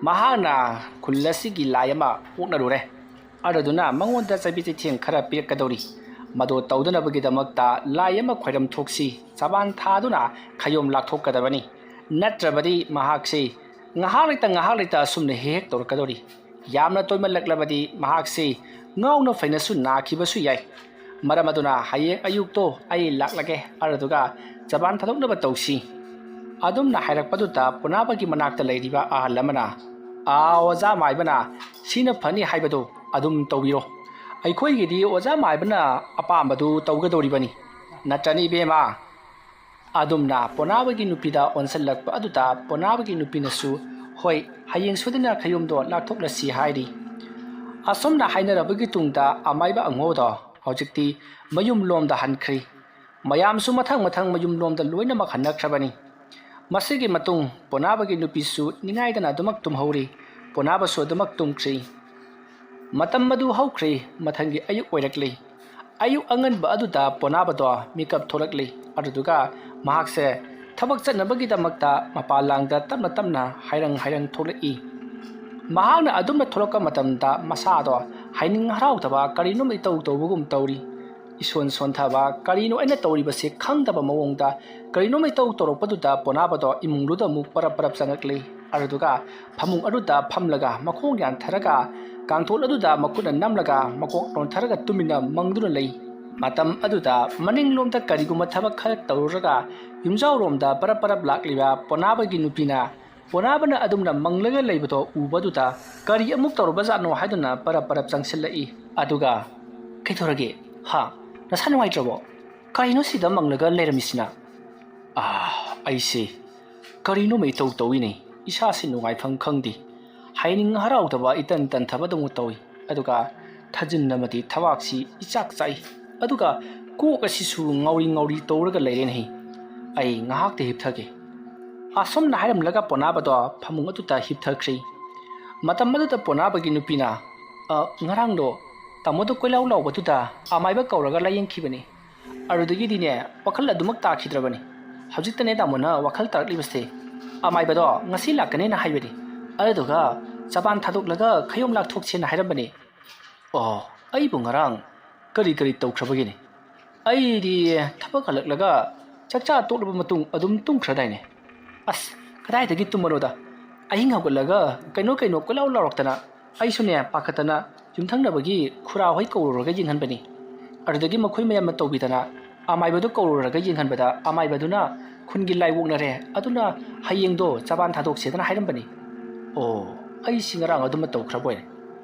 ꯃꯍꯥꯛꯅ ꯈꯨꯜ ꯑꯁꯤꯒꯤ ꯂꯥꯏ ꯑꯃ ꯑꯣꯛꯅꯔꯨꯔꯦ꯫ ꯑꯗꯨꯗꯨꯅ ꯃꯉꯣꯟꯗ ꯆꯩꯕꯤ ꯆꯩꯊꯦꯡ ꯈꯔ ꯄꯤꯔꯛꯀꯗꯧꯔꯤ꯫ ꯃꯗꯨ ꯇꯧꯗꯅꯕꯒꯤꯗꯃꯛꯇ ꯂꯥꯏ ꯑꯃ ꯈꯣꯏꯔꯝ ꯊꯣꯛꯁꯤ, ꯆꯕꯥꯟ ꯊꯥꯗꯨꯅ ꯈꯌꯣꯝ ꯂꯥꯛꯊꯣꯛꯀꯗꯕꯅꯤ꯫ ꯅꯠꯇ꯭ꯔꯕꯗꯤ ꯃꯍꯥꯛꯁꯤ ꯉꯥꯏꯍꯥꯛ ꯂꯩꯇ ꯉꯥꯏꯍꯥꯛ ꯂꯩꯇ ꯑꯁꯨꯝꯅ ꯍꯦꯛ ꯍꯦꯛ ꯇꯧꯔꯛꯀꯗꯧꯔꯤ꯫ ꯌꯥꯝꯅ ꯇꯣꯏꯃꯜꯂꯛꯂꯕꯗꯤ ꯃꯍꯥꯛꯁꯤ ꯉꯥꯎꯅ ꯐꯩꯅꯁꯨ ꯅꯥꯈꯤꯕꯁꯨ ꯌꯥꯏ꯫ ꯃꯔꯝ ꯑꯗꯨꯅ ꯍꯌꯦꯡ ꯑꯌꯨꯛꯇꯣ ꯑꯩ ꯂꯥꯛꯂꯒꯦ, ꯑꯗꯨꯗꯨꯒ ꯆꯕꯥꯟ ꯊꯥꯗꯣꯛꯅꯕ ꯇꯧꯁꯤ"꯫ ꯑꯗꯨꯝꯅ ꯍꯥꯏꯔꯛꯄꯗꯨꯗ ꯄꯣꯅꯥꯕꯒꯤ ꯃꯅꯥꯛꯇ ꯂꯩꯔꯤꯕ ꯑꯍꯜ ꯑꯃꯅ, "ꯑꯥ, ꯑꯣꯖꯥ ꯃꯥꯏꯕꯅ ꯁꯤꯅ ꯐꯅꯤ ꯍꯥꯏꯕꯗꯨ ꯑꯗꯨꯝ ꯇꯧꯕꯤꯔꯣ꯫ ꯑꯩꯈꯣꯏꯒꯤꯗꯤ ꯑꯣꯖꯥ ꯃꯥꯏꯕꯅ ꯑꯄꯥꯝꯕꯗꯨ ꯇꯧꯒꯗꯧꯔꯤꯕꯅꯤ꯫ ꯅꯠꯇ꯭ꯔꯅꯤ, ꯏꯕꯦꯝꯃ?" ꯑꯗꯨꯝꯅ ꯄꯣꯅꯥꯕꯒꯤ ꯅꯨꯄꯤꯗ ꯑꯣꯟꯁꯤꯜꯂꯛꯄ ꯑꯗꯨꯗ ꯄꯣꯅꯥꯕꯒꯤ ꯅꯨꯄꯤꯅꯁꯨ, "ꯍꯣꯏ, ꯍꯌꯦꯡ ꯁꯣꯏꯗꯅ ꯈꯌꯣꯝꯗꯣ ꯂꯥꯛꯊꯣꯛꯂꯁꯤ" ꯍꯥꯏꯔꯤ꯫ ꯑꯁꯨꯝꯅ ꯍꯥꯏꯅꯔꯕꯒꯤ ꯇꯨꯡꯗ ꯑꯃꯥꯏꯕ ꯑꯉꯣꯗꯣ ꯍꯧꯖꯤꯛꯇꯤ ꯃꯌꯨꯝ ꯂꯣꯝꯗ ꯍꯟꯈ꯭ꯔꯤ꯫ ꯃꯌꯥꯝꯁꯨ ꯃꯊꯪ ꯃꯊꯪ ꯃꯌꯨꯝ ꯂꯣꯝꯗ ꯂꯣꯏꯅꯃꯛ ꯍꯟꯅꯈ꯭ꯔꯕꯅꯤ꯫ ꯃꯁꯤꯒꯤ ꯃꯇꯨꯡ ꯄꯣꯅꯥꯕꯒꯤ ꯅꯨꯄꯤꯁꯨ ꯅꯤꯡꯉꯥꯏꯗꯅ ꯑꯗꯨꯃꯛ ꯇꯨꯝꯍꯧꯔꯤ꯫ ꯄꯣꯅꯥꯕꯁꯨ ꯑꯗꯨꯃꯛ ꯇꯨꯝꯈ꯭ꯔꯤ꯫ ꯃꯇꯝ ꯑꯗꯨ ꯍꯧꯈ꯭ꯔꯦ꯫ ꯃꯊꯪꯒꯤ ꯑꯌꯨꯛ ꯑꯣꯏꯔꯛꯂꯦ꯫ ꯑꯌꯨꯛ ꯑꯉꯟꯕ ꯑꯗꯨꯗ ꯄꯣꯅꯥꯕꯗꯣ ꯃꯤꯀꯞ ꯊꯣꯛꯂꯛꯂꯦ꯫ ꯑꯗꯨꯗꯨꯒ ꯃꯍꯥꯛꯁꯦ ꯊꯕꯛ ꯆꯠꯅꯕꯒꯤꯗꯃꯛꯇ ꯃꯄꯥꯟ ꯂꯥꯡꯗ ꯇꯞꯅ ꯇꯞꯅ ꯍꯥꯏꯔꯪ ꯍꯥꯏꯔꯪ ꯊꯣꯛꯂꯛꯏ꯫ ꯃꯍꯥꯛꯅ ꯑꯗꯨꯝꯅ ꯊꯣꯛꯂꯛꯄ ꯃꯇꯝꯗ ꯃꯁꯥꯗꯣ ꯍꯥꯏꯅꯤꯡ ꯍꯔꯥꯎꯗꯕ ꯀꯔꯤꯅꯣꯝ ꯏꯇꯧ ꯇꯧꯕꯒꯨꯝ ꯇꯧꯔꯤ꯫ ꯏꯁꯣꯟ ꯁꯣꯟꯊꯕ, ꯀꯔꯤꯅꯣ ꯑꯩꯅ ꯇꯧꯔꯤꯕꯁꯦ ꯈꯪꯗꯕ ꯃꯑꯣꯡꯗ ꯀꯔꯤꯅꯣꯝ ꯏꯇꯧ ꯇꯧꯔꯛꯄꯗꯨꯗ ꯄꯣꯅꯥꯕꯗꯣ ꯏꯃꯨꯡꯗꯨꯗ ꯑꯃꯨꯛ ꯄꯔꯞ ꯄꯔꯞ ꯆꯪꯉꯛꯂꯦ꯫ ꯑꯗꯨꯗꯨꯒ ꯐꯃꯨꯡ ꯑꯗꯨꯗ ꯐꯝꯂꯒ ꯃꯈꯣꯡ ꯌꯥꯟꯊꯔꯒ ꯀꯥꯡꯊꯣꯜ ꯑꯗꯨꯗ ꯃꯈꯨꯠꯅ ꯅꯝꯂꯒ ꯃꯀꯣꯛ ꯅꯣꯟꯊꯔꯒ ꯇꯨꯃꯤꯟꯅ ꯃꯪꯗꯨꯅ ꯂꯩ꯫ ꯃꯇꯝ ꯑꯗꯨꯗ ꯃꯅꯤꯡꯂꯣꯝꯗ ꯀꯔꯤꯒꯨꯝꯕ ꯊꯕꯛ ꯈꯔ ꯇꯧꯔꯨꯔꯒ ꯌꯨꯝꯖꯥꯎꯔꯣꯝꯗ ꯄꯔꯞ ꯄꯔꯞ ꯂꯥꯛꯂꯤꯕ ꯄꯣꯅꯥꯕꯒꯤ ꯅꯨꯄꯤꯅ ꯄꯣꯅꯥꯕꯅ ꯑꯗꯨꯝꯅ ꯃꯪꯂꯒ ꯂꯩꯕꯗꯣ ꯎꯕꯗꯨꯗ ꯀꯔꯤ ꯑꯃꯨꯛ ꯇꯧꯔꯕꯖꯥꯠꯅꯣ ꯍꯥꯏꯗꯨꯅ ꯄꯔꯞ ꯄꯔꯞ ꯆꯪꯁꯤꯜꯂꯛꯏ꯫ ꯑꯗꯨꯒ, "ꯀꯩꯗꯧꯔꯒꯦ? ꯍꯥ? ꯅꯁꯥ ꯅꯨꯡꯉꯥꯏꯇ꯭ꯔꯕꯣ? ꯀꯔꯤꯅꯣ ꯁꯤꯗ ꯃꯪꯂꯒ ꯂꯩꯔꯝꯃꯤꯁꯤꯅ?" "ꯑꯥ, ꯑꯩꯁꯦ ꯀꯔꯤꯅꯣꯃ ꯏꯇꯧ ꯇꯧꯏꯅꯦ꯫ ꯏꯁꯥꯁꯤ ꯅꯨꯡꯉꯥꯏꯐꯝ ꯈꯪꯗꯦ꯫ ꯍꯥꯏꯅꯤꯡ ꯍꯔꯥꯎꯗꯕ ꯏꯇꯟ ꯇꯟꯊꯕꯗꯧꯅ ꯇꯧꯏ꯫ ꯑꯗꯨꯒ ꯊꯥꯖꯤꯟ ꯑꯃꯗꯤ ꯊꯕꯥꯛꯁꯤ ꯏꯆꯥꯛ ꯆꯥꯛꯏ꯫ ꯑꯗꯨꯒ ꯀꯣꯛ ꯑꯁꯤꯁꯨ ꯉꯥꯎꯔꯤ ꯉꯥꯎꯔꯤ ꯇꯧꯔꯒ ꯂꯩꯔꯦꯅꯦ꯫ ꯑꯩ ꯉꯥꯏꯍꯥꯛꯇ ꯍꯤꯞꯊꯒꯦ꯫" ꯑꯁꯨꯝꯅ ꯍꯥꯏꯔꯝꯂꯒ ꯄꯣꯅꯥꯕꯗꯣ ꯐꯃꯨꯡ ꯑꯗꯨꯗ ꯍꯤꯞꯊꯈ꯭ꯔꯦ꯫ ꯃꯇꯝ ꯑꯗꯨꯗ ꯄꯣꯅꯥꯕꯒꯤ ꯅꯨꯄꯤꯅ, "ꯑ, ꯉꯔꯥꯡꯗꯣ ꯇꯥꯃꯣꯗꯣ ꯀꯣꯏꯂꯥꯎ ꯂꯥꯎꯕꯗꯨꯗ ꯑꯃꯥꯏꯕ ꯀꯧꯔꯒ ꯂꯥꯏꯌꯦꯡꯈꯤꯕꯅꯤ꯫ ꯑꯗꯨꯗꯒꯤꯗꯤꯅꯦ, ꯋꯥꯈꯜ ꯑꯗꯨꯃꯛ ꯇꯥꯈꯤꯗ꯭ꯔꯕꯅꯤ꯫ ꯍꯧꯖꯤꯛꯇꯅꯦ ꯇꯥꯃꯣꯅ ꯋꯥꯈꯜ ꯇꯥꯔꯛꯂꯤꯕꯁꯦ꯫ ꯑꯃꯥꯏꯕꯗꯣ ꯉꯁꯤ ꯂꯥꯛꯀꯅꯦꯅ ꯍꯥꯏꯕꯅꯤ꯫ ꯑꯗꯨꯗꯨꯒ ꯆꯕꯥꯟ ꯊꯥꯗꯣꯛꯂꯒ ꯈꯌꯣꯝ ꯂꯥꯛꯊꯣꯛꯁꯦꯅ ꯍꯥꯏꯔꯝꯕꯅꯤ꯫" "ꯑꯣ, ꯑꯩꯕꯨ ꯉꯔꯥꯡ ꯀꯔꯤ ꯀꯔꯤ ꯇꯧꯈ꯭ꯔꯕꯒꯦꯅꯦ? ꯑꯩꯗꯤ ꯊꯕꯛ ꯍꯜꯂꯛꯂꯒ ꯆꯥꯛꯆꯥ ꯇꯣꯛꯂꯕ ꯃꯇꯨꯡ ꯑꯗꯨꯝ ꯇꯨꯝꯈ꯭ꯔꯗꯥꯏꯅꯦ?" "ꯑꯁ, ꯀꯗꯥꯏꯗꯒꯤ ꯇꯨꯝꯕꯅꯣꯗ? ꯑꯍꯤꯡ ꯍꯧꯒꯠꯂꯒ ꯀꯩꯅꯣ ꯀꯩꯅꯣ ꯀꯣꯏꯂꯥꯎ ꯂꯥꯎꯔꯛꯇꯅ ꯑꯩꯁꯨꯅꯦ ꯄꯥꯈꯠꯇꯅ ꯌꯨꯝꯊꯪꯅꯕꯒꯤ ꯈꯨꯔꯥ ꯍꯣꯏ ꯀꯧꯔꯨꯔꯒ ꯌꯦꯡꯍꯟꯕꯅꯤ꯫ ꯑꯗꯨꯗꯒꯤ ꯃꯈꯣꯏ ꯃꯌꯥꯝꯅ ꯇꯧꯕꯤꯗꯅ ꯑꯃꯥꯏꯕꯗꯨ ꯀꯧꯔꯨꯔꯒ ꯌꯦꯡꯍꯟꯕꯗ ꯑꯃꯥꯏꯕꯗꯨꯅ ꯈꯨꯟꯒꯤ ꯂꯥꯏꯑꯣꯛꯅꯔꯦ, ꯑꯗꯨꯅ ꯍꯌꯦꯡꯗꯣ ꯆꯕꯥꯟ ꯊꯥꯗꯣꯛꯁꯦꯗꯅ ꯍꯥꯏꯔꯝꯕꯅꯤ꯫" "ꯑꯣ, ꯑꯩꯁꯤ ꯉꯔꯥꯡ ꯑꯗꯨꯃ ꯇꯧꯈ꯭ꯔꯕꯣꯏꯔꯦ꯫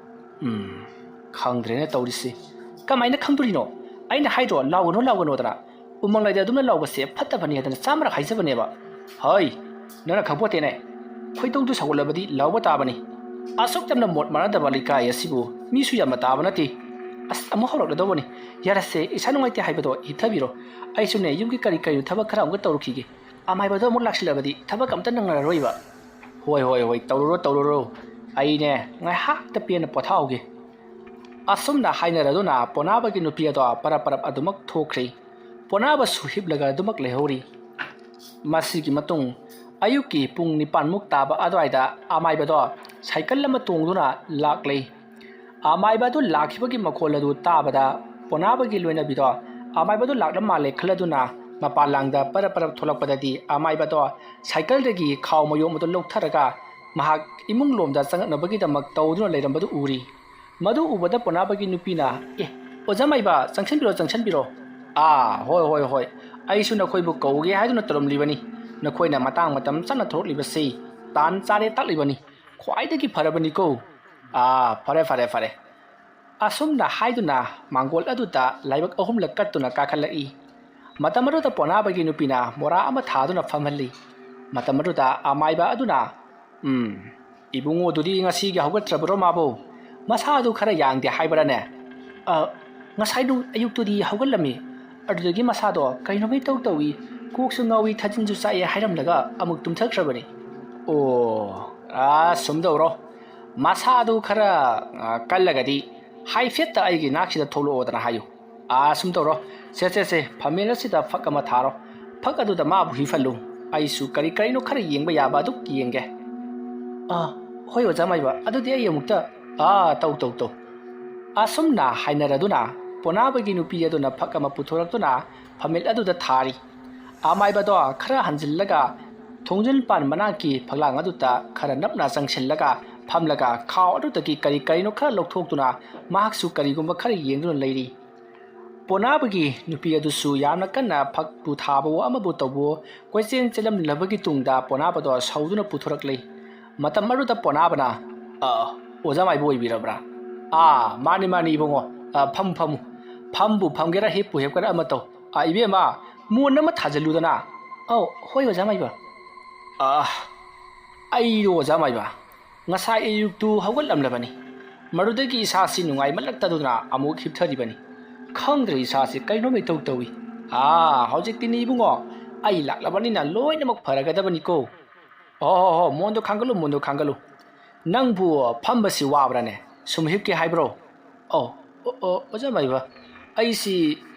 ꯎꯝ, ꯈꯪꯗ꯭ꯔꯦꯅꯦ ꯇꯧꯔꯤꯁꯤ꯫ ꯀꯃꯥꯏꯅ ꯈꯪꯗꯣꯔꯤꯅꯣ? ꯑꯩꯅ ꯍꯥꯏꯗ꯭ꯔꯣ, ꯂꯥꯎꯒꯅꯨ, ꯂꯥꯎꯒꯅꯨꯗꯅ? ꯎꯃꯪ ꯂꯥꯏꯗ ꯑꯗꯨꯝꯅ ꯂꯥꯎꯕꯁꯦ ꯐꯠꯇꯕꯅꯤ ꯍꯥꯏꯗꯅ ꯆꯥꯝꯃꯔꯛ ꯍꯥꯏꯖꯕꯅꯦꯕ꯫" "ꯍꯣꯏ, ꯅꯪꯅ ꯈꯪꯄꯣꯠꯇꯦꯅꯦ꯫ ꯈꯣꯏꯗꯧꯗꯨ ꯁꯥꯎꯒꯠꯂꯕꯗꯤ ꯂꯥꯎꯕ ꯇꯥꯕꯅꯤ꯫ ꯑꯁꯨꯛ ꯌꯥꯝꯅ ꯃꯣꯠ ꯃꯥꯟꯅꯗꯕ ꯂꯩꯀꯥꯏ ꯑꯁꯤꯕꯨ ꯃꯤꯁꯨ ꯌꯥꯝꯅ ꯇꯥꯕ ꯅꯠꯇꯦ꯫ ꯑꯁ, ꯑꯃꯨꯛ ꯍꯧꯔꯛꯂꯗꯧꯕꯅꯤ꯫ ꯌꯥꯔꯁꯦ, ꯏꯁꯥ ꯅꯨꯡꯉꯥꯏꯇꯦ ꯍꯥꯏꯕꯗꯣ ꯍꯤꯞꯊꯕꯤꯔꯣ꯫ ꯑꯩꯁꯨꯅꯦ, ꯌꯨꯝꯒꯤ ꯀꯔꯤ ꯀꯔꯤꯅꯣ ꯊꯕꯛ ꯈꯔ ꯑꯃꯨꯛꯀ ꯇꯧꯔꯨꯈꯤꯒꯦ꯫ ꯑꯃꯥꯏꯕꯗꯣ ꯑꯃꯨꯛ ꯂꯥꯛꯁꯤꯜꯂꯕꯗꯤ ꯊꯕꯛ ꯑꯝꯇ ꯅꯪꯉꯔꯣꯏꯕ꯫" "ꯍꯣꯏ, ꯍꯣꯏ, ꯍꯣꯏ, ꯇꯧꯔꯨꯔꯣ, ꯇꯧꯔꯨꯔꯣ꯫ ꯑꯩꯅꯦ, ꯉꯥꯏꯍꯥꯛꯇ ꯄꯦꯟꯅ ꯄꯣꯊꯥꯍꯧꯒꯦ꯫" ꯑꯁꯨꯝꯅ ꯍꯥꯏꯅꯔꯗꯨꯅ ꯄꯣꯅꯥꯕꯒꯤ ꯅꯨꯄꯤ ꯑꯗꯣ ꯄꯔꯞ ꯄꯔꯞ ꯑꯗꯨꯃꯛ ꯊꯣꯛꯈ꯭ꯔꯦ꯫ ꯄꯣꯅꯥꯕꯁꯨ ꯍꯤꯞꯂꯒ ꯑꯗꯨꯃꯛ ꯂꯩꯍꯧꯔꯤ꯫ ꯃꯁꯤꯒꯤ ꯃꯇꯨꯡ ꯑꯌꯨꯛꯀꯤ ꯄꯨꯡ ꯅꯤꯄꯥꯟꯃꯨꯛ ꯇꯥꯕ ꯑꯗꯨꯋꯥꯏꯗ ꯑꯃꯥꯏꯕꯗꯣ ꯁꯥꯏꯀꯜ ꯑꯃ ꯇꯣꯡꯗꯨꯅ ꯂꯥꯛꯂꯦ꯫ ꯑꯃꯥꯏꯕ ꯑꯗꯨ ꯂꯥꯛꯈꯤꯕꯒꯤ ꯃꯈꯣꯜ ꯑꯗꯨ ꯇꯥꯕꯗ ꯄꯣꯅꯥꯕꯒꯤ ꯂꯣꯏꯅꯕꯤꯗꯣ ꯑꯃꯥꯏꯕꯗꯨ ꯂꯥꯛꯂ ꯃꯥꯜꯂꯦ ꯈꯜꯂꯗꯨꯅ ꯃꯄꯥꯟ ꯂꯥꯡꯗ ꯄꯔꯞ ꯄꯔꯞ ꯊꯣꯛꯂꯛꯄꯗꯗꯤ ꯑꯃꯥꯏꯕꯗꯣ ꯁꯥꯏꯀꯜꯗꯒꯤ ꯈꯥꯎ ꯃꯌꯣꯝ ꯑꯗꯨ ꯂꯧꯊꯔꯒ ꯃꯍꯥꯛ ꯏꯃꯨꯡ ꯂꯣꯝꯗ ꯆꯪꯉꯛꯅꯕꯒꯤꯗꯃꯛ ꯇꯧꯗꯨꯅ ꯂꯩꯔꯝꯕꯗꯨ ꯎꯔꯤ꯫ ꯃꯗꯨ ꯎꯕꯗ ꯄꯣꯅꯥꯕꯒꯤ ꯅꯨꯄꯤꯅ, "ꯑꯦ, ꯑꯣꯖꯥ ꯃꯥꯏꯕ, ꯆꯪꯁꯤꯟꯕꯤꯔꯣ, ꯆꯪꯁꯤꯟꯕꯤꯔꯣ꯫ ꯑꯥ, ꯍꯣꯏ, ꯍꯣꯏ, ꯍꯣꯏ꯫ ꯑꯩꯁꯨ ꯅꯈꯣꯏꯕꯨ ꯀꯧꯒꯦ ꯍꯥꯏꯗꯨꯅ ꯇꯧꯔꯝꯂꯤꯕꯅꯤ꯫ ꯅꯈꯣꯏꯅ ꯃꯇꯥꯡ ꯃꯇꯝ ꯆꯥꯅ ꯊꯣꯔꯛꯂꯤꯕꯁꯤ ꯇꯥꯟ ꯆꯥꯔꯦ ꯇꯥꯛꯂꯤꯕꯅꯤ꯫ ꯈ꯭ꯋꯥꯏꯗꯒꯤ ꯐꯔꯕꯅꯤꯀꯣ꯫ ꯑꯥ, ꯐꯔꯦ, ꯐꯔꯦ, ꯐꯔꯦ꯫ ꯑꯁꯨꯝꯅ ꯍꯥꯏꯗꯨꯅ ꯃꯥꯡꯒꯣꯜ ꯑꯗꯨꯗ ꯂꯥꯏꯕꯛ ꯑꯍꯨꯝꯂꯛ ꯀꯠꯇꯨꯅ ꯀꯥꯈꯠꯂꯛꯏ꯫ ꯃꯇꯝ ꯑꯗꯨꯗ ꯄꯣꯅꯥꯕꯒꯤ ꯅꯨꯄꯤꯅ ꯃꯣꯔꯥ ꯑꯃ ꯊꯥꯗꯨꯅ ꯐꯝꯍꯜꯂꯤ꯫ ꯃꯇꯝ ꯑꯗꯨꯗ ꯑꯃꯥꯏꯕ ꯑꯗꯨꯅ, "ꯎꯝ, ꯏꯕꯨꯡꯉꯣꯗꯨꯗꯤ ꯉꯁꯤꯒꯤ ꯍꯧꯒꯠꯇ꯭ꯔꯕ꯭ꯔꯣ ꯃꯥꯕꯨ? ꯃꯁꯥꯗꯨ ꯈꯔ ꯌꯥꯡꯗꯦ ꯍꯥꯏꯕ꯭ꯔꯥꯅꯦ?" "ꯑ, ꯉꯁꯥꯏꯗꯨ ꯑꯌꯨꯛꯇꯨꯗꯤ ꯍꯧꯒꯠꯂꯝꯃꯤ꯫ ꯑꯗꯨꯗꯒꯤ ꯃꯁꯥꯗꯣ ꯀꯩꯅꯣꯝ ꯏꯇꯧ ꯇꯧꯏ, ꯀꯣꯛꯁꯨ ꯉꯥꯎꯏ, ꯊꯥꯖꯤꯟꯁꯨ ꯆꯥꯛꯑꯦ ꯍꯥꯏꯔꯝꯂꯒ ꯑꯃꯨꯛ ꯇꯨꯝꯊꯈ꯭ꯔꯕꯅꯤ꯫" "ꯑꯣ, ꯑ, ꯁꯨꯝ ꯇꯧꯔꯣ꯫ ꯃꯁꯥꯗꯨ ꯈꯔ, ꯑ, ꯀꯜꯂꯒꯗꯤ ꯍꯥꯏꯐꯦꯠꯇ ꯑꯩꯒꯤ ꯅꯥꯛꯁꯤꯗ ꯊꯣꯛꯂꯛꯑꯣꯗꯅ ꯍꯥꯏꯌꯨ꯫ ꯑꯥ, ꯁꯨꯝ ꯇꯧꯔꯣ꯫ ꯁꯦ, ꯁꯦ, ꯁꯦ, ꯐꯝꯃꯦꯟ ꯑꯁꯤꯗ ꯐꯛ ꯑꯃ ꯊꯥꯔꯣ꯫ ꯐꯛ ꯑꯗꯨꯗ ꯃꯥꯕꯨ ꯍꯤꯞꯍꯜꯂꯨ꯫ ꯑꯩꯁꯨ ꯀꯔꯤ ꯀꯔꯤꯅꯣ ꯈꯔ ꯌꯦꯡꯕ ꯌꯥꯕ ꯑꯗꯨ ꯌꯦꯡꯒꯦ꯫" "ꯑꯥ, ꯍꯣꯏ ꯑꯣꯖꯥ ꯃꯥꯏꯕ, ꯑꯗꯨꯗꯤ ꯑꯩ ꯑꯃꯨꯛꯇ꯫" "ꯑꯥ, ꯇꯧ, ꯇꯧ, ꯇꯧ꯫" ꯑꯁꯨꯝꯅ ꯍꯥꯏꯅꯔꯗꯨꯅ ꯄꯣꯅꯥꯕꯒꯤ ꯅꯨꯄꯤ ꯑꯗꯨꯅ ꯐꯛ ꯑꯃ ꯄꯨꯊꯣꯔꯛꯇꯨꯅ ꯐꯝꯃꯦꯟ ꯑꯗꯨꯗ ꯊꯥꯔꯤ꯫ ꯑꯃꯥꯏꯕꯗꯣ ꯈꯔ ꯍꯟꯖꯤꯜꯂꯒ ꯊꯣꯡꯖꯤꯜ ꯄꯥꯟ ꯃꯅꯥꯛꯀꯤ ꯐꯛꯂꯥꯡ ꯑꯗꯨꯗ ꯈꯔ ꯅꯞꯅ ꯆꯪꯁꯤꯜꯂꯒ ꯐꯝꯂꯒ ꯈꯥꯎ ꯑꯗꯨꯗꯒꯤ ꯀꯔꯤ ꯀꯔꯤꯅꯣ ꯈꯔ ꯂꯧꯊꯣꯛꯇꯨꯅ ꯃꯍꯥꯛꯁꯨ ꯀꯔꯤꯒꯨꯝꯕ ꯈꯔ ꯌꯦꯡꯗꯨꯅ ꯂꯩꯔꯤ꯫ ꯄꯣꯅꯥꯕꯒꯤ ꯅꯨꯄꯤ ꯑꯗꯨꯁꯨ ꯌꯥꯝꯅ ꯀꯟꯅ ꯐꯛꯄꯨ ꯊꯥꯕꯋꯣ ꯑꯃꯕꯨ ꯇꯧꯕꯋꯣ ꯀꯣꯏꯆꯦꯟ ꯆꯦꯜꯂꯝꯂꯕꯒꯤ ꯇꯨꯡꯗ ꯄꯣꯅꯥꯕꯗꯣ ꯁꯧꯗꯨꯅ ꯄꯨꯊꯣꯔꯛꯂꯤ꯫ ꯃꯇꯝ ꯑꯗꯨꯗ ꯄꯣꯅꯥꯕꯅ, "ꯑ, ꯑꯣꯖꯥ ꯃꯥꯏꯕ ꯑꯣꯏꯕꯤꯔꯕ꯭ꯔꯥ? ꯑꯥ, ꯃꯥꯅꯤ, ꯃꯥꯅꯤ, ꯏꯕꯨꯡꯉꯣ꯫ ꯑ, ꯐꯝ, ꯐꯝ꯫ ꯐꯝꯕꯨ ꯐꯝꯒꯦꯔꯥ, ꯍꯤꯞꯄꯨ ꯍꯤꯞꯀꯦꯔꯥ ꯑꯃ ꯇꯧ꯫ ꯑ, ꯏꯕꯦꯝꯃ, ꯃꯣꯟ ꯑꯃ ꯊꯥꯖꯤꯜꯂꯨꯗꯅ꯫" "ꯑꯧ, ꯍꯣꯏ, ꯑꯣꯖꯥ ꯃꯥꯏꯕ꯫" "ꯑ, ꯑꯩꯗꯣ ꯑꯣꯖꯥ ꯃꯥꯏꯕ, ꯉꯁꯥꯏ ꯑꯌꯨꯛꯇꯨ ꯍꯧꯒꯠꯂꯝꯂꯕꯅꯤ꯫ ꯃꯗꯨꯗꯒꯤ ꯏꯁꯥꯁꯤ ꯅꯨꯡꯉꯥꯏꯃꯜꯂꯛꯇꯗꯨꯅ ꯑꯃꯨꯛ ꯍꯤꯞꯊꯔꯤꯕꯅꯤ꯫ ꯈꯪꯗ꯭ꯔꯦ, ꯏꯁꯥꯁꯤ ꯀꯩꯅꯣꯝ ꯏꯇꯧ ꯇꯧꯏ꯫ ꯑꯥ, ꯍꯧꯖꯤꯛꯇꯤꯅꯤ ꯏꯕꯨꯡꯉꯣ, ꯑꯩ ꯂꯥꯛꯂꯕꯅꯤꯅ ꯂꯣꯏꯅꯃꯛ ꯐꯔꯒꯗꯕꯅꯤꯀꯣ꯫" "ꯑꯣ, ꯍꯣ, ꯍꯣ, ꯃꯣꯟꯗꯣ ꯈꯥꯡꯒꯠꯂꯨ, ꯃꯣꯟꯗꯣ ꯈꯥꯡꯒꯠꯂꯨ꯫ ꯅꯪꯕꯨ ꯐꯝꯕꯁꯤ ꯋꯥꯕ꯭ꯔꯥꯅꯦ? ꯁꯨꯝ ꯍꯤꯞꯀꯦ ꯍꯥꯏꯕ꯭ꯔꯣ?" "ꯑꯧ, ꯑꯣ, ꯑꯣ, ꯑꯣꯖꯥ ꯃꯥꯏꯕ, ꯑꯩꯁꯤ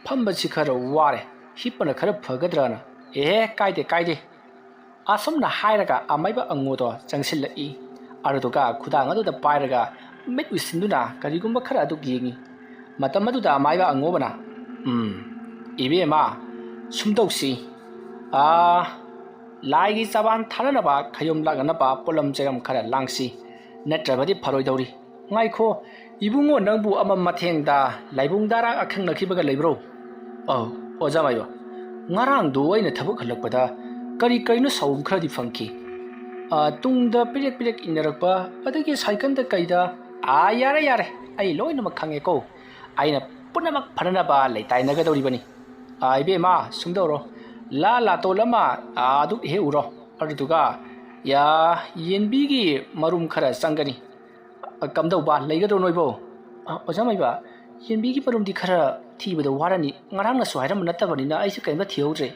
ꯐꯝꯕꯁꯤ ꯈꯔ ꯋꯥꯔꯦ꯫ ꯍꯤꯞꯄꯅ ꯈꯔ ꯐꯒꯗ꯭ꯔꯥꯅ꯫" "ꯑꯦꯍꯦ, ꯀꯥꯏꯗꯦ, ꯀꯥꯏꯗꯦ꯫" ꯑꯁꯨꯝꯅ ꯍꯥꯏꯔꯒ ꯑꯃꯥꯏꯕ ꯑꯉꯣꯗꯣ ꯆꯪꯁꯤꯜꯂꯛꯏ꯫ ꯑꯗꯨꯗꯨꯒ ꯈꯨꯗꯥꯡ ꯑꯗꯨꯗ ꯄꯥꯏꯔꯒ ꯃꯤꯠ ꯎꯏꯁꯤꯟꯗꯨꯅ ꯀꯔꯤꯒꯨꯝꯕ ꯈꯔ ꯑꯗꯨ ꯌꯦꯡꯉꯤ꯫ ꯃꯇꯝ ꯑꯗꯨꯗ ꯑꯃꯥꯏꯕ ꯑꯉꯣꯕꯅ, "ꯎꯝ, ꯏꯕꯦꯝꯃ, ꯁꯨꯝ ꯇꯧꯁꯤ꯫ ꯑꯥ, ꯂꯥꯏꯒꯤ ꯆꯕꯥꯟ ꯊꯥꯅꯅꯕ, ꯈꯌꯣꯝ ꯂꯥꯛꯅꯅꯕ ꯄꯣꯠꯂꯝ ꯆꯩꯔꯝ ꯈꯔ ꯂꯥꯡꯁꯤ꯫ ꯅꯠꯇ꯭ꯔꯕꯗꯤ ꯐꯔꯣꯏꯗꯧꯔꯤ꯫ ꯉꯥꯏꯈꯣ, "ꯏꯕꯨꯡꯉꯣ, ꯅꯪꯕꯨ ꯑꯃꯝ ꯃꯊꯦꯡꯗ ꯂꯥꯏꯕꯨꯡ ꯗꯥꯔꯥꯛ ꯑꯈꯪꯅꯈꯤꯕꯒ ꯂꯩꯕ꯭ꯔꯣ?" "ꯑꯧ, ꯑꯣꯖꯥ ꯃꯥꯏꯕ, ꯉꯔꯥꯡꯗꯣ ꯑꯩꯅ ꯊꯕꯛ ꯍꯜꯂꯛꯄꯗ ꯀꯔꯤ ꯀꯔꯤꯅꯣ ꯁꯥꯎꯕ ꯈꯔꯗꯤ ꯐꯪꯈꯤ꯫ ꯑ, ꯇꯨꯡꯗ ꯄꯤꯔꯦꯛ ꯄꯤꯔꯦꯛ ꯏꯟꯅꯔꯛꯄ, ꯑꯗꯒꯤ ꯁꯥꯏꯀꯜꯗ ꯀꯩꯗ꯫ ꯑꯥ, ꯌꯥꯔꯦ, ꯌꯥꯔꯦ, ꯑꯩ ꯂꯣꯏꯅꯃꯛ ꯈꯪꯉꯦꯀꯣ꯫ ꯑꯩꯅ ꯄꯨꯝꯅꯃꯛ ꯐꯅꯅꯕ ꯂꯩꯇꯥꯏꯅꯒꯗꯧꯔꯤꯕꯅꯤ꯫ ꯑꯥ, ꯏꯕꯦꯝꯃ, ꯁꯨꯝꯗꯧꯔꯣ꯫ ꯂꯥ ꯂꯥꯇꯣꯟ ꯑꯃ, ꯑꯥ, ꯑꯗꯨ ꯍꯦꯛ ꯎꯔꯣ꯫ ꯑꯗꯨꯗꯨꯒ, ꯌꯥ, ꯌꯦꯟꯕꯤꯒꯤ ꯃꯔꯨꯝ ꯈꯔ ꯆꯪꯒꯅꯤ꯫ ꯑ, ꯀꯝꯗꯧꯕ, ꯂꯩꯒꯗ꯭ꯔꯣ ꯅꯣꯏꯕꯣ?" "ꯑ, ꯑꯣꯖꯥ ꯃꯥꯏꯕ, ꯌꯦꯟꯕꯤꯒꯤ ꯃꯔꯨꯝꯗꯤ ꯈꯔ ꯊꯤꯕꯗ ꯋꯥꯔꯅꯤ꯫ ꯉꯔꯥꯡꯅꯁꯨ ꯍꯥꯏꯔꯝꯕ ꯅꯠꯇꯕꯅꯤꯅ ꯑꯩꯁꯨ ꯀꯔꯤꯝꯇ ꯊꯤꯍꯧꯗ꯭ꯔꯦ꯫"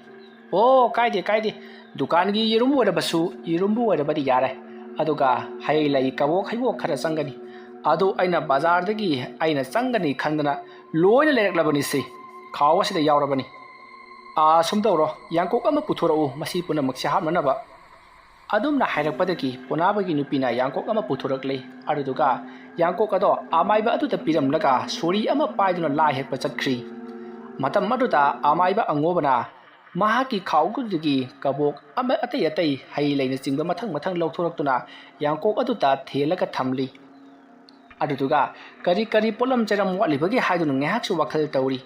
"ꯑꯣ, ꯀꯥꯏꯗꯦ, ꯀꯥꯏꯗꯦ꯫ ꯗꯨꯀꯥꯟꯒꯤ ꯌꯦꯔꯨꯝ ꯑꯣꯏꯔꯕꯁꯨ, ꯌꯦꯔꯨꯝꯕꯨ ꯑꯣꯏꯔꯕꯗꯤ ꯌꯥꯔꯦ꯫ ꯑꯗꯨꯒ ꯍꯩ ꯂꯩ, ꯀꯕꯣꯛ ꯍꯩꯕꯣꯛ ꯈꯔ ꯆꯪꯒꯅꯤ꯫ ꯑꯗꯨ ꯑꯩꯅ ꯕꯖꯥꯔꯗꯒꯤ ꯑꯩꯅ ꯆꯪꯒꯅꯤ ꯈꯟꯗꯅ ꯂꯣꯏꯅ ꯂꯩꯔꯛꯂꯕꯅꯤꯁꯦ꯫ ꯈꯥꯎ ꯑꯁꯤꯗ ꯌꯥꯎꯔꯕꯅꯤ꯫ ꯑꯥ, ꯁꯨꯝ ꯇꯧꯔꯣ, ꯌꯥꯡꯀꯣꯛ ꯑꯃ ꯄꯨꯊꯣꯔꯛꯎ, ꯃꯁꯤ ꯄꯨꯝꯅꯃꯛꯁꯦ ꯍꯥꯞꯅꯅꯕ꯫" ꯑꯗꯨꯝꯅ ꯍꯥꯏꯔꯛꯄꯗꯒꯤ ꯄꯣꯅꯥꯕꯒꯤ ꯅꯨꯄꯤꯅ ꯌꯥꯡꯀꯣꯛ ꯑꯃ ꯄꯨꯊꯣꯔꯛꯂꯦ꯫ ꯑꯗꯨꯗꯨꯒ ꯌꯥꯡꯀꯣꯛ ꯑꯗꯣ ꯑꯃꯥꯏꯕ ꯑꯗꯨꯗ ꯄꯤꯔꯝꯂꯒ ꯁꯣꯔꯤ ꯑꯃ ꯄꯥꯏꯗꯨꯅ ꯂꯥ ꯍꯦꯛꯄ ꯆꯠꯈ꯭ꯔꯤ꯫ ꯃꯇꯝ ꯑꯗꯨꯗ ꯑꯃꯥꯏꯕ ꯑꯉꯣꯕꯅ ꯃꯍꯥꯛꯀꯤ ꯈꯥꯎꯗꯨꯗꯒꯤ ꯀꯕꯣꯛ ꯑꯃ ꯑꯇꯩ ꯑꯇꯩ ꯍꯩ ꯂꯩꯅꯆꯤꯡꯕ ꯃꯊꯪ ꯃꯊꯪ ꯂꯧꯊꯣꯔꯛꯇꯨꯅ ꯌꯥꯡꯀꯣꯛ ꯑꯗꯨꯗ ꯊꯦꯜꯂꯒ ꯊꯝꯂꯤ꯫ ꯑꯗꯨꯗꯨꯒ ꯀꯔꯤ ꯀꯔꯤ ꯄꯣꯠꯂꯝ ꯆꯩꯔꯝ ꯋꯥꯠꯂꯤꯕꯒꯦ ꯍꯥꯏꯗꯨꯅ ꯉꯥꯏꯍꯥꯛꯁꯨ ꯋꯥꯈꯜ ꯇꯧꯔꯤ꯫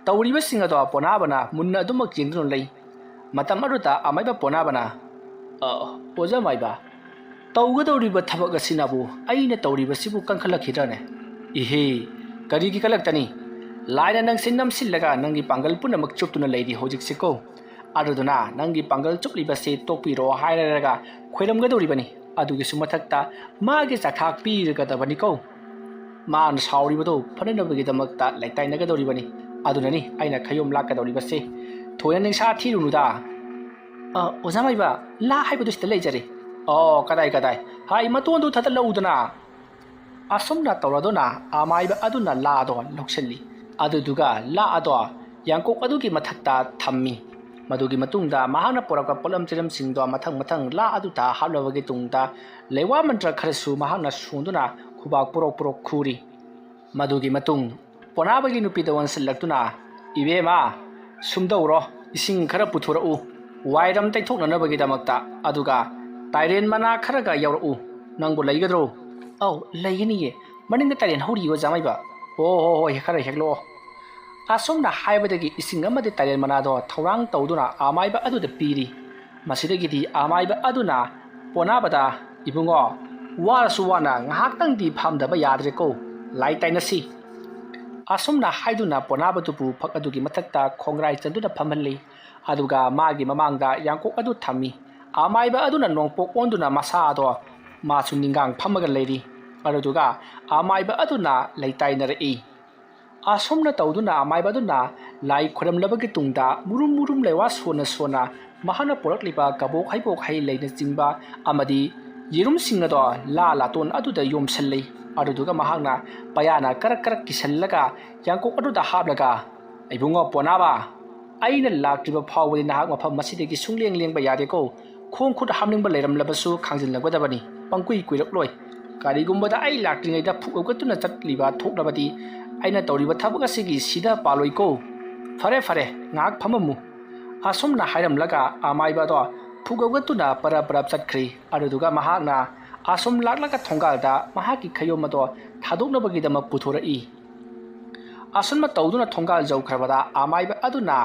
ꯇꯧꯔꯤꯕꯁꯤꯡ ꯑꯗꯣ ꯄꯣꯅꯥꯕꯅ ꯃꯨꯟꯅ ꯑꯗꯨꯃꯛ ꯌꯦꯡꯗꯨꯅ ꯂꯩ꯫ ꯃꯇꯝ ꯑꯗꯨꯗ ꯑꯃꯥꯏꯕ ꯄꯣꯅꯥꯕꯅ, "ꯑ, ꯑꯣꯖꯥ ꯃꯥꯏꯕ, ꯇꯧꯒꯗꯧꯔꯤꯕ ꯊꯕꯛ ꯑꯁꯤꯅꯕꯨ ꯑꯩꯅ ꯇꯧꯔꯤꯕꯁꯤꯕꯨ ꯀꯟꯈꯠꯂꯛꯈꯤꯗ꯭ꯔꯅꯦ?" "ꯏꯍꯦ, ꯀꯔꯤꯒꯤ ꯀꯜꯂꯛꯇꯅꯤ? ꯂꯥꯏꯅ ꯅꯪꯁꯦ ꯅꯝꯁꯤꯜꯂꯒ ꯅꯪꯒꯤ ꯄꯥꯡꯒꯜ ꯄꯨꯝꯅꯃꯛ ꯆꯨꯞꯇꯨꯅ ꯂꯩꯔꯤ ꯍꯧꯖꯤꯛꯁꯤꯀꯣ꯫ ꯑꯗꯨꯗꯨꯅ ꯅꯪꯒꯤ ꯄꯥꯡꯒꯜ ꯆꯨꯞꯂꯤꯕꯁꯦ ꯇꯣꯛꯄꯤꯔꯣ ꯍꯥꯏꯔꯒ ꯈꯣꯏꯔꯝꯒꯗꯧꯔꯤꯕꯅꯤ꯫ ꯑꯗꯨꯒꯤꯁꯨ ꯃꯊꯛꯇ ꯃꯥꯒꯤ ꯆꯥꯛꯊꯥꯛ ꯄꯤꯔꯒꯗꯕꯅꯤꯀꯣ꯫ ꯃꯥꯅ ꯁꯥꯎꯔꯤꯕꯗꯣ ꯐꯅꯅꯕꯒꯤꯗꯃꯛꯇ ꯂꯩꯇꯥꯏꯅꯒꯗꯧꯔꯤꯕꯅꯤ꯫ ꯑꯗꯨꯅꯅꯤ ꯑꯩꯅ ꯈꯌꯣꯝ ꯂꯥꯛꯀꯗꯧꯔꯤꯕꯁꯦ꯫ ꯊꯣꯏꯅ ꯅꯤꯡꯁꯥ ꯊꯤꯔꯨꯅꯨꯗ꯫" "ꯑ, ꯑꯣꯖꯥ ꯃꯥꯏꯕ, ꯂꯥ ꯍꯥꯏꯕꯗꯨ ꯁꯤꯗ ꯂꯩꯖꯔꯦ꯫" "ꯑꯣ, ꯀꯗꯥꯏ, ꯀꯗꯥꯏ? ꯍꯥꯏ, ꯃꯇꯣꯟꯗꯨ ꯊꯥꯗꯠꯂꯛꯎꯗꯅ꯫" ꯑꯁꯨꯝꯅ ꯇꯧꯔꯗꯨꯅ ꯑꯃꯥꯏꯕ ꯑꯗꯨꯅ ꯂꯥ ꯑꯗꯣ ꯂꯧꯁꯤꯜꯂꯤ꯫ ꯑꯗꯨꯗꯨꯒ ꯂꯥ ꯑꯗꯣ ꯌꯥꯡꯀꯣꯛ ꯑꯗꯨꯒꯤ ꯃꯊꯛꯇ ꯊꯝꯃꯤ꯫ ꯃꯗꯨꯒꯤ ꯃꯇꯨꯡꯗ ꯃꯍꯥꯛꯅ ꯄꯨꯔꯛꯄ ꯄꯣꯠꯂꯝ ꯆꯩꯔꯝꯁꯤꯡꯗꯣ ꯃꯊꯪ ꯃꯊꯪ ꯂꯥ ꯑꯗꯨꯗ ꯍꯥꯞꯂꯕꯒꯤ ꯇꯨꯡꯗ ꯂꯩꯋꯥ ꯃꯟꯇ꯭ꯔ ꯈꯔꯁꯨ ꯃꯍꯥꯛꯅ ꯁꯣꯟꯗꯨꯅ ꯈꯨꯕꯥꯛ ꯄꯨꯔꯣꯛ ꯄꯨꯔꯣꯛ ꯈꯨꯔꯤ꯫ ꯃꯗꯨꯒꯤ ꯃꯇꯨꯡ ꯄꯣꯅꯥꯕꯒꯤ ꯅꯨꯄꯤꯗ ꯑꯣꯟꯁꯤꯜꯂꯛꯇꯨꯅ, "ꯏꯕꯦꯝꯃ, ꯁꯨꯝꯗꯧꯔꯣ, ꯏꯁꯤꯡ ꯈꯔ ꯄꯨꯊꯣꯔꯛꯎ, ꯋꯥꯏꯔꯝ ꯇꯩꯊꯣꯛꯅꯅꯕꯒꯤꯗꯃꯛꯇ, ꯑꯗꯨꯒ ꯇꯥꯏꯔꯦꯟ ꯃꯅꯥ ꯈꯔꯒ ꯌꯥꯎꯔꯛꯎ꯫ ꯅꯪꯕꯨ ꯂꯩꯒꯗ꯭ꯔꯣ?" "ꯑꯧ, ꯂꯩꯒꯅꯤꯌꯦ꯫ ꯃꯅꯤꯡꯗ ꯇꯥꯏꯔꯦꯟ ꯍꯧꯔꯤꯌꯣ, ꯖꯃꯥꯏꯕ꯫ "ꯑꯣ, ꯍꯣ, ꯍꯣꯏ, ꯈꯔ ꯍꯦꯛꯂꯛꯑꯣ"꯫ ꯑꯁꯨꯝꯅ ꯍꯥꯏꯕꯗꯒꯤ ꯏꯁꯤꯡ ꯑꯃꯗꯤ ꯇꯥꯏꯔꯦꯟ ꯃꯅꯥꯗꯣ ꯊꯧꯔꯥꯡ ꯇꯧꯗꯨꯅ ꯑꯃꯥꯏꯕ ꯑꯗꯨꯗ ꯄꯤꯔꯤ꯫ ꯃꯁꯤꯗꯒꯤꯗꯤ ꯑꯃꯥꯏꯕ ꯑꯗꯨꯅ ꯄꯣꯅꯥꯕꯗ, "ꯏꯕꯨꯡꯉꯣ, ꯋꯥꯔꯁꯨ ꯋꯥꯅ ꯉꯥꯏꯍꯥꯛꯇꯪꯗꯤ ꯐꯝꯗꯕ ꯌꯥꯗ꯭ꯔꯦꯀꯣ, ꯂꯥꯏ ꯇꯥꯏꯅꯁꯤ"꯫ ꯑꯁꯨꯝꯅ ꯍꯥꯏꯗꯨꯅ ꯄꯣꯅꯥꯕꯗꯨꯕꯨ ꯐꯛ ꯑꯗꯨꯒꯤ ꯃꯊꯛꯇ ꯈꯣꯡꯒ꯭ꯔꯥꯏ ꯆꯟꯗꯨꯅ ꯐꯝꯍꯜꯂꯤ꯫ ꯑꯗꯨꯒ ꯃꯥꯒꯤ ꯃꯃꯥꯡꯗ ꯌꯥꯡꯀꯣꯛ ꯑꯗꯨ ꯊꯝꯃꯤ꯫ ꯑꯃꯥꯏꯕ ꯑꯗꯨꯅ ꯅꯣꯡꯄꯣꯛ ꯑꯣꯟꯗꯨꯅ ꯃꯁꯥ ꯑꯗꯣ ꯃꯥꯁꯨ ꯅꯤꯡꯒꯥꯡ ꯐꯝꯃꯒ ꯂꯩꯔꯤ꯫ ꯑꯗꯨꯗꯨꯒ ꯑꯃꯥꯏꯕ ꯑꯗꯨꯅ ꯂꯩꯇꯥꯏꯅꯔꯛꯏ꯫ ꯑꯁꯨꯝꯅ ꯇꯧꯗꯨꯅ ꯑꯃꯥꯏꯕ ꯑꯗꯨꯅ ꯂꯥꯏ ꯈꯣꯏꯔꯝꯂꯕꯒꯤ ꯇꯨꯡꯗ ꯃꯨꯔꯨꯝ ꯃꯨꯔꯨꯝ ꯂꯩꯋꯥ ꯁꯣꯟꯅ ꯁꯣꯟꯅ ꯃꯍꯥꯛꯅ ꯄꯨꯔꯛꯂꯤꯕ ꯀꯕꯣꯛ ꯍꯩꯕꯣꯛ ꯍꯩ ꯂꯩꯅꯆꯤꯡꯕ ꯑꯃꯗꯤ ꯌꯦꯔꯨꯝꯁꯤꯡ ꯑꯗꯣ ꯂꯥ ꯂꯥꯇꯣꯟ ꯑꯗꯨꯗ ꯌꯣꯝꯁꯜꯂꯤ꯫ ꯑꯗꯨꯗꯨꯒ ꯃꯍꯥꯛꯅ ꯄꯌꯥꯅ ꯀꯔꯛ ꯀꯔꯛ ꯀꯤꯁꯜꯂꯒ ꯌꯥꯡꯀꯣꯛ ꯑꯗꯨꯗ ꯍꯥꯞꯂꯒ, "ꯏꯕꯨꯡꯉꯣ ꯄꯣꯅꯥꯕ, ꯑꯩꯅ ꯂꯥꯛꯇ꯭ꯔꯤꯕ ꯐꯥꯎꯕꯗꯤ ꯅꯍꯥꯛ ꯃꯐꯝ ꯑꯁꯤꯗꯒꯤ ꯁꯨꯡꯂꯦꯡ ꯂꯦꯡꯕ ꯌꯥꯗꯦꯀꯣ꯫ ꯈꯣꯡ ꯈꯨꯠ ꯍꯥꯝꯅꯤꯡꯕ ꯂꯩꯔꯝꯂꯕꯁꯨ ꯈꯥꯡꯖꯤꯜꯂꯝꯒꯗꯕꯅꯤ, ꯄꯪꯀꯨꯏ ꯀꯨꯏꯔꯛꯂꯣꯏ꯫ ꯀꯔꯤꯒꯨꯝꯕꯗ ꯑꯩ ꯂꯥꯛꯇ꯭ꯔꯤꯉꯩꯗ ꯐꯨꯛ ꯍꯧꯒꯠꯇꯨꯅ ꯆꯠꯂꯤꯕ ꯊꯣꯛꯂꯕꯗꯤ ꯑꯩꯅ ꯇꯧꯔꯤꯕ ꯊꯕꯛ ꯑꯁꯤꯒꯤ ꯁꯤꯗ ꯄꯥꯜꯂꯣꯏꯀꯣ꯫ ꯐꯔꯦ, ꯐꯔꯦ, ꯉꯥꯏꯍꯥꯛ ꯐꯝꯃꯝꯃꯨ"꯫ ꯑꯁꯨꯝꯅ ꯍꯥꯏꯔꯝꯂꯒ ꯑꯃꯥꯏꯕ ꯑꯗꯣ ꯐꯨꯛ ꯍꯧꯒꯠꯇꯨꯅ ꯄꯔꯞ ꯄꯔꯞ ꯆꯠꯈ꯭ꯔꯤ꯫ ꯑꯗꯨꯗꯨꯒ ꯃꯍꯥꯛꯅ ꯑꯁꯨꯝ ꯂꯥꯛꯂꯒ ꯊꯣꯡꯒꯥꯜꯗ ꯃꯍꯥꯛꯀꯤ ꯈꯌꯣꯝ ꯑꯗꯣ ꯊꯥꯗꯣꯛꯅꯕꯒꯤꯗꯃꯛ ꯄꯨꯊꯣꯔꯛꯏ꯫ ꯑꯁꯨꯝꯅ ꯇꯧꯗꯨꯅ ꯊꯣꯡꯒꯥꯜ ꯌꯧꯈ꯭ꯔꯕꯗ ꯑꯃꯥꯏꯕ ꯑꯗꯨꯅ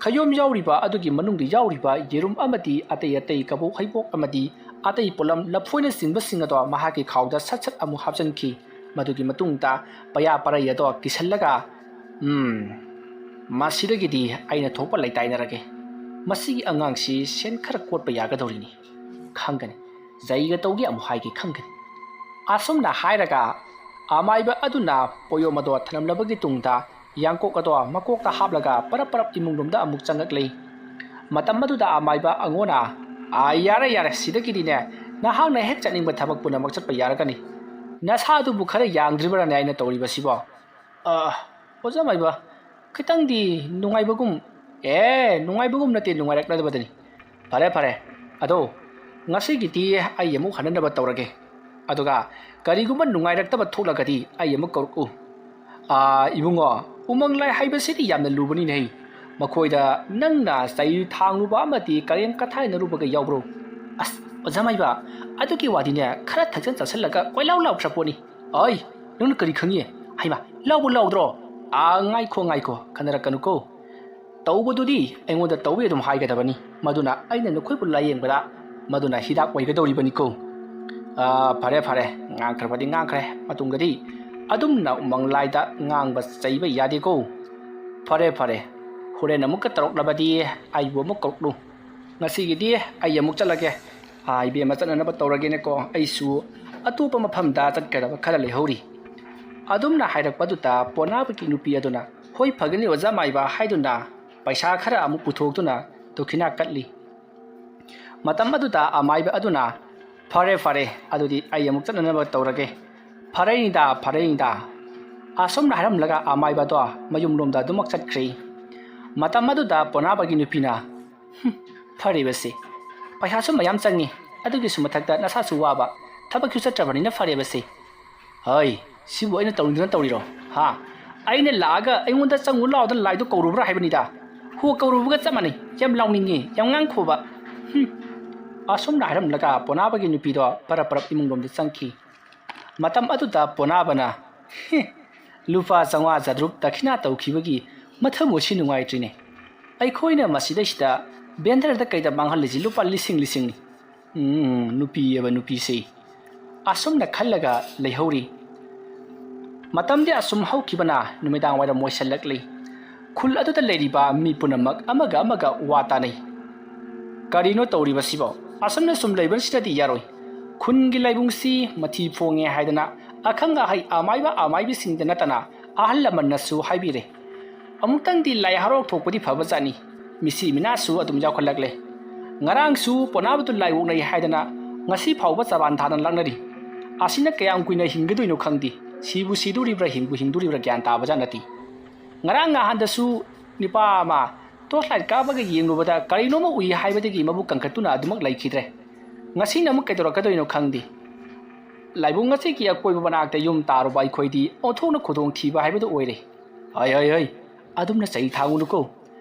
ꯈꯌꯣꯝ ꯌꯥꯎꯔꯤꯕ ꯑꯗꯨꯒꯤ ꯃꯅꯨꯡꯗ ꯌꯥꯎꯔꯤꯕ ꯌꯦꯔꯨꯝ ꯑꯃꯗꯤ ꯑꯇꯩ ꯑꯇꯩ ꯀꯕꯣꯛ ꯍꯩꯕꯣꯛ ꯑꯃꯗꯤ ꯑꯇꯩ ꯄꯣꯠꯂꯝ ꯂꯐꯣꯏꯅꯆꯤꯡꯕꯁꯤꯡ ꯑꯗꯣ ꯃꯍꯥꯛꯀꯤ ꯈꯥꯎꯗ ꯁꯠ ꯁꯠ ꯑꯃꯨꯛ ꯍꯥꯞꯆꯤꯟꯈꯤ꯫ ꯃꯗꯨꯒꯤ ꯃꯇꯨꯡꯗ ꯄꯌꯥ ꯄꯔꯩ ꯑꯗꯣ ꯀꯤꯁꯜꯂꯒ, "ꯎꯝ, ꯃꯁꯤꯗꯒꯤꯗꯤ ꯑꯩꯅ ꯊꯣꯛꯄ ꯂꯩꯇꯥꯏꯅꯔꯒꯦ꯫ ꯃꯁꯤꯒꯤ ꯑꯉꯥꯡꯁꯤ ꯁꯦꯟ ꯈꯔ ꯀꯣꯠꯄ ꯌꯥꯒꯗꯧꯔꯤꯅꯤ꯫ ꯈꯪꯒꯅꯤ, ꯖꯩꯒ ꯇꯧꯒꯦ ꯑꯃꯨꯛ ꯍꯥꯏꯒꯦ ꯈꯪꯒꯅꯤ"꯫ ꯑꯁꯨꯝꯅ ꯍꯥꯏꯔꯒ ꯑꯃꯥꯏꯕ ꯑꯗꯨꯅ ꯄꯣꯌꯣꯝ ꯑꯗꯣ ꯊꯅꯝꯂꯕꯒꯤ ꯇꯨꯡꯗ ꯌꯥꯡꯀꯣꯛ ꯑꯗꯣ ꯃꯀꯣꯛꯇ ꯍꯥꯞꯂꯒ ꯄꯔꯞ ꯄꯔꯞ ꯏꯃꯨꯡ ꯂꯣꯝꯗ ꯑꯃꯨꯛ ꯆꯪꯉꯛꯂꯤ꯫ ꯃꯇꯝ ꯑꯗꯨꯗ ꯑꯃꯥꯏꯕ ꯑꯉꯣꯟꯅ, "ꯑꯥ, ꯌꯥꯔꯦ, ꯌꯥꯔꯦ, ꯁꯤꯗꯒꯤꯗꯤꯅꯦ ꯅꯍꯥꯛꯅ ꯍꯦꯛ ꯆꯠꯅꯤꯡꯕ ꯊꯕꯛ ꯄꯨꯝꯅꯃꯛ ꯆꯠꯄ ꯌꯥꯔꯒꯅꯤ꯫ ꯅꯁꯥꯗꯨꯕꯨ ꯈꯔ ꯌꯥꯡꯗ꯭ꯔꯤꯕ꯭ꯔꯥꯅꯦ ꯑꯩꯅ ꯇꯧꯔꯤꯕꯁꯤꯕꯣ?" "ꯑ, ꯑꯣꯖꯥ ꯃꯥꯏꯕ, ꯈꯤꯇꯪꯗꯤ ꯅꯨꯡꯉꯥꯏꯕꯒꯨꯝ"꯫ "ꯑꯦ, ꯅꯨꯡꯉꯥꯏꯕꯒꯨꯝ ꯅꯠꯇꯦ, ꯅꯨꯡꯉꯥꯏꯔꯛꯅꯗꯕꯗꯅꯤ꯫ ꯐꯔꯦ, ꯐꯔꯦ꯫ ꯑꯗꯣ, ꯉꯁꯤꯒꯤꯗꯤ ꯑꯩ ꯑꯃꯨꯛ ꯍꯟꯅꯅꯕ ꯇꯧꯔꯒꯦ꯫ ꯑꯗꯨꯒ ꯀꯔꯤꯒꯨꯝꯕ ꯅꯨꯡꯉꯥꯏꯔꯛꯇꯕ ꯊꯣꯛꯂꯒꯗꯤ ꯑꯩ ꯑꯃꯨꯛ ꯀꯧꯔꯛꯎ"꯫ "ꯑꯥ, ꯏꯕꯨꯡꯉꯣ, ꯎꯃꯪ ꯂꯥꯏ ꯍꯥꯏꯕꯁꯤꯗꯤ ꯌꯥꯝꯅ ꯂꯨꯕꯅꯤꯅꯦ꯫ ꯃꯈꯣꯏꯗ ꯅꯪꯅ ꯆꯩ ꯊꯥꯡꯂꯨꯕ ꯑꯃꯗꯤ ꯀꯔꯦꯝ ꯀꯊꯥꯏꯅꯔꯨꯕꯒ ꯌꯥꯎꯕ꯭ꯔꯣ?" "ꯑꯁ, ꯑꯣꯖꯥ ꯃꯥꯏꯕ, ꯑꯗꯨꯒꯤ ꯋꯥꯗꯤꯅꯦ, ꯈꯔ ꯊꯛꯆꯟ ꯆꯥꯁꯤꯜꯂꯒ ꯀꯣꯏꯂꯥꯎ ꯂꯥꯎꯈ꯭ꯔ ꯄꯣꯠꯅꯤ"꯫ ꯑꯩ, ꯅꯪꯅ ꯀꯔꯤ ꯈꯪꯉꯤ? ꯍꯩꯃꯥ, ꯂꯥꯎꯕꯨ ꯂꯥꯎꯗ꯭ꯔꯣ? ꯑꯥ, ꯉꯥꯏꯈꯣ, ꯉꯥꯏꯈꯣ, ꯈꯟꯅꯔꯛꯀꯅꯨꯀꯣ꯫ ꯇꯧꯕꯗꯨꯗꯤ ꯑꯩꯉꯣꯟꯗ ꯇꯧꯏ ꯑꯗꯨꯝ ꯍꯥꯏꯒꯗꯕꯅꯤ꯫ ꯃꯗꯨꯅ ꯑꯩꯅ ꯅꯈꯣꯏꯕꯨ ꯂꯥꯌꯦꯡꯕꯗ ꯃꯗꯨꯅ ꯍꯤꯗꯥꯛ ꯑꯣꯏꯒꯗꯧꯔꯤꯕꯅꯤꯀꯣ꯫ ꯑꯥ, ꯐꯔꯦ, ꯐꯔꯦ, ꯉꯥꯡꯈ꯭ꯔꯕꯗꯤ ꯉꯥꯡꯈ꯭ꯔꯦ꯫ ꯃꯇꯨꯡꯗꯗꯤ ꯑꯗꯨꯝꯅ ꯎꯃꯪ ꯂꯥꯏꯗ ꯉꯥꯡꯕ ꯆꯩꯕ ꯌꯥꯗꯦꯀꯣ꯫ ꯐꯔꯦ, ꯐꯔꯦ, ꯍꯣꯔꯦꯟ ꯑꯃꯨꯛꯀ ꯇꯧꯔꯛꯂꯕꯗꯤ ꯑꯩꯕꯨ ꯑꯃꯨꯛ ꯀꯧꯔꯛꯂꯨ꯫ ꯉꯁꯤꯒꯤꯗꯤ ꯑꯩ ꯑꯃꯨꯛ ꯆꯠꯂꯒꯦ꯫ ꯑꯥ, ꯏꯕꯦꯝꯃ ꯆꯠꯅꯅꯕ ꯇꯧꯔꯒꯦꯅꯦꯀꯣ꯫ ꯑꯩꯁꯨ ꯑꯇꯣꯞꯄ ꯃꯐꯝꯗ ꯆꯠꯀꯗꯕ ꯈꯔ ꯂꯩꯍꯧꯔꯤ꯫ ꯑꯗꯨꯝꯅ ꯍꯥꯏꯔꯛꯄꯗꯨꯗ ꯄꯣꯅꯥꯕꯒꯤ ꯅꯨꯄꯤ ꯑꯗꯨꯅ, "ꯍꯣꯏ, ꯐꯒꯅꯤ ꯑꯣꯖꯥ ꯃꯥꯏꯕ" ꯍꯥꯏꯗꯨꯅ ꯄꯩꯁꯥ ꯈꯔ ꯑꯃꯨꯛ ꯄꯨꯊꯣꯛꯇꯨꯅ ꯗꯈꯤꯅꯥ ꯀꯠꯂꯤ꯫ ꯃꯇꯝ ꯑꯗꯨꯗ ꯑꯃꯥꯏꯕ ꯑꯗꯨꯅ, "ꯐꯔꯦ, ꯐꯔꯦ, ꯑꯗꯨꯗꯤ ꯑꯩ ꯑꯃꯨꯛ ꯆꯠꯅꯅꯕ ꯇꯧꯔꯒꯦ꯫ ꯐꯔꯦꯅꯤꯗ, ꯐꯔꯦꯅꯤꯗ"꯫ ꯑꯁꯨꯝꯅ ꯍꯥꯏꯔꯝꯂꯒ ꯑꯃꯥꯏꯕꯗꯣ ꯃꯌꯨꯝꯂꯣꯝꯗ ꯑꯗꯨꯃꯛ ꯆꯠꯈ꯭ꯔꯦ꯫ ꯃꯇꯝ ꯑꯗꯨꯗ ꯄꯣꯅꯥꯕꯒꯤ ꯅꯨꯄꯤꯅ, "ꯍꯨꯝ, ꯐꯔꯤꯕꯁꯤ꯫ ꯄꯩꯁꯥꯁꯨ ꯃꯌꯥꯝ ꯆꯪꯉꯤ, ꯑꯗꯨꯒꯤꯁꯨ ꯃꯊꯛꯇ ꯅꯁꯥꯁꯨ ꯋꯥꯕ, ꯊꯕꯛꯁꯨ ꯆꯠꯇ꯭ꯔꯕꯅꯤꯅ ꯐꯔꯤꯕꯁꯤ꯫ ꯍꯩ, ꯁꯤꯕꯨ ꯑꯩꯅ ꯇꯧꯅꯤꯡꯗꯅ ꯇꯧꯔꯤꯔꯣ? ꯍꯥ? ꯑꯩꯅ ꯂꯥꯛꯑꯒ ꯑꯩꯉꯣꯟꯗ ꯆꯪꯉꯨ ꯂꯥꯎꯗꯅ ꯂꯥꯏꯗꯣ ꯀꯧꯔꯨꯕ꯭ꯔꯥ ꯍꯥꯏꯕꯅꯤꯗ꯫ ꯍꯣ, ꯀꯧꯔꯨꯕꯒ ꯆꯞ ꯃꯥꯟꯅꯩ꯫ ꯌꯥꯝ ꯂꯥꯎꯅꯤꯡꯉꯤ, ꯌꯥꯝ ꯉꯥꯡꯈꯣꯕ"꯫ ꯍꯨꯝ꯫ ꯑꯁꯨꯝꯅ ꯍꯥꯏꯔꯝꯂꯒ ꯄꯣꯅꯥꯕꯒꯤ ꯅꯨꯄꯤꯗꯣ ꯄꯔꯞ ꯄꯔꯞ ꯏꯃꯨꯡꯂꯣꯝꯗ ꯆꯪꯈꯤ꯫ ꯃꯇꯝ ꯑꯗꯨꯗ ꯄꯣꯅꯥꯕꯅ, "ꯍꯤ, ꯂꯨꯄꯥ ꯆꯥꯝꯃꯉꯥ ꯆꯥꯇ꯭ꯔꯨꯛ ꯗꯈꯤꯅꯥ ꯇꯧꯈꯤꯕꯒꯤ ꯃꯊꯃꯣꯏꯁꯤ ꯅꯨꯡꯉꯥꯏꯇ꯭ꯔꯤꯅꯦ꯫ ꯑꯩꯈꯣꯏꯅ ꯃꯁꯤꯗꯩꯁꯤꯗ ꯕꯦꯟꯗꯔꯗ ꯀꯩꯗ ꯃꯥꯡꯍꯜꯂꯤꯁꯤ ꯂꯨꯄꯥ ꯂꯤꯁꯤꯡ ꯂꯤꯁꯤꯡꯅꯤ꯫ ꯎꯝ, ꯅꯨꯄꯤ ꯑꯕ ꯅꯨꯄꯤꯁꯤ"꯫ ꯑꯁꯨꯝꯅ ꯈꯜꯂꯒ ꯂꯩꯍꯧꯔꯤ꯫ ꯃꯇꯝꯗꯤ ꯑꯁꯨꯝ ꯍꯧꯈꯤꯕꯅ ꯅꯨꯃꯤꯗꯥꯡ ꯋꯥꯏꯔꯝ ꯑꯣꯏꯁꯜꯂꯛꯂꯤ꯫ ꯈꯨꯜ ꯑꯗꯨꯗ ꯂꯩꯔꯤꯕ ꯃꯤ ꯄꯨꯝꯅꯃꯛ ꯑꯃꯒ ꯑꯃꯒ ꯋꯥ ꯇꯥꯅꯩ꯫ "ꯀꯔꯤꯅꯣ ꯇꯧꯔꯤꯕꯁꯤꯕꯣ? ꯑꯁꯨꯝꯅ ꯁꯨꯝ ꯂꯩꯕꯁꯤꯗꯗꯤ ꯌꯥꯔꯣꯏ꯫ ꯈꯨꯟꯒꯤ ꯂꯥꯏꯕꯨꯡꯁꯤ ꯃꯊꯤ ꯐꯣꯡꯉꯦ" ꯍꯥꯏꯗꯅ ꯑꯈꯪ ꯑꯍꯩ ꯑꯃꯥꯏꯕ ꯑꯃꯥꯏꯕꯤꯁꯤꯡꯗ ꯅꯠꯇꯅ ꯑꯍꯜ ꯂꯃꯟꯅꯁꯨ ꯍꯥꯏꯕꯤꯔꯦ꯫ ꯑꯃꯨꯛꯇꯪꯗꯤ ꯂꯥꯏ ꯍꯔꯥꯎ ꯊꯣꯛꯄꯗꯤ ꯐꯕꯖꯥꯠꯅꯤ꯫ ꯃꯤꯁꯤ ꯃꯤꯅꯥꯁꯨ ꯑꯗꯨꯝ ꯌꯥꯎꯈꯠꯂꯛꯂꯦ꯫ ꯉꯔꯥꯡꯁꯨ ꯄꯣꯅꯥꯕꯗꯨ ꯂꯥꯏ ꯑꯣꯛꯅꯩ ꯍꯥꯏꯗꯅ ꯉꯁꯤ ꯐꯥꯎꯕ ꯆꯕꯥꯟ ꯊꯥꯅ ꯂꯥꯛꯅꯔꯤ꯫ ꯑꯁꯤꯅ ꯀꯌꯥꯝ ꯀꯨꯏꯅ ꯍꯤꯡꯒꯗꯣꯏꯅꯣ ꯈꯪꯗꯦ꯫ ꯁꯤꯕꯨ ꯁꯤꯗꯣꯔꯤꯕ꯭ꯔꯥ, ꯍꯤꯡꯕꯨ ꯍꯤꯡꯗꯣꯔꯤꯕ꯭ꯔꯥ ꯒ꯭ꯌꯥꯟ ꯇꯥꯕꯖꯥꯠ ꯅꯠꯇꯦ꯫ ꯉꯔꯥꯡ ꯅꯍꯥꯟꯗꯁꯨ ꯅꯨꯄꯥ ꯑꯃ torch light ꯀꯥꯞꯄꯒ ꯌꯦꯡꯂꯨꯕꯗ ꯀꯔꯤꯅꯣꯃ ꯎꯏ ꯍꯥꯏꯕꯗꯒꯤ ꯃꯕꯨꯛ ꯀꯟꯈꯠꯇꯨꯅ ꯑꯗꯨꯃꯛ ꯂꯩꯈꯤꯗ꯭ꯔꯦ꯫ ꯉꯁꯤꯅ ꯑꯃꯨꯛ ꯀꯩꯗꯧꯔꯛꯀꯗꯣꯏꯅꯣ ꯈꯪꯗꯦ꯫ ꯂꯥꯏꯕꯨꯡ ꯑꯁꯤꯒꯤ ꯑꯀꯣꯏꯕ ꯃꯅꯥꯛꯇ ꯌꯨꯝ ꯇꯥꯔꯨꯕ ꯑꯩꯈꯣꯏꯗꯤ ꯑꯣꯟꯊꯣꯛꯅ ꯈꯨꯗꯣꯡ ꯊꯤꯕ ꯍꯥꯏꯕꯗꯨ ꯑꯣꯏꯔꯦ꯫ ꯍꯩ, ꯍꯩ, ꯍꯩ, ꯑꯗꯨꯝꯅ ꯆꯩ ꯊꯥꯡꯉꯨꯅꯨꯀꯣ꯫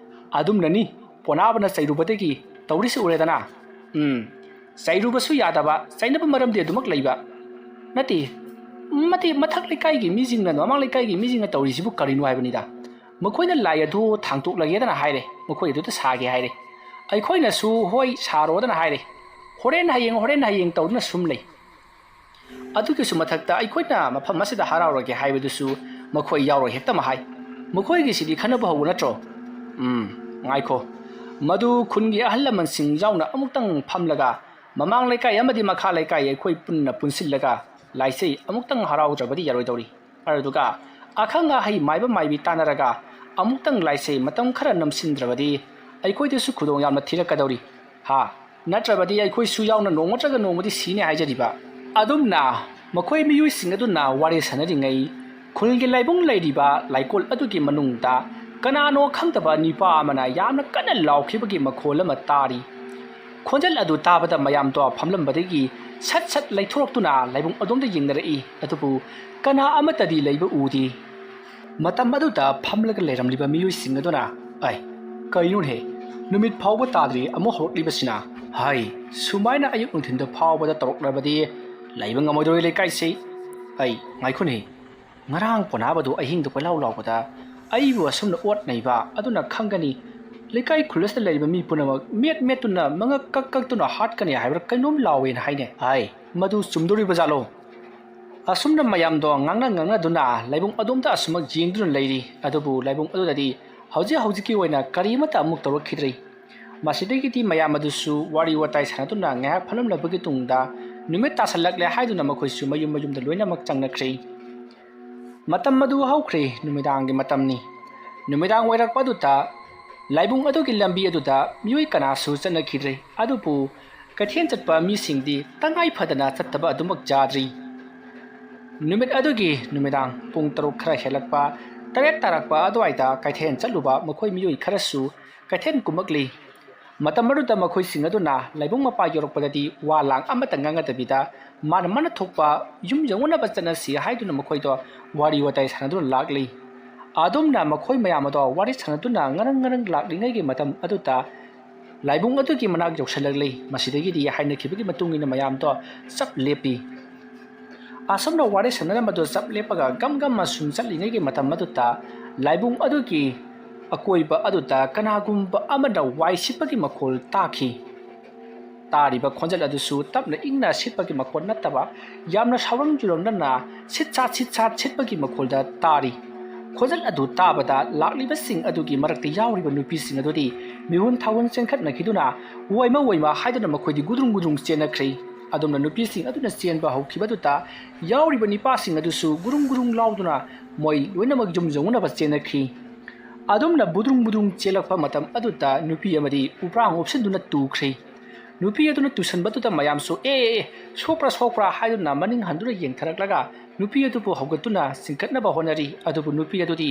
ꯑꯗꯨꯝꯅꯅꯤ ꯄꯣꯅꯥꯕꯅ ꯆꯩꯔꯨꯕꯗꯒꯤ ꯇꯧꯔꯤꯁꯤ ꯎꯔꯦꯗꯅ꯫ ꯎꯝ, ꯆꯩꯔꯨꯕꯁꯨ ꯌꯥꯗꯕ, ꯆꯩꯅꯕ ꯃꯔꯝꯗꯤ ꯑꯗꯨꯃꯛ ꯂꯩꯕ꯫ ꯅꯠꯇꯦ, ꯃꯇꯦ-, ꯃꯊꯛ ꯂꯩꯀꯥꯏꯒꯤ ꯃꯤꯁꯤꯡꯅ, ꯃꯃꯥꯡ ꯂꯩꯀꯥꯏꯒꯤ ꯃꯤꯁꯤꯡꯅ ꯇꯧꯔꯤꯁꯤꯕꯨ ꯀꯔꯤꯅꯣ ꯍꯥꯏꯕꯅꯤꯗ꯫ ꯃꯈꯣꯏꯅ ꯂꯥꯏ ꯑꯗꯨ ꯊꯥꯡꯇꯣꯛꯂꯒꯦꯗꯅ ꯍꯥꯏꯔꯦ, ꯃꯈꯣꯏ ꯑꯗꯨꯗ ꯁꯥꯒꯦ ꯍꯥꯏꯔꯦ꯫ ꯑꯩꯈꯣꯏꯅꯁꯨ ꯍꯣꯏ ꯁꯥꯔꯣꯗꯅ ꯍꯥꯏꯔꯦ꯫ ꯍꯣꯔꯦꯟ ꯍꯌꯦꯡ, ꯍꯣꯔꯦꯟ ꯍꯌꯦꯡ ꯇꯧꯗꯨꯅ ꯁꯨꯝ ꯂꯩ꯫ ꯑꯗꯨꯒꯤꯁꯨ ꯃꯊꯛꯇ ꯑꯩꯈꯣꯏꯅ ꯃꯐꯝ ꯑꯁꯤꯗ ꯍꯔꯥꯎꯔꯒꯦ ꯍꯥꯏꯕꯗꯨꯁꯨ ꯃꯈꯣꯏ ꯌꯥꯎꯔꯣꯏ ꯍꯦꯛꯇ ꯍꯥꯏ꯫ ꯃꯈꯣꯏꯒꯤꯁꯤꯗꯤ ꯈꯟꯅꯕ ꯍꯧꯕ ꯅꯠꯇ꯭ꯔꯣ? ꯎꯝ, ꯉꯥꯏꯈꯣ꯫ ꯃꯗꯨ ꯈꯨꯟꯒꯤ ꯑꯍꯜ ꯂꯃꯟꯁꯤꯡ ꯌꯥꯎꯅ ꯑꯃꯨꯛꯇꯪ ꯐꯝꯂꯒ, ꯃꯃꯥꯡ ꯂꯩꯀꯥꯏ ꯑꯃꯗꯤ ꯃꯈꯥ ꯂꯩꯀꯥꯏ ꯑꯩꯈꯣꯏ ꯄꯨꯟꯅ ꯄꯨꯟꯁꯤꯜꯂꯒ ꯂꯥꯏꯁꯩ ꯑꯃꯨꯛꯇꯪ ꯍꯔꯥꯎꯗ꯭ꯔꯕꯗꯤ ꯌꯥꯔꯣꯏꯗꯧꯔꯤ꯫ ꯑꯗꯨꯒ ꯑꯈꯪ ꯑꯍꯩ ꯃꯥꯏꯕ ꯃꯥꯏꯕꯤ ꯇꯥꯟꯅꯔꯒ ꯑꯃꯨꯛꯇꯪ ꯂꯥꯏꯁꯩ ꯃꯇꯝ ꯈꯔ ꯅꯝꯁꯤꯟꯗ꯭ꯔꯕꯗꯤ ꯑꯩꯈꯣꯏꯗꯁꯨ ꯈꯨꯗꯣꯡ ꯌꯥꯝꯅ ꯊꯤꯔꯛꯀꯗꯧꯔꯤ꯫ ꯍꯥ? ꯅꯠꯇ꯭ꯔꯕꯗꯤ ꯑꯩꯈꯣꯏꯁꯨ ꯌꯥꯎꯅ ꯅꯣꯡꯃ ꯅꯠꯇ꯭ꯔꯒ ꯅꯣꯡꯃꯗꯤ ꯁꯤꯅꯤ ꯍꯥꯏꯖꯔꯤꯕ꯫ ꯑꯗꯨꯝꯅ ꯃꯈꯣꯏ ꯃꯤꯑꯣꯏꯁꯤꯡ ꯑꯗꯨꯅ ꯋꯥꯔꯤ ꯁꯥꯟꯅꯔꯤꯉꯩ, ꯈꯨꯜꯒꯤ ꯂꯥꯏꯕꯨꯡ ꯂꯩꯔꯤꯕ ꯂꯥꯏꯀꯣꯜ ꯑꯗꯨꯒꯤ ꯃꯅꯨꯡꯗ ꯀꯅꯥꯅꯣ ꯈꯪꯗꯕ ꯅꯨꯄꯥ ꯑꯃꯅ ꯌꯥꯝꯅ ꯀꯟꯅ ꯂꯥꯎꯈꯤꯕꯒꯤ ꯃꯈꯣꯜ ꯑꯃ ꯇꯥꯔꯤ꯫ ꯈꯣꯟꯖꯦꯜ ꯑꯗꯨ ꯇꯥꯕꯗ ꯃꯌꯥꯝꯗꯣ ꯐꯝꯂꯝꯕꯗꯒꯤ ꯁꯠ ꯁꯠ ꯂꯩꯊꯣꯔꯛꯇꯨꯅ ꯂꯥꯏꯕꯨꯡ ꯑꯗꯣꯝꯗ ꯌꯦꯡꯅꯔꯛꯏ꯫ ꯑꯗꯨꯕꯨ ꯀꯅꯥ ꯑꯃꯠꯇꯗꯤ ꯂꯩꯕ ꯎꯗꯦ꯫ ꯃꯇꯝ ꯑꯗꯨꯗ ꯐꯝꯂꯒ ꯂꯩꯔꯝꯂꯤꯕ ꯃꯤꯑꯣꯏꯁꯤꯡ ꯑꯗꯨꯅ, "ꯑꯩ, ꯀꯩꯅꯣꯅꯦ? ꯅꯨꯃꯤꯠ ꯐꯥꯎꯕ ꯇꯥꯗ꯭ꯔꯤ ꯑꯃꯨꯛ ꯍꯧꯔꯛꯂꯤꯕꯁꯤꯅ? ꯍꯥꯏ, ꯁꯨꯃꯥꯏꯅ ꯑꯌꯨꯛ ꯅꯨꯡꯊꯤꯟꯗ ꯐꯥꯎꯕꯗ ꯇꯧꯔꯛꯂꯕꯗꯤ ꯂꯩꯕ ꯉꯝꯃꯣꯏꯗꯧꯔꯤ ꯂꯩꯀꯥꯏꯁꯤ꯫ ꯑꯩ, ꯉꯥꯏꯈꯣꯅꯦ, ꯉꯔꯥꯡ ꯄꯣꯅꯥꯕꯗꯨ ꯑꯍꯤꯡꯗ ꯀꯣꯏꯂꯥꯎ ꯂꯥꯎꯕꯗ ꯑꯩꯕꯨ ꯑꯁꯨꯝꯅ ꯑꯣꯠ ꯅꯩꯕ ꯑꯗꯨꯅ ꯈꯪꯒꯅꯤ꯫ ꯂꯩꯀꯥꯏ ꯈꯨꯜ ꯑꯁꯤꯗ ꯂꯩꯔꯤꯕ ꯃꯤ ꯄꯨꯝꯅꯃꯛ ꯃꯦꯠ ꯃꯦꯠꯇꯨꯅ ꯃꯉꯛ ꯀꯛ ꯀꯛꯇꯨꯅ ꯍꯥꯠꯀꯅꯤ ꯍꯥꯏꯕ꯭ꯔꯥ ꯀꯩꯅꯣꯝ ꯂꯥꯎꯋꯦꯅ ꯍꯥꯏꯅꯦ꯫ ꯍꯥꯏ, ꯃꯗꯨ ꯆꯨꯝꯗꯣꯔꯤꯕ ꯖꯥꯠꯂꯣ?" ꯑꯁꯨꯝꯅ ꯃꯌꯥꯝꯗꯣ ꯉꯥꯡꯅ ꯉꯥꯡꯅꯗꯨꯅ ꯂꯥꯏꯕꯨꯡ ꯑꯗꯣꯝꯗ ꯑꯁꯨꯃꯛ ꯌꯦꯡꯗꯨꯅ ꯂꯩꯔꯤ꯫ ꯑꯗꯨꯕꯨ ꯂꯥꯏꯕꯨꯡ ꯑꯗꯨꯗꯗꯤ ꯍꯧꯖꯤꯛ ꯍꯧꯖꯤꯛꯀꯤ ꯑꯣꯏꯅ ꯀꯔꯤꯃꯠꯇ ꯑꯃꯨꯛ ꯇꯧꯔꯛꯈꯤꯗ꯭ꯔꯤ꯫ ꯃꯁꯤꯗꯒꯤꯗꯤ ꯃꯌꯥꯝ ꯑꯗꯨꯁꯨ ꯋꯥꯔꯤ ꯋꯥꯇꯥꯏ ꯁꯥꯟꯅꯗꯨꯅ ꯉꯥꯏꯍꯥꯛ ꯐꯝꯂꯝꯂꯕꯒꯤ ꯇꯨꯡꯗ ꯅꯨꯃꯤꯠ ꯇꯥꯁꯜꯂꯛꯂꯦ ꯍꯥꯏꯗꯨꯅ ꯃꯈꯣꯏꯁꯨ ꯃꯌꯨꯝ ꯃꯌꯨꯝꯗ ꯂꯣꯏꯅꯃꯛ ꯆꯪꯅꯈ꯭ꯔꯦ꯫ ꯃꯇꯝ ꯑꯗꯨ ꯍꯧꯈ꯭ꯔꯦ, ꯅꯨꯃꯤꯗꯥꯡꯒꯤ ꯃꯇꯝꯅꯤ꯫ ꯅꯨꯃꯤꯗꯥꯡ ꯑꯣꯏꯔꯛꯄ ꯑꯗꯨꯗ ꯂꯥꯏꯕꯨꯡ ꯑꯗꯨꯒꯤ ꯂꯝꯕꯤ ꯑꯗꯨꯗ ꯃꯤꯑꯣꯏ ꯀꯅꯥꯁꯨ ꯆꯠꯅꯈꯤꯗ꯭ꯔꯦ꯫ ꯑꯗꯨꯕꯨ ꯀꯩꯊꯦꯜ ꯆꯠꯄ ꯃꯤꯁꯤꯡꯗꯤ ꯇꯉꯥꯏ ꯐꯗꯅ ꯆꯠꯇꯕ ꯑꯗꯨꯃꯛ ꯌꯥꯗ꯭ꯔꯤ꯫ ꯅꯨꯃꯤꯠ ꯑꯗꯨꯒꯤ ꯅꯨꯃꯤꯗꯥꯡ ꯄꯨꯡ ꯇꯔꯨꯛ ꯈꯔ ꯍꯦꯜꯂꯛꯄ, ꯇꯔꯦꯠ ꯇꯥꯔꯛꯄ ꯑꯗꯨꯋꯥꯏꯗ ꯀꯩꯊꯦꯜ ꯆꯠꯂꯨꯕ ꯃꯈꯣꯏ ꯃꯤꯑꯣꯏ ꯈꯔꯁꯨ ꯀꯩꯊꯦꯜ ꯀꯨꯝꯃꯛꯂꯤ꯫ ꯃꯇꯝ ꯑꯗꯨꯗ ꯃꯈꯣꯏꯁꯤꯡ ꯑꯗꯨꯅ ꯂꯥꯏꯕꯨꯡ ꯃꯄꯥ ꯌꯧꯔꯛꯄꯗꯗꯤ ꯋꯥ ꯂꯥꯡ ꯑꯃꯠꯇ ꯉꯥꯡꯅꯗꯕꯤꯗ ꯃꯥꯅ ꯃꯥꯅ ꯊꯣꯛꯄ ꯌꯨꯝ ꯌꯧꯅꯅꯕ ꯆꯠꯅꯁꯤ ꯍꯥꯏꯗꯨꯅ ꯃꯈꯣꯏꯗꯣ ꯋꯥꯔꯤ ꯋꯥꯇꯥꯏ ꯁꯥꯟꯅꯗꯨꯅ ꯂꯥꯛꯂꯤ꯫ ꯑꯗꯨꯝꯅ ꯃꯈꯣꯏ ꯃꯌꯥꯝ ꯑꯗꯣ ꯋꯥꯔꯤ ꯁꯥꯟꯅꯗꯨꯅ ꯉꯔꯪ ꯉꯔꯪ ꯂꯥꯛꯂꯤꯉꯩꯒꯤ ꯃꯇꯝ ꯑꯗꯨꯗ ꯂꯥꯏꯕꯨꯡ ꯑꯗꯨꯒꯤ ꯃꯅꯥꯛ ꯌꯧꯁꯤꯜꯂꯛꯂꯤ꯫ ꯃꯁꯤꯗꯒꯤꯗꯤ ꯍꯥꯏꯅꯈꯤꯕꯒꯤ ꯃꯇꯨꯡ ꯏꯟꯅ ꯃꯌꯥꯝꯗꯣ ꯆꯞ ꯂꯦꯞꯄꯤ꯫ ꯑꯁꯨꯝꯅ ꯋꯥꯔꯤ ꯁꯥꯟꯅꯔꯝꯕꯗꯨ ꯆꯞ ꯂꯦꯞꯄꯒ ꯒꯝ ꯒꯝ ꯑꯁꯨꯝ ꯆꯠꯂꯤꯉꯩꯒꯤ ꯃꯇꯝ ꯑꯗꯨꯗ ꯂꯥꯏꯕꯨꯡ ꯑꯗꯨꯒꯤ ꯑꯀꯣꯏꯕ ꯑꯗꯨꯗ ꯀꯅꯥꯒꯨꯝꯕ ꯑꯃꯅ ꯋꯥꯏ ꯁꯤꯠꯄꯒꯤ ꯃꯈꯣꯜ ꯇꯥꯈꯤ꯫ ꯇꯥꯔꯤꯕ ꯈꯣꯟꯖꯦꯜ ꯑꯗꯨꯁꯨ ꯇꯞꯅ ꯏꯪꯅ ꯁꯤꯠꯄꯒꯤ ꯃꯈꯣꯜ ꯅꯠꯇꯕ, ꯌꯥꯝꯅ ꯁꯥꯎꯔꯪ ꯌꯨꯔꯪꯅꯅ ꯁꯤꯠ ꯁꯥꯠ ꯁꯤꯠ ꯁꯥꯠ ꯁꯤꯠꯄꯒꯤ ꯃꯈꯣꯜꯗ ꯇꯥꯔꯤ꯫ ꯈꯣꯟꯖꯦꯜ ꯑꯗꯨ ꯇꯥꯕꯗ ꯂꯥꯛꯂꯤꯕꯁꯤꯡ ꯑꯗꯨꯒꯤ ꯃꯔꯛꯇ ꯌꯥꯎꯔꯤꯕ ꯅꯨꯄꯤꯁꯤꯡ ꯑꯗꯨꯗꯤ ꯃꯤꯍꯨꯟ ꯊꯥꯍꯨꯟ ꯆꯦꯟꯈꯠꯅꯈꯤꯗꯨꯅ, "ꯑꯣꯏꯃ, ꯑꯣꯏꯃ" ꯍꯥꯏꯗꯨꯅ ꯃꯈꯣꯏꯗꯤ ꯒꯨꯗ꯭ꯔꯨꯡ ꯒꯨꯗ꯭ꯔꯨꯡ ꯆꯦꯟꯅꯈ꯭ꯔꯦ꯫ ꯑꯗꯨꯝꯅ ꯅꯨꯄꯤꯁꯤꯡ ꯑꯗꯨꯅ ꯆꯦꯟꯕ ꯍꯧꯈꯤꯕꯗꯨꯗ ꯌꯥꯎꯔꯤꯕ ꯅꯤꯄꯥꯁꯤꯡ ꯑꯗꯨꯁꯨ ꯒꯨꯔꯨꯡ ꯒꯨꯔꯨꯡ ꯂꯥꯎꯗꯨꯅ ꯃꯣꯏ ꯂꯣꯏꯅꯃꯛ ꯌꯨꯝ ꯌꯧꯅꯅꯕ ꯆꯦꯟꯅꯈꯤ꯫ ꯑꯗꯨꯝꯅ ꯕꯨꯗ꯭ꯔꯨꯡ ꯕꯨꯗ꯭ꯔꯨꯡ ꯆꯦꯜꯂꯛꯄ ꯃꯇꯝ ꯑꯗꯨꯗ ꯅꯨꯄꯤ ꯑꯃꯗꯤ ꯎꯄ꯭ꯔꯥꯡ ꯎꯞꯁꯤꯟꯗꯨꯅ ꯇꯨꯈ꯭ꯔꯦ꯫ ꯅꯨꯄꯤ ꯑꯗꯨꯅ ꯇꯨꯁꯟꯕꯗꯨꯗ ꯃꯌꯥꯝꯁꯨ "ꯑꯦ, ꯑꯦ, ꯑꯦ, ꯁꯣꯛꯄ꯭ꯔꯥ, ꯁꯣꯛꯄ꯭ꯔꯥ?" ꯍꯥꯏꯗꯨꯅ ꯃꯅꯤꯡ ꯍꯟꯗꯨꯅ ꯌꯦꯡꯊꯔꯛꯂꯒ ꯅꯨꯄꯤ ꯑꯗꯨꯕꯨ ꯍꯧꯒꯠꯇꯨꯅ ꯆꯤꯡꯈꯠꯅꯕ ꯍꯣꯠꯅꯔꯤ꯫ ꯑꯗꯨꯕꯨ ꯅꯨꯄꯤ ꯑꯗꯨꯗꯤ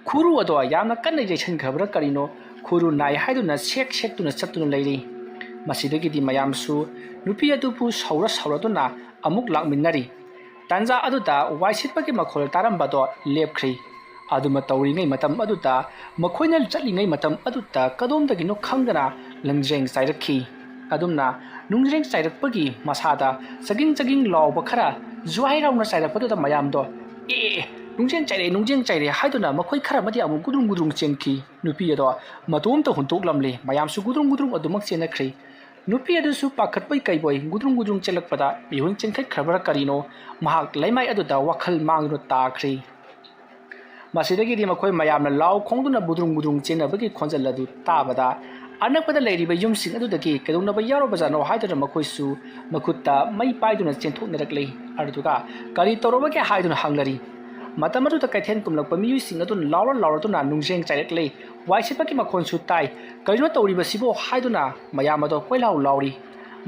ꯈꯨꯔꯨ ꯑꯗꯣ ꯌꯥꯝꯅ ꯀꯟꯅ ꯌꯩꯁꯟꯈ꯭ꯔꯕ꯭ꯔꯥ ꯀꯔꯤꯅꯣ, ꯈꯨꯔꯨ ꯅꯥꯏ ꯍꯥꯏꯗꯨꯅ ꯁꯦꯛ ꯁꯦꯛꯇꯨꯅ ꯆꯠꯇꯨꯅ ꯂꯩꯔꯤ꯫ ꯃꯁꯤꯗꯒꯤꯗꯤ ꯃꯌꯥꯝꯁꯨ ꯅꯨꯄꯤ ꯑꯗꯨꯕꯨ ꯁꯧꯔ ꯁꯧꯔꯗꯨꯅ ꯑꯃꯨꯛ ꯂꯥꯛꯃꯤꯟꯅꯔꯤ꯫ ꯇꯥꯟꯖꯥ ꯑꯗꯨꯗ ꯋꯥꯏ ꯁꯤꯠꯄꯒꯤ ꯃꯈꯣꯜ ꯇꯥꯔꯝꯕꯗꯣ ꯂꯦꯞꯈ꯭ꯔꯤ꯫ ꯑꯗꯨꯃ ꯇꯧꯔꯤꯉꯩ ꯃꯇꯝ ꯑꯗꯨꯗ, ꯃꯈꯣꯏꯅ ꯆꯠꯂꯤꯉꯩ ꯃꯇꯝ ꯑꯗꯨꯗ ꯀꯗꯣꯝꯗꯒꯤꯅꯣ ꯈꯪꯗꯅ ꯂꯪꯖ꯭ꯔꯦꯡ ꯆꯥꯏꯔꯛꯈꯤ꯫ ꯑꯗꯨꯝꯅ ꯅꯨꯡꯖ꯭ꯔꯦꯡ ꯆꯥꯏꯔꯛꯄꯒꯤ ꯃꯁꯥꯗ ꯆꯒꯤꯡ ꯆꯒꯤꯡ ꯂꯥꯎꯕ ꯈꯔ ꯖ꯭ꯋꯥꯏ ꯂꯥꯎꯅ ꯆꯥꯏꯔꯛꯄꯗꯨꯗ ꯃꯌꯥꯝꯗꯣ "ꯑꯦ, ꯑꯦ, ꯑꯦ, ꯅꯨꯡꯖ꯭ꯔꯦꯡ ꯆꯥꯏꯔꯛꯑꯦ, ꯅꯨꯡꯖ꯭ꯔꯦꯡ ꯆꯥꯏꯔꯛꯑꯦ" ꯍꯥꯏꯗꯨꯅ ꯃꯈꯣꯏ ꯈꯔ ꯑꯃꯗꯤ ꯑꯃꯨꯛ ꯒꯨꯗ꯭ꯔꯨꯡ ꯒꯨꯗ꯭ꯔꯨꯡ ꯆꯦꯟꯈꯤ꯫ ꯅꯨꯄꯤ ꯑꯗꯣ ꯃꯇꯣꯝꯇ ꯍꯨꯟꯗꯣꯛꯂꯝꯂꯦ꯫ ꯃꯌꯥꯝꯁꯨ ꯒꯨꯗ꯭ꯔꯨꯡ ꯒꯨꯗ꯭ꯔꯨꯡ ꯑꯗꯨꯃꯛ ꯆꯦꯟꯅꯈ꯭ꯔꯦ꯫ ꯅꯨꯄꯤ ꯑꯗꯨꯁꯨ ꯄꯥꯈꯠꯄꯣꯏ ꯀꯩꯕꯣꯏ ꯒꯨꯗ꯭ꯔꯨꯡ ꯒꯨꯗ꯭ꯔꯨꯡ ꯆꯦꯜꯂꯛꯄꯗ ꯃꯤꯍꯨꯟ ꯆꯦꯟꯈꯠꯈ꯭ꯔꯕ꯭ꯔꯥ ꯀꯔꯤꯅꯣ, ꯃꯍꯥꯛ ꯂꯩꯃꯥꯏ ꯑꯗꯨꯗ ꯋꯥꯈꯜ ꯃꯥꯡꯗꯨꯅ ꯇꯥꯈ꯭ꯔꯦ꯫ ꯃꯁꯤꯗꯒꯤꯗꯤ ꯃꯈꯣꯏ ꯃꯌꯥꯝꯅ ꯂꯥꯎ ꯈꯣꯡꯗꯨꯅ ꯕꯨꯗ꯭ꯔꯨꯡ ꯕꯨꯗ꯭ꯔꯨꯡ ꯆꯦꯟꯅꯕꯒꯤ ꯈꯣꯟꯖꯦꯜ ꯑꯗꯨ ꯇꯥꯕꯗ, ꯑꯅꯛꯄꯗ ꯂꯩꯔꯤꯕ ꯌꯨꯝꯁꯤꯡ ꯑꯗꯨꯗꯒꯤ ꯀꯩꯗꯧꯅꯕ ꯌꯥꯎꯔꯕꯖꯥꯠꯅꯣ ꯍꯥꯏꯗꯨꯅ ꯃꯈꯣꯏꯁꯨ ꯃꯈꯨꯠꯇ ꯃꯩ ꯄꯥꯏꯗꯨꯅ ꯆꯦꯟꯊꯣꯛꯅꯔꯛꯂꯦ꯫ ꯑꯗꯨꯗꯨꯒ "ꯀꯔꯤ ꯇꯧꯔꯕꯒꯦ?" ꯍꯥꯏꯗꯨꯅ ꯍꯪꯅꯔꯤ꯫ ꯃꯇꯝ ꯑꯗꯨꯗ ꯀꯩꯊꯦꯜ ꯀꯨꯝꯂꯛꯄ ꯃꯤꯑꯣꯏꯁꯤꯡ ꯑꯗꯨꯅ ꯂꯥꯎꯔ ꯂꯥꯎꯔꯗꯨꯅ ꯅꯨꯡꯖ꯭ꯔꯦꯡ ꯆꯥꯏꯔꯛꯂꯦ꯫ "ꯋꯥꯏ ꯁꯤꯠꯄꯒꯤ ꯃꯈꯣꯟꯁꯨ ꯇꯥꯏ꯫ ꯀꯔꯤꯅꯣ ꯇꯧꯔꯤꯕꯁꯤꯕꯣ?" ꯍꯥꯏꯗꯨꯅ ꯃꯌꯥꯝ ꯑꯗꯣ ꯀꯣꯏꯂꯥꯎ ꯂꯥꯎꯔꯤ꯫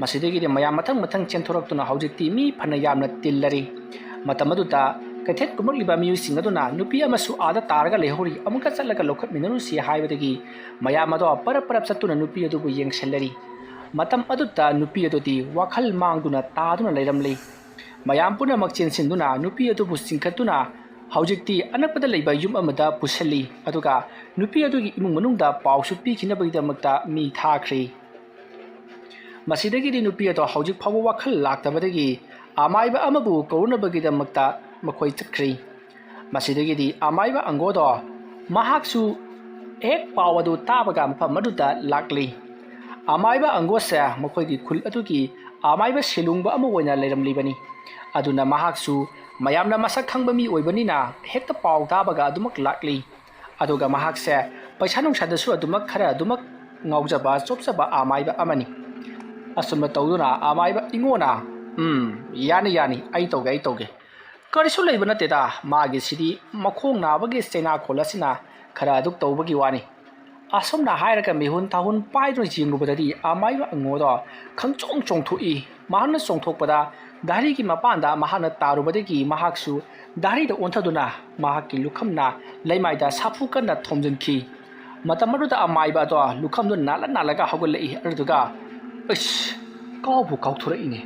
ꯃꯁꯤꯗꯒꯤꯗꯤ ꯃꯌꯥꯝ ꯃꯊꯪ ꯃꯊꯪ ꯆꯦꯟꯊꯣꯔꯛꯇꯨꯅ ꯍꯧꯖꯤꯛꯇꯤ ꯃꯤ ꯐꯅ ꯌꯥꯝꯅ ꯇꯤꯜꯂꯔꯤ꯫ ꯃꯇꯝ ꯑꯗꯨꯗ ꯀꯩꯊꯦꯜ ꯀꯨꯝꯂꯛꯂꯤꯕ ꯃꯤꯑꯣꯏꯁꯤꯡ ꯑꯗꯨꯅ "ꯅꯨꯄꯤ ꯑꯃꯁꯨ ꯑꯥꯗ ꯇꯥꯔꯒ ꯂꯩꯍꯧꯔꯤ, ꯑꯃꯨꯛꯀ ꯆꯠꯂꯒ ꯂꯧꯈꯠꯃꯤꯟꯅꯔꯨꯁꯤ" ꯍꯥꯏꯕꯗꯒꯤ ꯃꯌꯥꯝ ꯑꯗꯣ ꯄꯔꯞ ꯄꯔꯞ ꯆꯠꯇꯨꯅ ꯅꯨꯄꯤ ꯑꯗꯨꯕꯨ ꯌꯦꯡꯁꯤꯜꯂꯔꯤ꯫ ꯃꯇꯝ ꯑꯗꯨꯗ ꯅꯨꯄꯤ ꯑꯗꯨꯗꯤ ꯋꯥꯈꯜ ꯃꯥꯡꯗꯨꯅ ꯇꯥꯗꯨꯅ ꯂꯩꯔꯝꯂꯤ꯫ ꯃꯌꯥꯝ ꯄꯨꯝꯅꯃꯛ ꯆꯦꯟꯁꯤꯟꯗꯨꯅ ꯅꯨꯄꯤ ꯑꯗꯨꯕꯨ ꯆꯤꯡꯈꯠꯇꯨꯅ ꯍꯧꯖꯤꯛꯇꯤ ꯑꯅꯛꯄꯗ ꯂꯩꯕ ꯌꯨꯝ ꯑꯃꯗ ꯄꯨꯁꯤꯜꯂꯤ꯫ ꯑꯗꯨꯒ ꯅꯨꯄꯤ ꯑꯗꯨꯒꯤ ꯏꯃꯨꯡ ꯃꯅꯨꯡꯗ ꯄꯥꯎꯁꯨ ꯄꯤꯈꯤꯅꯕꯒꯤꯗꯃꯛꯇ ꯃꯤ ꯊꯥꯈ꯭ꯔꯦ꯫ ꯃꯁꯤꯗꯒꯤꯗꯤ ꯅꯨꯄꯤ ꯑꯗꯣ ꯍꯧꯖꯤꯛ ꯐꯥꯎꯕ ꯋꯥꯈꯜ ꯂꯥꯛꯇꯕꯗꯒꯤ ꯑꯃꯥꯏꯕ ꯑꯃꯕꯨ ꯀꯧꯔꯨꯅꯕꯒꯤꯗꯃꯛꯇ ꯃꯈꯣꯏ ꯆꯠꯈ꯭ꯔꯤ꯫ ꯃꯁꯤꯗꯒꯤꯗꯤ ꯑꯃꯥꯏꯕ ꯑꯪꯒꯣꯗꯣ ꯃꯍꯥꯛꯁꯨ ꯍꯦꯛ ꯄꯥꯎ ꯑꯗꯨ ꯇꯥꯕꯒ ꯃꯐꯝ ꯑꯗꯨꯗ ꯂꯥꯛꯂꯤ꯫ ꯑꯃꯥꯏꯕ ꯑꯪꯒꯣꯁꯦ ꯃꯈꯣꯏꯒꯤ ꯈꯨꯜ ꯑꯗꯨꯒꯤ ꯑꯃꯥꯏꯕ ꯁꯦꯂꯨꯡꯕ ꯑꯃ ꯑꯣꯏꯅ ꯂꯩꯔꯝꯂꯤꯕꯅꯤ꯫ ꯑꯗꯨꯅ ꯃꯍꯥꯛꯁꯨ ꯃꯌꯥꯝꯅ ꯃꯁꯛ ꯈꯪꯕ ꯃꯤ ꯑꯣꯏꯕꯅꯤꯅ ꯍꯦꯛꯇ ꯄꯥꯎ ꯇꯥꯕꯒ ꯑꯗꯨꯃꯛ ꯂꯥꯛꯂꯤ꯫ ꯑꯗꯨꯒ ꯃꯍꯥꯛꯁꯦ ꯄꯩꯁꯥ ꯅꯨꯡꯁꯥꯗꯁꯨ ꯑꯗꯨꯃꯛ ꯈꯔ ꯑꯗꯨꯃꯛ ꯉꯥꯎꯖꯕ ꯆꯣꯞꯆꯕ ꯑꯃꯥꯏꯕ ꯑꯃꯅꯤ꯫ ꯑꯁꯨꯝꯅ ꯇꯧꯗꯨꯅ ꯑꯃꯥꯏꯕ ꯏꯉꯣꯅ, "ꯎꯝ, ꯌꯥꯅꯤ, ꯌꯥꯅꯤ, ꯑꯩ ꯇꯧꯒꯦ, ꯑꯩ ꯇꯧꯒꯦ꯫ ꯀꯔꯤꯁꯨ ꯂꯩꯕ ꯅꯠꯇꯦꯗ, ꯃꯥꯒꯤꯁꯤꯗꯤ ꯃꯈꯣꯡ ꯅꯥꯕꯒꯤ ꯆꯩꯅꯥꯈꯣꯜ ꯑꯁꯤꯅ ꯈꯔ ꯑꯗꯨꯛ ꯇꯧꯕꯒꯤ ꯋꯥꯅꯤ"꯫ ꯑꯁꯨꯝꯅ ꯍꯥꯏꯔꯒ ꯃꯤꯍꯨꯟ ꯊꯥꯍꯨꯟ ꯄꯥꯏꯗꯨꯅ ꯌꯦꯡꯂꯨꯕꯗꯗꯤ ꯑꯃꯥꯏꯕ ꯑꯉꯣꯗꯣ ꯈꯪꯆꯣꯡ ꯆꯣꯡꯊꯣꯛꯏ꯫ ꯃꯍꯥꯛꯅ ꯆꯣꯡꯊꯣꯛꯄꯗ ꯘꯔꯤꯒꯤ ꯃꯄꯥꯟꯗ ꯃꯍꯥꯛꯅ ꯇꯥꯔꯨꯕꯗꯒꯤ ꯃꯍꯥꯛꯁꯨ ꯘꯔꯤꯗ ꯑꯣꯟꯊꯗꯨꯅ ꯃꯍꯥꯛꯀꯤ ꯂꯨꯈꯝꯅ ꯂꯩꯃꯥꯏꯗ ꯁꯥꯐꯨ ꯀꯟꯅ ꯊꯣꯝꯖꯤꯟꯈꯤ꯫ ꯃꯇꯝ ꯑꯗꯨꯗ ꯑꯃꯥꯏꯕ ꯑꯗꯣ ꯂꯨꯈꯝꯗꯨ ꯅꯥꯜꯂ ꯅꯥꯜꯂꯒ ꯍꯧꯒꯠꯂꯛꯏ꯫ ꯑꯗꯨꯗꯨꯒ, "ꯑꯩꯁ, ꯀꯥꯎꯕꯨ ꯀꯥꯎꯊꯣꯔꯛꯏꯅꯦ꯫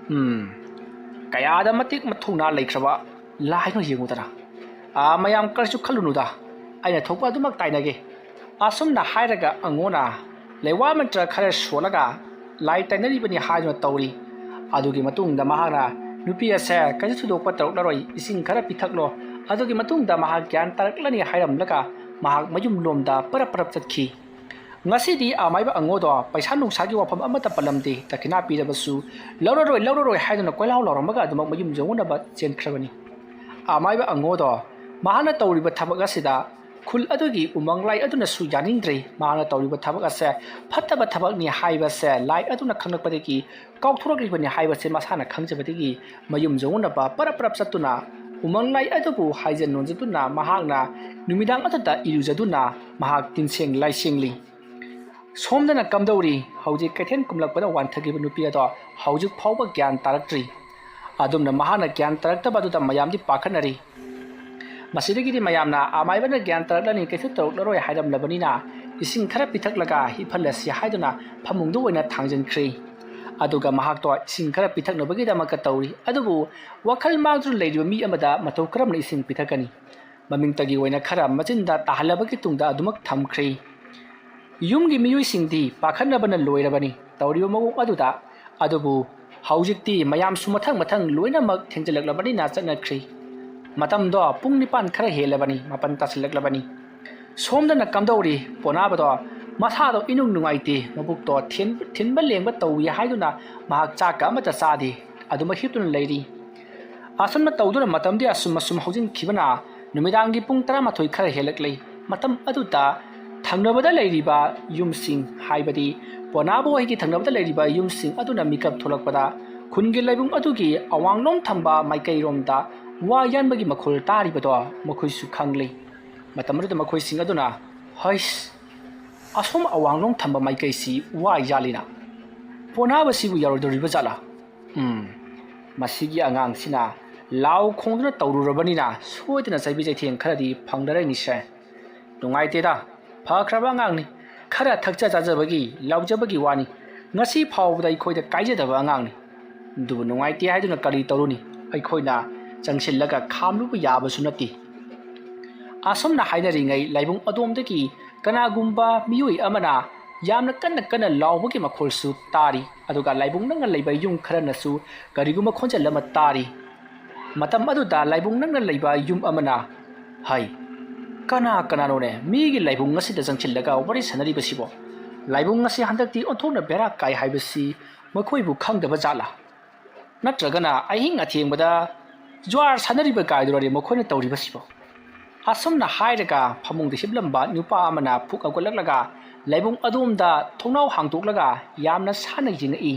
ꯎꯝ, ꯀꯌꯥꯗ ꯃꯇꯤꯛ ꯃꯊꯧꯅꯥ ꯂꯩꯈ꯭ꯔꯕ ꯂꯥꯏꯅꯣ ꯌꯦꯡꯉꯨꯗꯅ꯫ ꯑꯥ, ꯃꯌꯥꯝ ꯀꯔꯤꯁꯨ ꯈꯜꯂꯨꯅꯨꯗ, ꯑꯩꯅ ꯊꯣꯛꯄ ꯑꯗꯨꯃꯛ ꯇꯥꯏꯅꯒꯦ"꯫ ꯑꯁꯨꯝꯅ ꯍꯥꯏꯔꯒ ꯑꯉꯣꯅ ꯂꯩꯋꯥ ꯃꯟꯇ꯭ꯔ ꯈꯔ ꯁꯣꯜꯂꯒ ꯂꯥꯏ ꯇꯥꯏꯅꯔꯤꯕꯅꯤ ꯍꯥꯏꯗꯨꯅ ꯇꯧꯔꯤ꯫ ꯑꯗꯨꯒꯤ ꯃꯇꯨꯡꯗ ꯃꯍꯥꯛꯅ ꯅꯨꯄꯤ ꯑꯁꯦ ꯀꯩꯁꯨ ꯊꯣꯏꯗꯣꯛꯄ ꯇꯧꯔꯛꯂꯔꯣꯏ, ꯏꯁꯤꯡ ꯈꯔ ꯄꯤꯊꯛꯂꯣ, ꯑꯗꯨꯒꯤ ꯃꯇꯨꯡꯗ ꯃꯍꯥꯛ ꯒ꯭ꯌꯥꯟ ꯇꯥꯔꯛꯂꯅꯤ ꯍꯥꯏꯔꯝꯂꯒ ꯃꯍꯥꯛ ꯃꯌꯨꯝ ꯂꯣꯝꯗ ꯄꯔꯞ ꯄꯔꯞ ꯆꯠꯈꯤ꯫ ꯉꯁꯤꯗꯤ ꯑꯃꯥꯏꯕ ꯑꯉꯣꯗꯣ ꯄꯩꯁꯥ ꯅꯨꯡꯁꯥꯒꯤ ꯋꯥꯐꯝ ꯑꯃꯠꯇ ꯄꯜꯂꯝꯗꯦ꯫ ꯗꯈꯤꯅꯥ ꯄꯤꯔꯕꯁꯨ ꯂꯧꯔꯔꯣꯏ, ꯂꯧꯔꯔꯣꯏ ꯍꯥꯏꯗꯨꯅ ꯀꯣꯏꯂꯥꯎ ꯂꯥꯎꯔꯝꯃꯒ ꯑꯗꯨꯃꯛ ꯃꯌꯨꯝ ꯌꯧꯅꯅꯕ ꯆꯦꯟꯈ꯭ꯔꯕꯅꯤ꯫ ꯑꯃꯥꯏꯕ ꯑꯉꯣꯗꯣ ꯃꯍꯥꯛꯅ ꯇꯧꯔꯤꯕ ꯊꯕꯛ ꯑꯁꯤꯗ ꯈꯨꯜ ꯑꯗꯨꯒꯤ ꯎꯃꯪ ꯂꯥꯏ ꯑꯗꯨꯅꯁꯨ ꯌꯥꯅꯤꯡꯗ꯭ꯔꯦ꯫ ꯃꯍꯥꯛꯅ ꯇꯧꯔꯤꯕ ꯊꯕꯛ ꯑꯁꯦ ꯐꯠꯇꯕ ꯊꯕꯛꯅꯤ ꯍꯥꯏꯕꯁꯦ ꯂꯥꯏ ꯑꯗꯨꯅ ꯈꯪꯂꯛꯄꯗꯒꯤ ꯀꯥꯎꯊꯣꯔꯛꯂꯤꯕꯅꯤ ꯍꯥꯏꯕꯁꯦ ꯃꯁꯥꯅ ꯈꯪꯖꯕꯗꯒꯤ ꯃꯌꯨꯝ ꯌꯧꯅꯅꯕ ꯄꯔꯞ ꯄꯔꯞ ꯆꯠꯇꯨꯅ ꯎꯃꯪ ꯂꯥꯏ ꯑꯗꯨꯕꯨ ꯍꯥꯏꯖ ꯅꯣꯟꯖꯗꯨꯅ ꯃꯍꯥꯛꯅ ꯅꯨꯃꯤꯗꯥꯡ ꯑꯗꯨꯗ ꯏꯔꯨꯖꯗꯨꯅ ꯃꯍꯥꯛ ꯇꯤꯟꯁꯦꯡ ꯂꯥꯏꯁꯦꯡꯂꯤ꯫ ꯁꯣꯝꯗꯅ ꯀꯝꯗꯧꯔꯤ? ꯍꯧꯖꯤꯛ ꯀꯩꯊꯦꯜ ꯀꯨꯝꯂꯛꯄꯗ ꯋꯥꯟꯊꯈꯤꯕ ꯅꯨꯄꯤ ꯑꯗꯣ ꯍꯧꯖꯤꯛ ꯐꯥꯎꯕ ꯒ꯭ꯌꯥꯟ ꯇꯥꯔꯛꯇ꯭ꯔꯤ꯫ ꯑꯗꯨꯝꯅ ꯃꯍꯥꯛꯅ ꯒ꯭ꯌꯥꯟ ꯇꯥꯔꯛꯇꯕ ꯑꯗꯨꯗ ꯃꯌꯥꯝꯗꯤ ꯄꯥꯈꯠꯅꯔꯤ꯫ ꯃꯁꯤꯗꯒꯤꯗꯤ ꯃꯌꯥꯝꯅ ꯑꯃꯥꯏꯕꯅ ꯒ꯭ꯌꯥꯟ ꯇꯥꯔꯛꯂꯅꯤ, ꯀꯩꯁꯨ ꯇꯧꯔꯛꯂꯔꯣꯏ ꯍꯥꯏꯔꯝꯂꯕꯅꯤꯅ ꯏꯁꯤꯡ ꯈꯔ ꯄꯤꯊꯛꯂꯒ ꯍꯤꯞꯍꯜꯂꯁꯤ ꯍꯥꯏꯗꯨꯅ ꯐꯃꯨꯡꯗ ꯑꯣꯏꯅ ꯊꯥꯡꯖꯤꯟꯈ꯭ꯔꯦ꯫ ꯑꯗꯨꯒ ꯃꯍꯥꯛꯇꯣ ꯏꯁꯤꯡ ꯈꯔ ꯄꯤꯊꯛꯅꯕꯒꯤꯗꯃꯛꯇ ꯇꯧꯔꯤ꯫ ꯑꯗꯨꯕꯨ ꯋꯥꯈꯜ ꯃꯥꯡꯗꯨꯅ ꯂꯩꯔꯤꯕ ꯃꯤ ꯑꯃꯗ ꯃꯇꯧ ꯀꯔꯝꯅ ꯏꯁꯤꯡ ꯄꯤꯊꯛꯀꯅꯤ? ꯃꯃꯤꯡꯇꯒꯤ ꯑꯣꯏꯅ ꯈꯔ ꯃꯆꯤꯟꯗ ꯇꯥꯍꯜꯂꯕꯒꯤ ꯇꯨꯡꯗ ꯑꯗꯨꯃꯛ ꯊꯝꯈ꯭ꯔꯦ꯫ ꯌꯨꯝꯒꯤ ꯃꯤꯑꯣꯏꯁꯤꯡꯗꯤ ꯄꯥꯈꯠꯅꯕꯅ ꯂꯣꯏꯔꯕꯅꯤ ꯇꯧꯔꯤꯕ ꯃꯑꯣꯡ ꯑꯗꯨꯗ꯫ ꯑꯗꯨꯕꯨ ꯍꯧꯖꯤꯛꯇꯤ ꯃꯌꯥꯝꯁꯨ ꯃꯊꯪ ꯃꯊꯪ ꯂꯣꯏꯅꯃꯛ ꯊꯦꯡꯖꯤꯜꯂꯛꯂꯕꯅꯤꯅ ꯆꯠꯅꯈ꯭ꯔꯤ꯫ ꯃꯇꯝꯗꯣ ꯄꯨꯡ ꯅꯤꯄꯥꯟ ꯈꯔ ꯍꯦꯜꯂꯕꯅꯤ, ꯃꯥꯄꯟ ꯇꯥꯁꯤꯜꯂꯛꯂꯕꯅꯤ꯫ ꯁꯣꯝꯗꯅ ꯀꯝꯗꯧꯔꯤ? ꯄꯣꯅꯥꯕꯗꯣ ꯃꯁꯥꯗꯣ ꯏꯅꯨꯡ ꯅꯨꯡꯉꯥꯏꯇꯦ, ꯃꯕꯨꯛꯇꯣ ꯊꯤꯟ-, ꯊꯤꯟꯕ ꯂꯦꯡꯕ ꯇꯧꯏ ꯍꯥꯏꯗꯨꯅ ꯃꯍꯥꯛ ꯆꯥꯛꯀ ꯑꯃꯠꯇ ꯆꯥꯗꯦ, ꯑꯗꯨꯃꯛ ꯍꯤꯞꯇꯨꯅ ꯂꯩꯔꯤ꯫ ꯑꯁꯨꯝꯅ ꯇꯧꯗꯨꯅ ꯃꯇꯝꯗꯤ ꯑꯁꯨꯝ ꯑꯁꯨꯝ ꯍꯧꯖꯤꯟꯈꯤꯕꯅ ꯅꯨꯃꯤꯗꯥꯡꯒꯤ ꯄꯨꯡ ꯇꯔꯥꯃꯥꯊꯣꯏ ꯈꯔ ꯍꯦꯜꯂꯛꯂꯤ꯫ ꯃꯇꯝ ꯑꯗꯨꯗ ꯊꯪꯅꯕꯗ ꯂꯩꯔꯤꯕ ꯌꯨꯝꯁꯤꯡ, ꯍꯥꯏꯕꯗꯤ ꯄꯣꯅꯥꯕ ꯍꯣꯏꯒꯤ ꯊꯪꯅꯕꯗ ꯂꯩꯔꯤꯕ ꯌꯨꯝꯁꯤꯡ ꯑꯗꯨꯅ ꯃꯤꯀꯞ ꯊꯣꯛꯂꯛꯄꯗ ꯈꯨꯟꯒꯤ ꯂꯥꯏꯕꯨꯡ ꯑꯗꯨꯒꯤ ꯑꯋꯥꯡꯂꯣꯝ ꯊꯝꯕ ꯃꯥꯏꯀꯩꯔꯣꯝꯗ ꯋꯥ ꯌꯥꯟꯕꯒꯤ ꯃꯈꯣꯜ ꯇꯥꯔꯤꯕꯗꯣ ꯃꯈꯣꯏꯁꯨ ꯈꯪꯂꯤ꯫ ꯃꯇꯝ ꯑꯗꯨꯗ ꯃꯈꯣꯏꯁꯤꯡ ꯑꯗꯨꯅ, "ꯍꯩꯁ, ꯑꯁꯣꯝ ꯑꯋꯥꯡꯂꯣꯝ ꯊꯝꯕ ꯃꯥꯏꯀꯩꯁꯤ ꯋꯥ ꯌꯥꯜꯂꯤꯅ꯫ ꯄꯣꯅꯥꯕꯁꯤꯕꯨ ꯌꯥꯔꯣꯏꯗꯧꯔꯤꯕ ꯖꯥꯠꯂꯥ? ꯎꯝ, ꯃꯁꯤꯒꯤ ꯑꯉꯥꯡꯁꯤꯅ ꯂꯥꯎ ꯈꯣꯡꯗꯨꯅ ꯇꯧꯔꯨꯔꯕꯅꯤꯅ ꯁꯣꯏꯗꯅ ꯆꯩꯕꯤ ꯆꯩꯊꯦꯡ ꯈꯔꯗꯤ ꯐꯪꯂꯔꯅꯤꯁꯦ꯫ ꯅꯨꯡꯉꯥꯏꯇꯦꯗ, ꯐꯈ꯭ꯔꯕ ꯑꯉꯥꯡꯅꯤ꯫ ꯈꯔ ꯊꯛꯆ ꯆꯥꯖꯕꯒꯤ, ꯂꯥꯎꯖꯕꯒꯤ ꯋꯥꯅꯤ꯫ ꯉꯁꯤ ꯐꯥꯎꯕꯗ ꯑꯩꯈꯣꯏꯗ ꯀꯥꯏꯖꯗꯕ ꯑꯉꯥꯡꯅꯤ꯫ ꯑꯗꯨꯕꯨ ꯅꯨꯡꯉꯥꯏꯇꯦ ꯍꯥꯏꯗꯨꯅ ꯀꯔꯤ ꯇꯧꯔꯨꯅꯤ? ꯑꯩꯈꯣꯏꯅ ꯆꯪꯁꯤꯜꯂꯒ ꯈꯥꯝꯂꯨꯕ ꯌꯥꯕꯁꯨ ꯅꯠꯇꯦ꯫" ꯑꯁꯨꯝꯅ ꯍꯥꯏꯅꯔꯤꯉꯩ ꯂꯥꯏꯕꯨꯡ ꯑꯗꯣꯝꯗꯒꯤ ꯀꯅꯥꯒꯨꯝꯕ ꯃꯤꯑꯣꯏ ꯑꯃꯅ ꯌꯥꯝꯅ ꯀꯟꯅ ꯀꯟꯅ ꯂꯥꯎꯕꯒꯤ ꯃꯈꯣꯜꯁꯨ ꯇꯥꯔꯤ꯫ ꯑꯗꯨꯒ ꯂꯥꯏꯕꯨꯡ ꯅꯛꯅ ꯂꯩꯕ ꯌꯨꯝ ꯈꯔꯅꯁꯨ ꯀꯔꯤꯒꯨꯝꯕ ꯈꯣꯟꯖꯦꯜ ꯑꯃ ꯇꯥꯔꯤ꯫ ꯃꯇꯝ ꯑꯗꯨꯗ ꯂꯥꯏꯕꯨꯡ ꯅꯛꯅ ꯂꯩꯕ ꯌꯨꯝ ꯑꯃꯅ, "ꯍꯩ, ꯀꯅꯥ ꯀꯅꯥꯅꯣꯅꯦ ꯃꯤꯒꯤ ꯂꯥꯏꯕꯨꯡ ꯑꯁꯤꯗ ꯆꯪꯁꯤꯜꯂꯒ ꯋꯥꯔꯤ ꯁꯥꯟꯅꯔꯤꯕꯁꯤꯕꯣ? ꯂꯥꯏꯕꯨꯡ ꯑꯁꯤ ꯍꯟꯗꯛꯇꯤ ꯑꯣꯟꯊꯣꯛꯅ ꯕꯦꯔꯥ ꯀꯥꯏ ꯍꯥꯏꯕꯁꯤ ꯃꯈꯣꯏꯕꯨ ꯈꯪꯗꯕ ꯖꯥꯠꯂꯥ? ꯅꯠꯇ꯭ꯔꯒꯅ ꯑꯍꯤꯡ ꯑꯊꯦꯡꯕꯗ ꯖ꯭ꯋꯥꯔ ꯁꯥꯟꯅꯔꯤꯕ ꯀꯥꯏꯗꯨꯔꯅꯦ ꯃꯈꯣꯏꯅ ꯇꯧꯔꯤꯕꯁꯤꯕꯣ?" ꯑꯁꯨꯝꯅ ꯍꯥꯏꯔꯒ ꯐꯃꯨꯡꯗ ꯍꯤꯞꯂꯝꯕ ꯅꯨꯄꯥ ꯑꯃꯅ ꯐꯨꯛ ꯍꯧꯒꯠꯂꯛꯂꯒ ꯂꯥꯏꯕꯨꯡ ꯑꯗꯣꯝꯗ ꯊꯣꯡꯅꯥꯎ ꯍꯥꯡꯗꯣꯛꯂꯒ ꯌꯥꯝꯅ ꯁꯥꯟꯅ ꯌꯦꯡꯉꯛꯏ꯫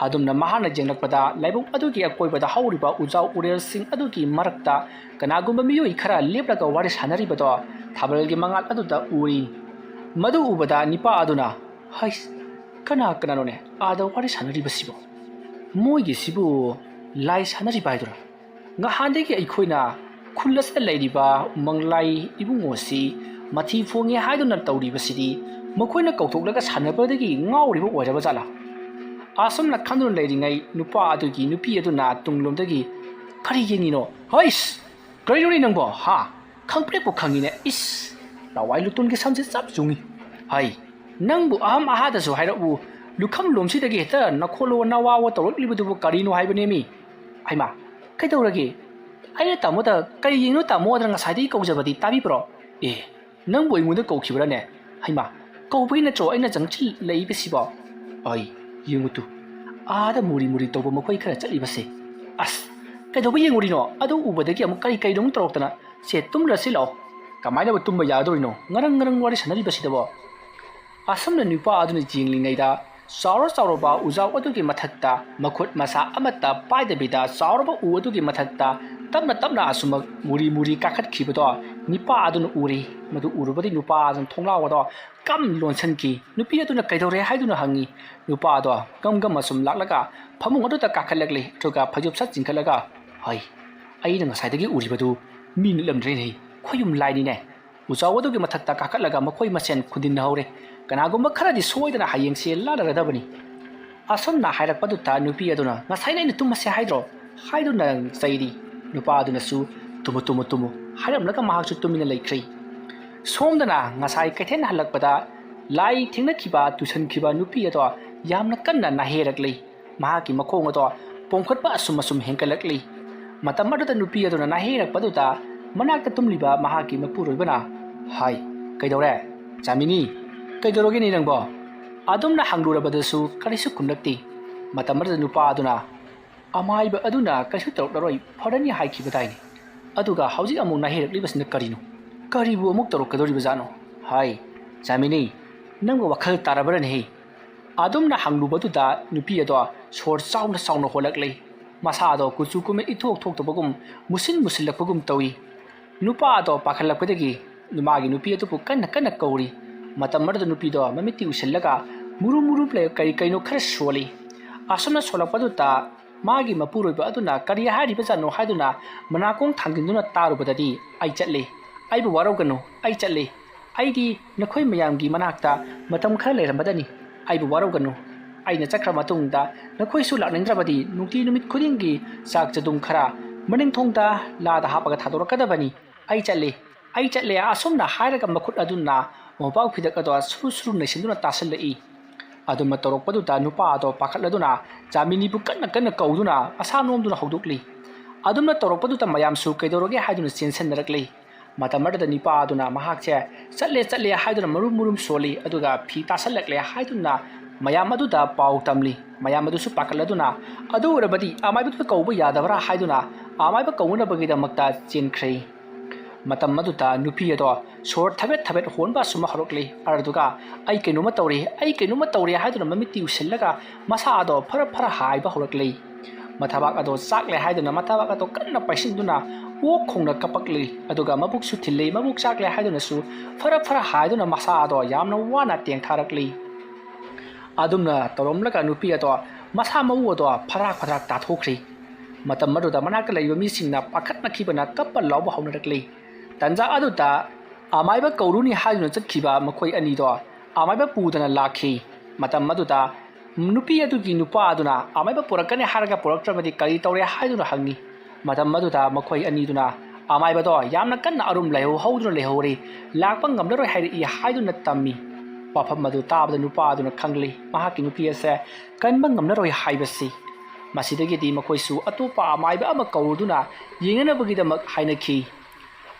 ꯑꯗꯨꯝꯅ ꯃꯍꯥꯛꯅ ꯌꯦꯡꯂꯛꯄꯗ ꯂꯥꯏꯕꯨꯡ ꯑꯗꯨꯒꯤ ꯑꯀꯣꯏꯕꯗ ꯍꯧꯔꯤꯕ ꯎꯖꯥꯎ ꯎꯔꯦꯜꯁꯤꯡ ꯑꯗꯨꯒꯤ ꯃꯔꯛꯇ ꯀꯅꯥꯒꯨꯝꯕ ꯃꯤꯑꯣꯏ ꯈꯔ ꯂꯦꯞꯂꯒ ꯋꯥꯔꯤ ꯁꯥꯟꯅꯔꯤꯕꯗꯣ ꯊꯥꯕꯜꯒꯤ ꯃꯉꯥꯜ ꯑꯗꯨꯗ ꯎꯔꯤ꯫ ꯃꯗꯨ ꯎꯕꯗ ꯅꯨꯄꯥ ꯑꯗꯨꯅ, "ꯍꯩꯁ, ꯀꯅꯥ ꯀꯅꯥꯅꯣꯅꯦ ꯑꯥꯗ ꯋꯥꯔꯤ ꯁꯥꯟꯅꯔꯤꯕꯁꯤꯕꯣ? ꯃꯣꯏꯒꯤꯁꯤꯕꯨ ꯂꯥꯏ ꯁꯥꯟꯅꯔꯤꯕ ꯍꯥꯏꯗꯨꯔꯥ? ꯉꯍꯥꯟꯗꯒꯤ ꯑꯩꯈꯣꯏꯅ ꯈꯨꯜ ꯑꯁꯤꯗ ꯂꯩꯔꯤꯕ ꯎꯃꯪ ꯂꯥꯏ ꯏꯕꯨꯡꯉꯣꯁꯤ ꯃꯊꯤ ꯐꯣꯡꯉꯦ ꯍꯥꯏꯗꯨꯅ ꯇꯧꯔꯤꯕꯁꯤꯗꯤ ꯃꯈꯣꯏꯅ ꯀꯧꯊꯣꯛꯂꯒ ꯁꯥꯟꯅꯕꯗꯒꯤ ꯉꯥꯎꯔꯤꯕ ꯑꯣꯏꯔꯕ ꯖꯥꯠꯂꯥ?" ꯑꯁꯨꯝꯅ ꯈꯟꯗꯨꯅ ꯂꯩꯔꯤꯉꯩ ꯅꯨꯄꯥ ꯑꯗꯨꯒꯤ ꯅꯨꯄꯤ ꯑꯗꯨꯅ ꯇꯨꯡꯂꯣꯝꯗꯒꯤ, "ꯀꯔꯤ ꯌꯦꯡꯉꯤꯅꯣ? ꯍꯩꯁ! ꯀꯔꯤꯅꯣꯅꯦ ꯅꯪꯕꯣ? ꯍꯥ? ꯈꯪꯄ꯭ꯔꯦꯛꯄꯨ ꯈꯪꯉꯤꯅꯦ꯫ ꯏꯁ! ꯂꯋꯥꯏ ꯂꯨꯇꯣꯟꯒꯤ ꯁꯝꯁꯦ ꯆꯞ ꯌꯨꯡꯉꯤ꯫ ꯍꯩ! ꯅꯪꯕꯨ ꯑꯍꯝ ꯑꯍꯥꯗꯁꯨ ꯍꯥꯏꯔꯛꯎ꯫ ꯂꯨꯈꯝ ꯂꯣꯝꯁꯤꯗꯒꯤ ꯍꯦꯛꯇ ꯅꯈꯣꯠꯂꯣ ꯅꯋꯥꯋꯣ ꯇꯧꯔꯛꯂꯤꯕꯗꯨꯕꯨ ꯀꯔꯤꯅꯣ ꯍꯥꯏꯕꯅꯦꯃꯤ? ꯍꯩꯃꯥ, ꯀꯩꯗꯧꯔꯒꯦ? ꯑꯩꯅ ꯇꯥꯃꯣꯗ "ꯀꯔꯤꯒꯤꯅꯣ ꯇꯥꯃꯣ?" ꯑꯗꯨꯅ ꯉꯁꯥꯏꯗꯒꯤ ꯀꯧꯖꯕꯗꯤ ꯇꯥꯕꯤꯕ꯭ꯔꯣ? ꯑꯦ, ꯅꯪꯕꯨ ꯑꯩꯉꯣꯟꯗ ꯀꯧꯈꯤꯕ꯭ꯔꯥꯅꯦ? ꯍꯩꯃꯥ, ꯀꯧꯕꯒꯤ ꯅꯠꯇ꯭ꯔꯣ ꯑꯩꯅ ꯆꯪꯁꯤꯜꯂꯛꯏꯕꯁꯤꯕꯣ? ꯑꯩ, ꯌꯦꯡꯉꯨ ꯇꯨ, ꯑꯥꯗ ꯃꯨꯔꯤ ꯃꯨꯔꯤ ꯇꯧꯕ ꯃꯈꯣꯏ ꯈꯔ ꯆꯠꯂꯤꯕꯁꯦ꯫ ꯑꯁ, ꯀꯩꯗꯧꯕ ꯌꯦꯡꯉꯨꯔꯤꯅꯣ? ꯑꯗꯨ ꯎꯕꯗꯒꯤ ꯑꯃꯨꯛ ꯀꯔꯤ ꯀꯩꯅꯣ ꯑꯃꯨꯛ ꯇꯧꯔꯛꯇꯅ꯫ ꯁꯦ, ꯇꯨꯝꯂꯁꯤ ꯂꯥꯛꯑꯣ꯫ ꯀꯃꯥꯏꯅꯕꯨ ꯇꯨꯝꯕ ꯌꯥꯗꯣꯔꯤꯅꯣ? ꯉꯔꯪ ꯉꯔꯪ ꯋꯥꯔꯤ ꯁꯥꯟꯅꯔꯤꯕꯁꯤꯗꯕꯣ? ꯑꯁꯨꯝꯅ ꯅꯨꯄꯥ ꯑꯗꯨꯅ ꯌꯦꯡꯂꯤꯉꯩꯗ ꯆꯥꯎꯔ ꯆꯥꯎꯔꯕ ꯎꯖꯥꯎ ꯑꯗꯨꯒꯤ ꯃꯊꯛꯇ ꯃꯈꯨꯠ ꯃꯁꯥ ꯑꯃꯠꯇ ꯄꯥꯏꯗꯕꯤꯗ ꯆꯥꯎꯔꯕ ꯎ ꯑꯗꯨꯒꯤ ꯃꯊꯛꯇ ꯇꯞꯅ ꯇꯞꯅ ꯑꯁꯨꯃꯛ ꯃꯨꯔꯤ ꯃꯨꯔꯤ ꯀꯥꯈꯠꯈꯤꯕꯗꯣ ꯅꯨꯄꯥ ꯑꯗꯨꯅ ꯎꯔꯤ꯫ ꯃꯗꯨ ꯎꯔꯨꯕꯗꯤ ꯅꯨꯄꯥ ꯑꯗꯨꯅ ꯊꯣꯡꯅꯥꯎ ꯑꯗꯣ ꯀꯝ ꯂꯣꯟꯁꯤꯟꯈꯤ꯫ ꯅꯨꯄꯤ ꯑꯗꯨꯅ "ꯀꯩꯗꯧꯔꯦ?" ꯍꯥꯏꯗꯨꯅ ꯍꯪꯉꯤ꯫ ꯅꯨꯄꯥ ꯑꯗꯣ ꯒꯝ ꯒꯝ ꯑꯁꯨꯝ ꯂꯥꯛꯂꯒ ꯐꯃꯨꯡ ꯑꯗꯨꯗ ꯀꯥꯈꯠꯂꯛꯂꯤ꯫ ꯑꯗꯨꯒ ꯐꯩꯖꯨꯞ ꯁꯠ ꯆꯤꯡꯈꯠꯂꯒ, "ꯍꯩ, ꯑꯩꯅ ꯉꯁꯥꯏꯗꯒꯤ ꯎꯔꯤꯕꯗꯨ ꯃꯤ ꯅꯠꯂꯝꯗ꯭ꯔꯦꯅꯦ, ꯈꯣꯏꯌꯨꯝ ꯂꯥꯏꯅꯤꯅꯦ꯫ ꯎꯖꯥꯎ ꯑꯗꯨꯒꯤ ꯃꯊꯛꯇ ꯀꯥꯈꯠꯂꯒ ꯃꯈꯣꯏ ꯃꯁꯦꯟ ꯈꯨꯟꯗꯤꯟꯅꯍꯧꯔꯦ꯫ ꯀꯅꯥꯒꯨꯝꯕ ꯈꯔꯗꯤ ꯁꯣꯏꯗꯅ ꯍꯌꯦꯡꯁꯦ ꯂꯥꯟꯅꯔꯗꯕꯅꯤ"꯫ ꯑꯁꯨꯝꯅ ꯍꯥꯏꯔꯛꯄꯗꯨꯗ ꯅꯨꯄꯤ ꯑꯗꯨꯅ, "ꯉꯁꯥꯏꯅ ꯑꯩꯅ ꯇꯨꯝꯃꯁꯦ ꯍꯥꯏꯗ꯭ꯔꯣ?" ꯍꯥꯏꯗꯨꯅ ꯆꯩꯔꯤ꯫ ꯅꯨꯄꯥ ꯑꯗꯨꯅꯁꯨ, "ꯇꯨꯝꯃꯨ, ꯇꯨꯝꯃꯨ, ꯇꯨꯝꯃꯨ" ꯍꯥꯏꯔꯝꯂꯒ ꯃꯍꯥꯛꯁꯨ ꯇꯨꯃꯤꯟꯅ ꯂꯩꯈ꯭ꯔꯦ꯫ ꯁꯣꯝꯗꯅ ꯉꯁꯥꯏ ꯀꯩꯊꯦꯜ ꯍꯜꯂꯛꯄꯗ ꯂꯥꯏ ꯊꯦꯡꯅꯈꯤꯕ, ꯇꯨꯁꯟꯈꯤꯕ ꯅꯨꯄꯤ ꯑꯗꯣ ꯌꯥꯝꯅ ꯀꯟꯅ ꯅꯥꯍꯦꯔꯛꯂꯤ꯫ ꯃꯍꯥꯛꯀꯤ ꯃꯈꯣꯡ ꯑꯗꯣ ꯄꯣꯝꯈꯠꯄ ꯑꯁꯨꯝ ꯑꯁꯨꯝ ꯍꯦꯟꯒꯠꯂꯛꯂꯤ꯫ ꯃꯇꯝ ꯑꯗꯨꯗ ꯅꯨꯄꯤ ꯑꯗꯨꯅ ꯅꯥꯍꯦꯔꯛꯄꯗꯨꯗ ꯃꯅꯥꯛꯇ ꯇꯨꯝꯂꯤꯕ ꯃꯍꯥꯛꯀꯤ ꯃꯄꯨꯔꯣꯏꯕꯅ, "ꯍꯥꯏ, ꯀꯩꯗꯧꯔꯦ? ꯆꯥꯃꯤꯅꯤ, ꯀꯩꯗꯧꯔꯒꯦꯅꯦ ꯅꯪꯕꯣ?" ꯑꯗꯨꯝꯅ ꯍꯪꯂꯨꯔꯕꯗꯁꯨ ꯀꯔꯤꯁꯨ ꯈꯨꯝꯂꯛꯇꯦ꯫ ꯃꯇꯝ ꯑꯗꯨꯗ ꯅꯨꯄꯥ ꯑꯗꯨꯅ, "ꯑꯃꯥꯏꯕ ꯑꯗꯨꯅ ꯀꯩꯁꯨ ꯇꯧꯔꯛꯂꯔꯣꯏ, ꯐꯔꯅꯤ ꯍꯥꯏꯈꯤꯕꯗꯥꯏꯅꯦ꯫ ꯑꯗꯨꯒ ꯍꯧꯖꯤꯛ ꯑꯃꯨꯛ ꯅꯥꯍꯦꯔꯛꯂꯤꯕꯁꯤꯅ ꯀꯔꯤꯅꯣ? ꯀꯔꯤꯕꯨ ꯑꯃꯨꯛ ꯇꯧꯔꯛꯀꯗꯧꯔꯤꯕꯖꯥꯠꯅꯣ? ꯍꯥꯏ, ꯆꯥꯃꯤꯅꯤ, ꯅꯪꯕꯨ ꯋꯥꯈꯜ ꯇꯥꯔꯕ꯭ꯔꯅꯦꯍꯦ?" ꯑꯗꯨꯝꯅ ꯍꯪꯂꯨꯕꯗꯨꯗ ꯅꯨꯄꯤ ꯑꯗꯣ ꯁꯣꯔ ꯆꯥꯎꯅ ꯆꯥꯎꯅ ꯍꯣꯜꯂꯛꯂꯦ꯫ ꯃꯁꯥꯗꯣ ꯀꯨꯆꯨ ꯀꯨꯃꯦꯟ ꯏꯊꯣꯛ ꯊꯣꯛꯇꯕꯒꯨꯝ, ꯃꯨꯁꯤꯟ ꯃꯨꯁꯤꯜꯂꯛꯄꯒꯨꯝ ꯇꯧꯏ꯫ ꯅꯨꯄꯥ ꯑꯗꯣ ꯄꯥꯈꯠꯂꯛꯄꯗꯒꯤ ꯃꯥꯒꯤ ꯅꯨꯄꯤ ꯑꯗꯨꯕꯨ ꯀꯟꯅ ꯀꯟꯅ ꯀꯧꯔꯤ꯫ ꯃꯇꯝ ꯑꯗꯨꯗ ꯅꯨꯄꯤꯗꯣ ꯃꯃꯤꯠꯇꯤ ꯎꯏꯁꯤꯜꯂꯒ ꯃꯨꯔꯨꯝ ꯃꯨꯔꯨꯝ ꯂꯩ-, ꯀꯔꯤ ꯀꯩꯅꯣ ꯈꯔ ꯁꯣꯜꯂꯤ꯫ ꯑꯁꯨꯝꯅ ꯁꯣꯜꯂꯛꯄꯗꯨꯗ ꯃꯥꯒꯤ ꯃꯄꯨꯔꯣꯏꯕ ꯑꯗꯨꯅ ꯀꯔꯤ ꯍꯥꯏꯔꯤꯕꯖꯥꯠꯅꯣ ꯍꯥꯏꯗꯨꯅ ꯃꯅꯥꯀꯣꯡ ꯊꯥꯡꯖꯤꯟꯗꯨꯅ ꯇꯥꯔꯨꯕꯗꯗꯤ, "ꯑꯩ ꯆꯠꯂꯦ, ꯑꯩꯕꯨ ꯋꯥꯔꯧꯒꯅꯨ, ꯑꯩ ꯆꯠꯂꯦ꯫ ꯑꯩꯗꯤ ꯅꯈꯣꯏ ꯃꯌꯥꯝꯒꯤ ꯃꯅꯥꯛꯇ ꯃꯇꯝ ꯈꯔ ꯂꯩꯔꯝꯕꯗꯅꯤ꯫ ꯑꯩꯕꯨ ꯋꯥꯔꯧꯒꯅꯨ꯫ ꯑꯩꯅ ꯆꯠꯈ꯭ꯔ ꯃꯇꯨꯡꯗ ꯅꯈꯣꯏꯁꯨ ꯂꯥꯛꯅꯤꯡꯗ꯭ꯔꯕꯗꯤ ꯅꯨꯡꯇꯤ ꯅꯨꯃꯤꯠ ꯈꯨꯗꯤꯡꯒꯤ ꯆꯥꯛ ꯆꯗꯨꯝ ꯈꯔ ꯃꯅꯤꯡ ꯊꯣꯡꯗ ꯂꯥꯗ ꯍꯥꯞꯄꯒ ꯊꯥꯗꯣꯔꯛꯀꯗꯕꯅꯤ꯫ ꯑꯩ ꯆꯠꯂꯦ, ꯑꯩ ꯆꯠꯂꯦ" ꯑꯁꯨꯝꯅ ꯍꯥꯏꯔꯒ ꯃꯈꯨꯠ ꯑꯗꯨꯅ ꯃꯣꯝꯄꯥꯛ ꯐꯤꯗꯛ ꯑꯗꯣ ꯁꯨꯔꯨ ꯁꯨꯔꯨ ꯅꯩꯁꯤꯟꯗꯨꯅ ꯇꯥꯁꯤꯜꯂꯛꯏ꯫ ꯑꯗꯨꯝꯅ ꯇꯧꯔꯛꯄꯗꯨꯗ ꯅꯨꯄꯥ ꯑꯗꯣ ꯄꯥꯈꯠꯂꯗꯨꯅ ꯖꯥꯃꯤꯅꯤꯕꯨ ꯀꯟꯅ ꯀꯟꯅ ꯀꯧꯗꯨꯅ ꯃꯁꯥ ꯅꯣꯝꯗꯨꯅ ꯍꯧꯗꯣꯛꯂꯤ꯫ ꯑꯗꯨꯝꯅ ꯇꯧꯔꯛꯄꯗꯨꯗ ꯃꯌꯥꯝꯁꯨ ꯀꯩꯗꯧꯔꯒꯦ ꯍꯥꯏꯗꯨꯅ ꯆꯦꯟꯁꯤꯟꯅꯔꯛꯂꯤ꯫ ꯃꯇꯝ ꯑꯗꯨꯗ ꯅꯨꯄꯥ ꯑꯗꯨꯅ ꯃꯍꯥꯛꯁꯦ ꯆꯠꯂꯦ ꯆꯠꯂꯦ ꯍꯥꯏꯗꯨꯅ ꯃꯔꯨꯝ ꯃꯔꯨꯝ ꯁꯣꯜꯂꯤ, ꯑꯗꯨꯒ ꯐꯤ ꯇꯥꯁꯜꯂꯛꯂꯦ ꯍꯥꯏꯗꯨꯅ ꯃꯌꯥꯝ ꯑꯗꯨꯗ ꯄꯥꯎ ꯇꯝꯂꯤ꯫ ꯃꯌꯥꯝ ꯑꯗꯨꯁꯨ ꯄꯥꯈꯠꯂꯗꯨꯅ, "ꯑꯗꯨ ꯑꯣꯏꯔꯕꯗꯤ ꯑꯃꯥꯏꯕꯗꯨꯗ ꯀꯧꯕ ꯌꯥꯗꯕ꯭ꯔꯥ?" ꯍꯥꯏꯗꯨꯅ ꯑꯃꯥꯏꯕ ꯀꯧꯅꯅꯕꯒꯤꯗꯃꯛꯇ ꯆꯦꯟꯈ꯭ꯔꯦ꯫ ꯃꯇꯝ ꯑꯗꯨꯗ ꯅꯨꯄꯤ ꯑꯗꯣ ꯁꯣꯔ ꯊꯕꯦꯠ ꯊꯕꯦꯠ ꯍꯣꯟꯕ ꯑꯁꯨꯝ ꯍꯧꯔꯛꯂꯤ꯫ ꯑꯗꯨꯗꯨꯒ, "ꯑꯩ ꯀꯩꯅꯣꯝꯃ ꯇꯧꯔꯦ, ꯑꯩ ꯀꯩꯅꯣꯝꯃ ꯇꯧꯔꯦ" ꯍꯥꯏꯗꯨꯅ ꯃꯃꯤꯠꯇꯤ ꯎꯏꯁꯤꯜꯂꯒ ꯃꯁꯥ ꯑꯗꯣ ꯐꯔ ꯐꯔ ꯍꯥꯏꯕ ꯍꯧꯔꯛꯂꯤ꯫ ꯃꯊꯕꯥꯛ ꯑꯗꯣ ꯆꯥꯛꯂꯦ ꯍꯥꯏꯗꯨꯅ ꯃꯊꯕꯥꯛ ꯑꯗꯣ ꯀꯟꯅ ꯄꯥꯏꯁꯤꯟꯗꯨꯅ ꯑꯣꯛ ꯈꯣꯡꯅ ꯀꯞꯄꯛꯂꯤ꯫ ꯑꯗꯨꯒ ꯃꯕꯨꯛꯁꯨ ꯊꯤꯜꯂꯤ, ꯃꯕꯨꯛ ꯆꯥꯛꯂꯦ ꯍꯥꯏꯗꯨꯅꯁꯨ ꯐꯔ ꯐꯔ ꯍꯥꯏꯗꯨꯅ ꯃꯁꯥ ꯑꯗꯣ ꯌꯥꯝꯅ ꯋꯥꯅ ꯇꯦꯡꯊꯥꯔꯛꯂꯤ꯫ ꯑꯗꯨꯝꯅ ꯇꯧꯔꯝꯂꯒ ꯅꯨꯄꯤ ꯑꯗꯣ ꯃꯁꯥ ꯃꯎ ꯑꯗꯣ ꯐꯔꯥꯛ ꯐꯔꯥꯛ ꯇꯥꯊꯣꯛꯈ꯭ꯔꯤ꯫ ꯃꯇꯝ ꯑꯗꯨꯗ ꯃꯅꯥꯛꯇ ꯂꯩꯕ ꯃꯤꯁꯤꯡꯅ ꯄꯥꯈꯠꯅꯈꯤꯕꯅ ꯀꯞꯄ ꯂꯥꯎꯕ ꯍꯧꯅꯔꯛꯂꯤ꯫ ꯇꯟꯖꯥ ꯑꯗꯨꯗ ꯑꯃꯥꯏꯕ ꯀꯧꯔꯨꯅꯤ ꯍꯥꯏꯗꯨꯅ ꯆꯠꯈꯤꯕ ꯃꯈꯣꯏ ꯑꯅꯤꯗꯣ ꯑꯃꯥꯏꯕ ꯄꯨꯗꯅ ꯂꯥꯛꯈꯤ꯫ ꯃꯇꯝ ꯑꯗꯨꯗ ꯅꯨꯄꯤ ꯑꯗꯨꯒꯤ ꯅꯨꯄꯥ ꯑꯗꯨꯅ ꯑꯃꯥꯏꯕ ꯄꯨꯔꯛꯀꯅꯤ ꯍꯥꯏꯔꯒ ꯄꯨꯔꯛꯇ꯭ꯔꯕꯗꯤ ꯀꯔꯤ ꯇꯧꯔꯦ ꯍꯥꯏꯗꯨꯅ ꯍꯪꯉꯤ꯫ ꯃꯇꯝ ꯑꯗꯨꯗ ꯃꯈꯣꯏ ꯑꯅꯤꯗꯨꯅ ꯑꯃꯥꯏꯕꯗꯣ ꯌꯥꯝꯅ ꯀꯟꯅ ꯑꯔꯨꯝ ꯂꯩꯍꯧ-, ꯍꯧꯗꯨꯅ ꯂꯩꯍꯧꯔꯤ, ꯂꯥꯛꯄ ꯉꯝꯂꯔꯣꯏ ꯍꯥꯏꯔꯛꯏ ꯍꯥꯏꯗꯨꯅ ꯇꯝꯃꯤ꯫ ꯋꯥꯐꯝ ꯑꯗꯨ ꯇꯥꯕꯗ ꯅꯨꯄꯥ ꯑꯗꯨꯅ ꯈꯪꯂꯤ, ꯃꯍꯥꯛꯀꯤ ꯅꯨꯄꯤ ꯑꯁꯦ ꯀꯟꯕ ꯉꯝꯂꯔꯣꯏ ꯍꯥꯏꯕꯁꯤ꯫ ꯃꯁꯤꯗꯒꯤꯗꯤ ꯃꯈꯣꯏꯁꯨ ꯑꯇꯣꯞꯄ ꯑꯃꯥꯏꯕ ꯑꯃ ꯀꯧꯔꯨꯗꯨꯅ ꯌꯦꯡꯅꯅꯕꯒꯤꯗꯃꯛ ꯍꯥꯏꯅꯈꯤ꯫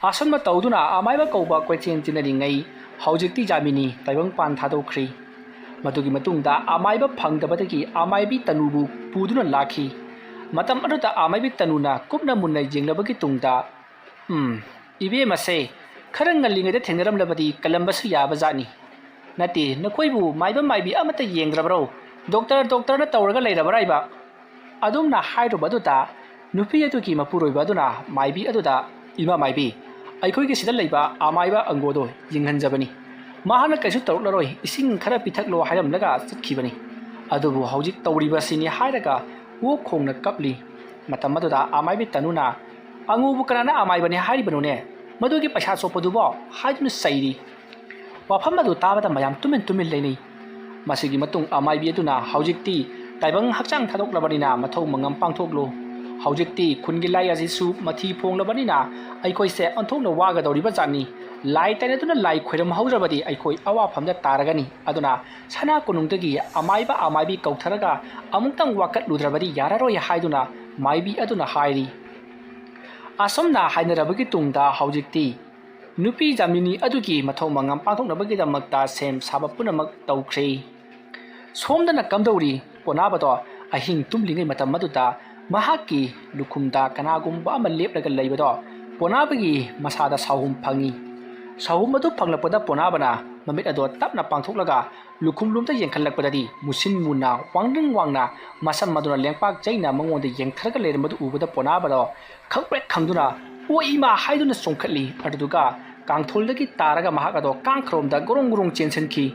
ꯑꯁꯨꯝꯅ ꯇꯧꯗꯨꯅ ꯑꯃꯥꯏꯕ ꯀꯧꯕ ꯀꯣꯏꯆꯦꯟ ꯆꯦꯟꯅꯔꯤꯉꯩ ꯍꯧꯖꯤꯛꯇꯤ ꯖꯥꯃꯤꯅꯤ ꯇꯥꯏꯕꯪꯄꯥꯟ ꯊꯥꯗꯣꯛꯈ꯭ꯔꯤ꯫ ꯃꯗꯨꯒꯤ ꯃꯇꯨꯡꯗ ꯑꯃꯥꯏꯕ ꯐꯪꯗꯕꯗꯒꯤ ꯑꯃꯥꯏꯕꯤ ꯇꯅꯨꯕꯨ ꯄꯨꯗꯨꯅ ꯂꯥꯛꯈꯤ꯫ ꯃꯇꯝ ꯑꯗꯨꯗ ꯑꯃꯥꯏꯕꯤ ꯇꯅꯨꯅ ꯀꯨꯞꯅ ꯃꯨꯟꯅ ꯌꯦꯡꯂꯕꯒꯤ ꯇꯨꯡꯗ, "ꯎꯝ, ꯏꯕꯦꯝꯃꯁꯦ ꯈꯔ ꯉꯜꯂꯤꯉꯩꯗ ꯊꯦꯡꯅꯔꯝꯂꯕꯗꯤ ꯀꯜꯂꯝꯕꯁꯨ ꯌꯥꯕ ꯖꯥꯠꯅꯤ꯫ ꯅꯠꯇꯦ, ꯅꯈꯣꯏꯕꯨ ꯃꯥꯏꯕ ꯃꯥꯏꯕꯤ ꯑꯃꯠꯇ ꯌꯦꯡꯗ꯭ꯔꯕ꯭ꯔꯣ? ꯗꯣꯛꯇꯔ, ꯗꯣꯛꯇꯔꯅ ꯇꯧꯔꯒ ꯂꯩꯔꯕ꯭ꯔꯥ ꯍꯥꯏꯕ?" ꯑꯗꯨꯝꯅ ꯍꯥꯏꯔꯨꯕꯗꯨꯗ ꯅꯨꯄꯤ ꯑꯗꯨꯒꯤ ꯃꯄꯨꯔꯣꯏꯕ ꯑꯗꯨꯅ ꯃꯥꯏꯕꯤ ꯑꯗꯨꯗ, "ꯏꯃꯥ ꯃꯥꯏꯕꯤ, ꯑꯩꯈꯣꯏꯒꯤ ꯁꯤꯗ ꯂꯩꯕ ꯑꯃꯥꯏꯕ ꯑꯪꯒꯣꯗꯣ ꯌꯦꯡꯍꯟꯖꯕꯅꯤ꯫ ꯃꯍꯥꯛꯅ ꯀꯩꯁꯨ ꯇꯧꯔꯛꯂꯔꯣꯏ, ꯏꯁꯤꯡ ꯈꯔ ꯄꯤꯊꯛꯂꯣ" ꯍꯥꯏꯔꯝꯂꯒ ꯆꯠꯈꯤꯕꯅꯤ꯫ ꯑꯗꯨꯕꯨ ꯍꯧꯖꯤꯛ ꯇꯧꯔꯤꯕꯁꯤꯅꯤ ꯍꯥꯏꯔꯒ ꯑꯣꯛ ꯈꯣꯡꯅ ꯀꯞꯂꯤ꯫ ꯃꯇꯝ ꯑꯗꯨꯗ ꯑꯃꯥꯏꯕꯤ ꯇꯅꯨꯅ, "ꯑꯉꯧꯕ ꯀꯅꯥꯅ ꯑꯃꯥꯏꯕꯅꯤ ꯍꯥꯏꯔꯤꯕꯅꯣꯅꯦ? ꯃꯗꯨꯒꯤ ꯄꯩꯁꯥ ꯆꯣꯞꯄꯗꯨꯕꯣ?" ꯍꯥꯏꯗꯨꯅ ꯆꯩꯔꯤ꯫ ꯋꯥꯐꯝ ꯑꯗꯨ ꯇꯥꯕꯗ ꯃꯌꯥꯝ ꯇꯨꯃꯤꯟ ꯇꯨꯃꯤꯟ ꯂꯩꯅꯩ꯫ ꯃꯁꯤꯒꯤ ꯃꯇꯨꯡ ꯑꯃꯥꯏꯕꯤ ꯑꯗꯨꯅ, "ꯍꯧꯖꯤꯛꯇꯤ ꯇꯥꯏꯕꯪ ꯍꯛꯆꯥꯡ ꯊꯥꯗꯣꯛꯂꯕꯅꯤꯅ ꯃꯊꯧ ꯃꯉꯝ ꯄꯥꯡꯊꯣꯛꯂꯨ꯫ ꯍꯧꯖꯤꯛꯇꯤ ꯈꯨꯟꯒꯤ ꯂꯥꯏ ꯑꯁꯤꯁꯨ ꯃꯊꯤ ꯐꯣꯡꯂꯕꯅꯤꯅ ꯑꯩꯈꯣꯏꯁꯦ ꯑꯣꯟꯊꯣꯛꯅ ꯋꯥꯒꯗꯧꯔꯤꯕ ꯖꯥꯠꯅꯤ꯫ ꯂꯥꯏ ꯇꯥꯏꯅꯗꯨꯅ ꯂꯥꯏ ꯈꯣꯏꯔꯝꯍꯧꯗ꯭ꯔꯕꯗꯤ ꯑꯩꯈꯣꯏ ꯑꯋꯥꯐꯝꯗ ꯇꯥꯔꯒꯅꯤ꯫ ꯑꯗꯨꯅ ꯁꯅꯥ ꯀꯣꯅꯨꯡꯗꯒꯤ ꯑꯃꯥꯏꯕ ꯑꯃꯥꯏꯕꯤ ꯀꯧꯊꯔꯒ ꯑꯃꯨꯛꯇꯪ ꯋꯥꯀꯠꯂꯨꯗ꯭ꯔꯕꯗꯤ ꯌꯥꯔꯔꯣꯏ ꯍꯥꯏꯗꯨꯅ ꯃꯥꯏꯕꯤ ꯑꯗꯨꯅ ꯍꯥꯏꯔꯤ꯫ ꯑꯁꯨꯝꯅ ꯍꯥꯏꯅꯔꯕꯒꯤ ꯇꯨꯡꯗ ꯍꯧꯖꯤꯛꯇꯤ ꯅꯨꯄꯤ ꯖꯥꯃꯤꯅꯤ ꯑꯗꯨꯒꯤ ꯃꯊꯧ ꯃꯉꯝ ꯄꯥꯡꯊꯣꯛꯅꯕꯒꯤꯗꯃꯛꯇ ꯁꯦꯝ ꯁꯥꯕ ꯄꯨꯝꯅꯃꯛ ꯇꯧꯈ꯭ꯔꯦ꯫ ꯁꯣꯝꯗꯅ ꯀꯝꯗꯧꯔꯤ? ꯄꯣꯅꯥꯕꯗꯣ ꯑꯍꯤꯡ ꯇꯨꯝꯂꯤꯉꯩ ꯃꯇꯝ ꯑꯗꯨꯗ ꯃꯍꯥꯛꯀꯤ ꯂꯨꯈꯨꯝꯗ ꯀꯅꯥꯒꯨꯝꯕ ꯑꯃ ꯂꯦꯞꯂꯒ ꯂꯩꯕꯗꯣ ꯄꯣꯅꯥꯕꯒꯤ ꯃꯁꯥꯗ ꯁꯥꯎꯍꯨꯝ ꯐꯪꯏ꯫ ꯁꯥꯎꯍꯨꯝ ꯑꯗꯨ ꯐꯪꯂꯛꯄꯗ ꯄꯣꯅꯥꯕꯅ ꯃꯃꯤꯠ ꯑꯗꯣ ꯇꯞꯅ ꯄꯥꯡꯊꯣꯛꯂꯒ ꯂꯨꯈꯨꯝꯂꯣꯝꯗ ꯌꯦꯡꯈꯠꯂꯛꯄꯗꯗꯤ ꯃꯨꯁꯤꯟ ꯃꯨꯅ ꯋꯥꯡꯗ꯭ꯔꯤꯡ ꯋꯥꯡꯅ ꯃꯁꯝ ꯑꯗꯨꯅ ꯂꯦꯡꯄꯥꯛ ꯆꯩꯅ ꯃꯉꯣꯟꯗ ꯌꯦꯡꯊꯔꯒ ꯂꯩꯔꯝꯕꯗꯨ ꯎꯕꯗ ꯄꯣꯅꯥꯕꯗꯣ ꯈꯪꯄ꯭ꯔꯦꯛ ꯈꯪꯗꯨꯅ "ꯑꯣ ꯏꯃꯥ" ꯍꯥꯏꯗꯨꯅ ꯆꯣꯡꯈꯠꯂꯤ꯫ ꯑꯗꯨꯗꯨꯒ ꯀꯥꯡꯊꯣꯜꯗꯒꯤ ꯇꯥꯔꯒ ꯃꯍꯥꯛ ꯑꯗꯣ ꯀꯥꯡꯈꯔꯣꯝꯗ ꯒꯣꯔꯣꯡ ꯒꯣꯔꯣꯡ ꯆꯦꯟꯁꯤꯟꯈꯤ꯫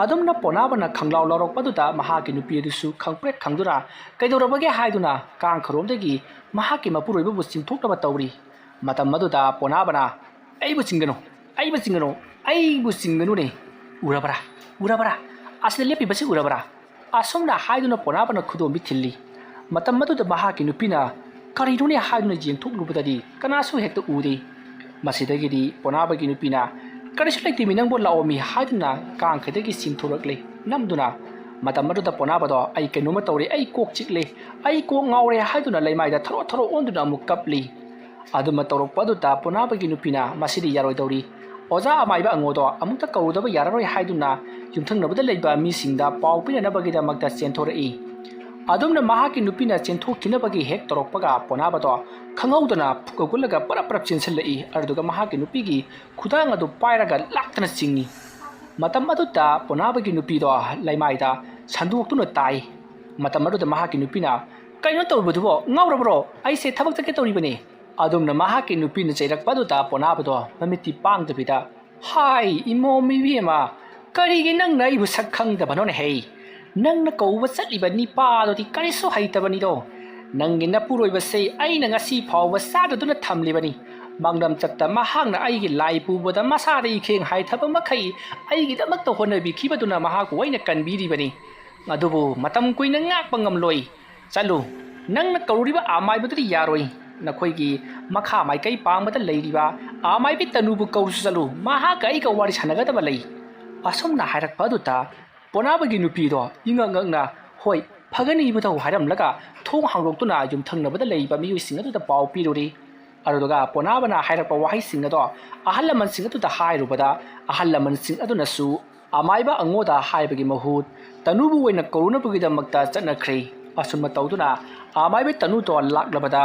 ꯑꯗꯨꯝꯅ ꯄꯣꯅꯥꯕꯅ ꯈꯪꯂꯥꯎ ꯂꯥꯎꯔꯛꯄ ꯑꯗꯨꯗ ꯃꯍꯥꯛꯀꯤ ꯅꯨꯄꯤ ꯑꯗꯨꯁꯨ ꯈꯪꯄ꯭ꯔꯦꯛ ꯈꯪꯗꯨꯅ "ꯀꯩꯗꯧꯔꯕꯒꯦ?" ꯍꯥꯏꯗꯨꯅ ꯀꯥꯡꯈꯔꯣꯝꯗꯒꯤ ꯃꯍꯥꯛꯀꯤ ꯃꯄꯨꯔꯣꯏꯕꯕꯨ ꯆꯤꯡꯊꯣꯛꯅꯕ ꯇꯧꯔꯤ꯫ ꯃꯇꯝ ꯑꯗꯨꯗ ꯄꯣꯅꯥꯕꯅ "ꯑꯩꯕꯨ ꯆꯤꯡꯒꯅꯨ, ꯑꯩꯕꯨ ꯆꯤꯡꯒꯅꯨ, ꯑꯩꯕꯨ ꯆꯤꯡꯒꯅꯨꯅꯦ꯫ ꯎꯔꯕ꯭ꯔꯥ? ꯎꯔꯕ꯭ꯔꯥ? ꯑꯁꯤꯗ ꯂꯦꯞꯄꯤꯕꯁꯤ ꯎꯔꯕ꯭ꯔꯥ?" ꯑꯁꯨꯝꯅ ꯍꯥꯏꯗꯨꯅ ꯄꯣꯅꯥꯕꯅ ꯈꯨꯗꯣꯝꯕꯤ ꯊꯤꯜꯂꯤ꯫ ꯃꯇꯝ ꯑꯗꯨꯗ ꯃꯍꯥꯛꯀꯤ ꯅꯨꯄꯤꯅ "ꯀꯔꯤꯅꯣꯅꯦ?" ꯍꯥꯏꯗꯨꯅ ꯌꯦꯡꯊꯣꯛꯂꯨꯕꯗꯗꯤ ꯀꯅꯥꯁꯨ ꯍꯦꯛꯇ ꯎꯗꯦ꯫ ꯃꯁꯤꯗꯒꯤꯗꯤ ꯄꯣꯅꯥꯕꯒꯤ ꯅꯨꯄꯤꯅ "ꯀꯔꯤꯁꯨ ꯂꯩꯇꯦꯃꯤ, ꯅꯪꯕꯨ ꯂꯥꯛꯑꯣꯃꯤ" ꯍꯥꯏꯗꯨꯅ ꯀꯥꯡꯈꯗꯒꯤ ꯆꯤꯡꯊꯣꯔꯛꯂꯦ ꯅꯝꯗꯨꯅ꯫ ꯃꯇꯝ ꯑꯗꯨꯗ ꯄꯣꯅꯥꯕꯗꯣ "ꯑꯩ ꯀꯩꯅꯣꯝꯃ ꯇꯧꯔꯦ, ꯑꯩ ꯀꯣꯛ ꯆꯤꯛꯂꯦ, ꯑꯩ ꯀꯣꯛ ꯉꯥꯎꯔꯦ" ꯍꯥꯏꯗꯨꯅ ꯂꯩꯃꯥꯏꯗ ꯊꯔꯣ ꯊꯔꯣ ꯑꯣꯟꯗꯨꯅ ꯑꯃꯨꯛ ꯀꯞꯂꯤ꯫ ꯑꯗꯨꯝꯅ ꯇꯧꯔꯛꯄ ꯑꯗꯨꯗ ꯄꯣꯅꯥꯕꯒꯤ ꯅꯨꯄꯤꯅ "ꯃꯁꯤꯗꯤ ꯌꯥꯔꯣꯏꯗꯧꯔꯤ, ꯑꯣꯖꯥ ꯑꯃꯥꯏꯕ ꯑꯉꯣꯗꯣ ꯑꯃꯨꯛꯇ ꯀꯧꯔꯨꯗꯕ ꯌꯥꯔꯔꯣꯏ" ꯍꯥꯏꯗꯨꯅ ꯌꯨꯝꯊꯪꯅꯕꯗ ꯂꯩꯕ ꯃꯤꯁꯤꯡꯗ ꯄꯥꯎ ꯄꯤꯅꯅꯕꯒꯤꯗꯃꯛꯇ ꯆꯦꯟꯊꯣꯔꯛꯏ꯫ ꯑꯗꯨꯝꯅ ꯃꯍꯥꯛꯀꯤ ꯅꯨꯄꯤꯅ ꯆꯦꯟꯊꯣꯛꯈꯤꯅꯕꯒꯤ ꯍꯦꯛ ꯇꯧꯔꯛꯄꯒ ꯄꯣꯅꯥꯕꯗꯣ ꯈꯪꯍꯧꯗꯅ ꯐꯨꯛ ꯍꯧꯒꯠꯂꯒ ꯄꯔꯞ ꯄꯔꯞ ꯆꯦꯟꯁꯤꯜꯂꯛꯏ꯫ ꯑꯗꯨꯗꯨꯒ ꯃꯍꯥꯛꯀꯤ ꯅꯨꯄꯤꯒꯤ ꯈꯨꯗꯥꯡ ꯑꯗꯨ ꯄꯥꯏꯔꯒ ꯂꯥꯛꯇꯅ ꯆꯤꯡꯏ꯫ ꯃꯇꯝ ꯑꯗꯨꯗ ꯄꯣꯅꯥꯕꯒꯤ ꯅꯨꯄꯤꯗꯣ ꯂꯩꯃꯥꯏꯗ ꯁꯟꯗꯣꯛꯇꯨꯅ ꯇꯥꯏ꯫ ꯃꯇꯝ ꯑꯗꯨꯗ ꯃꯍꯥꯛꯀꯤ ꯅꯨꯄꯤꯅ "ꯀꯩꯅꯣ ꯇꯧꯔꯤꯕꯗꯨꯕꯣ? ꯉꯥꯎꯔꯕ꯭ꯔꯣ? ꯑꯩꯁꯦ ꯊꯕꯛ ꯆꯠꯀꯦ ꯇꯧꯔꯤꯕꯅꯤ"꯫ ꯑꯗꯨꯝꯅ ꯃꯍꯥꯛꯀꯤ ꯅꯨꯄꯤꯅ ꯆꯩꯔꯛꯄ ꯑꯗꯨꯗ ꯄꯣꯅꯥꯕꯗꯣ ꯃꯃꯤꯠꯇꯤ ꯄꯥꯡꯗꯕꯤꯗ "ꯍꯥꯏ, ꯏꯃꯣꯝ ꯏꯕꯦꯝꯃ, ꯀꯔꯤꯒꯤ ꯅꯪꯅ ꯑꯩꯕꯨ ꯁꯛ ꯈꯪꯗꯕꯅꯣꯅꯦ ꯍꯩ? ꯅꯪꯅ ꯀꯧꯕ ꯆꯠꯂꯤꯕ ꯅꯤꯄꯥꯗꯨꯗꯤ ꯀꯔꯤꯁꯨ ꯍꯩꯇꯕꯅꯤꯗꯣ꯫ ꯅꯪꯒꯤ ꯅꯄꯨꯔꯣꯏꯕꯁꯦ ꯑꯩꯅ ꯉꯁꯤ ꯐꯥꯎꯕ ꯆꯥꯗꯗꯨꯅ ꯊꯝꯂꯤꯕꯅꯤ꯫ ꯃꯥꯡꯂꯝ ꯆꯠꯇ ꯃꯍꯥꯛꯅ ꯑꯩꯒꯤ ꯂꯥꯏ ꯄꯨꯕꯗ ꯃꯁꯥꯗ ꯏꯈꯦꯡ ꯍꯥꯏꯊꯕ ꯃꯈꯩ ꯑꯩꯒꯤꯗꯃꯛꯇ ꯍꯣꯠꯅꯕꯤꯈꯤꯕꯗꯨꯅ ꯃꯍꯥꯛꯄꯨ ꯑꯩꯅ ꯀꯟꯕꯤꯔꯤꯕꯅꯤ꯫ ꯑꯗꯨꯕꯨ ꯃꯇꯝ ꯀꯨꯏꯅ ꯉꯥꯛꯄ ꯉꯝꯂꯣꯏ꯫ ꯆꯠꯂꯨ, "ꯅꯪꯅ ꯀꯧꯔꯤꯕ ꯑꯃꯥꯏꯕꯗꯨꯗꯤ ꯌꯥꯔꯣꯏ꯫ ꯅꯈꯣꯏꯒꯤ ꯃꯈꯥ ꯃꯥꯏꯀꯩ ꯄꯥꯡꯕꯗ ꯂꯩꯔꯤꯕ ꯑꯃꯥꯏꯕꯤ ꯇꯅꯨꯕꯨ ꯀꯧꯔꯨ ꯆꯠꯂꯨ, ꯃꯍꯥꯛꯀ ꯑꯩꯒ ꯋꯥꯔꯤ ꯁꯥꯟꯅꯒꯗꯕ ꯂꯩ"꯫ ꯑꯁꯨꯝꯅ ꯍꯥꯏꯔꯛꯄ ꯑꯗꯨꯗ ꯄꯣꯅꯥꯕꯒꯤ ꯅꯨꯄꯤꯗꯣ ꯏꯉꯛ ꯉꯛꯅ, "ꯍꯣꯏ, ꯐꯒꯅꯤ ꯏꯕꯨꯙꯧ" ꯍꯥꯏꯔꯝꯂꯒ ꯊꯣꯡ ꯍꯥꯡꯗꯣꯛꯇꯨꯅ ꯌꯨꯝꯊꯪꯅꯕꯗ ꯂꯩꯔꯤꯕ ꯃꯤꯑꯣꯏꯁꯤꯡ ꯑꯗꯨꯗ ꯄꯥꯎ ꯄꯤꯔꯨꯔꯤ꯫ ꯑꯗꯨꯗꯨꯒ ꯄꯣꯅꯥꯕꯅ ꯍꯥꯏꯔꯛꯄ ꯋꯥꯍꯩꯁꯤꯡ ꯑꯗꯣ ꯑꯍꯜ ꯂꯃꯟꯁꯤꯡ ꯑꯗꯨꯗ ꯍꯥꯏꯔꯨꯕꯗ, ꯑꯍꯜ ꯂꯃꯟꯁꯤꯡ ꯑꯗꯨꯅꯁꯨ ꯑꯃꯥꯏꯕ ꯑꯉꯣꯗ ꯍꯥꯏꯕꯒꯤ ꯃꯍꯨꯠ ꯇꯅꯨꯕꯨ ꯑꯣꯏꯅ ꯀꯧꯔꯨꯅꯕꯒꯤꯗꯃꯛꯇ ꯆꯠꯅꯈ꯭ꯔꯦ꯫ ꯑꯁꯨꯝꯅ ꯇꯧꯗꯨꯅ ꯑꯃꯥꯏꯕ ꯇꯅꯨꯗꯣ ꯂꯥꯛꯂꯕꯗ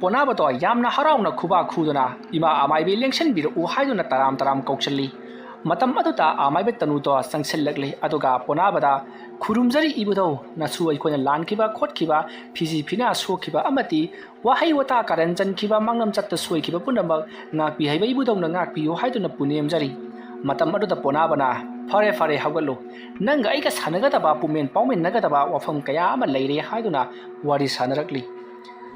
ꯄꯣꯅꯥꯕꯗꯣ ꯌꯥꯝꯅ ꯍꯔꯥꯎꯅ ꯈꯨꯕꯥꯛ ꯈꯨꯗꯨꯅ, "ꯏꯃꯥ ꯑꯃꯥꯏꯕꯤ, ꯂꯦꯡꯁꯤꯟꯕꯤꯔꯛꯎ" ꯍꯥꯏꯗꯨꯅ ꯇꯔꯥꯝ ꯇꯔꯥꯝ ꯀꯧꯁꯤꯜꯂꯤ꯫ ꯃꯇꯝ ꯑꯗꯨꯗ ꯑꯃꯥꯏꯕ ꯇꯅꯨꯗꯣ ꯆꯪꯁꯤꯜꯂꯛꯂꯤ꯫ ꯑꯗꯨꯒ ꯄꯣꯅꯥꯕꯗ, "ꯈꯨꯔꯨꯝꯖꯔꯤ ꯏꯕꯨꯙꯧ, ꯅꯁꯨ ꯑꯩꯈꯣꯏꯅ ꯂꯥꯟꯈꯤꯕ ꯈꯣꯠꯈꯤꯕ, ꯐꯤꯖꯤ ꯐꯤꯅꯥ ꯁꯣꯛꯈꯤꯕ ꯑꯃꯗꯤ ꯋꯥꯍꯩ ꯋꯥꯇꯥ ꯀꯥꯔꯟ ꯆꯟꯈꯤꯕ, ꯃꯥꯡꯂꯝ ꯆꯠꯇ ꯁꯣꯏꯈꯤꯕ ꯄꯨꯝꯅꯃꯛ ꯉꯥꯛꯄꯤ ꯍꯩꯕ ꯏꯕꯨꯙꯧꯅ ꯉꯥꯛꯄꯤꯌꯨ" ꯍꯥꯏꯗꯨꯅ ꯄꯨꯅꯦꯝꯖꯔꯤ꯫ ꯃꯇꯝ ꯑꯗꯨꯗ ꯄꯣꯅꯥꯕꯅ, "ꯐꯔꯦ, ꯐꯔꯦ, ꯍꯧꯒꯠꯂꯨ꯫ ꯅꯪꯒ ꯑꯩꯒ ꯁꯥꯟꯅꯒꯗꯕ, ꯄꯨꯝꯃꯦꯟ ꯄꯥꯎꯃꯤꯟꯅꯒꯗꯕ ꯋꯥꯐꯝ ꯀꯌꯥ ꯑꯃ ꯂꯩꯔꯦ" ꯍꯥꯏꯗꯨꯅ ꯋꯥꯔꯤ ꯁꯥꯟꯅꯔꯛꯂꯤ꯫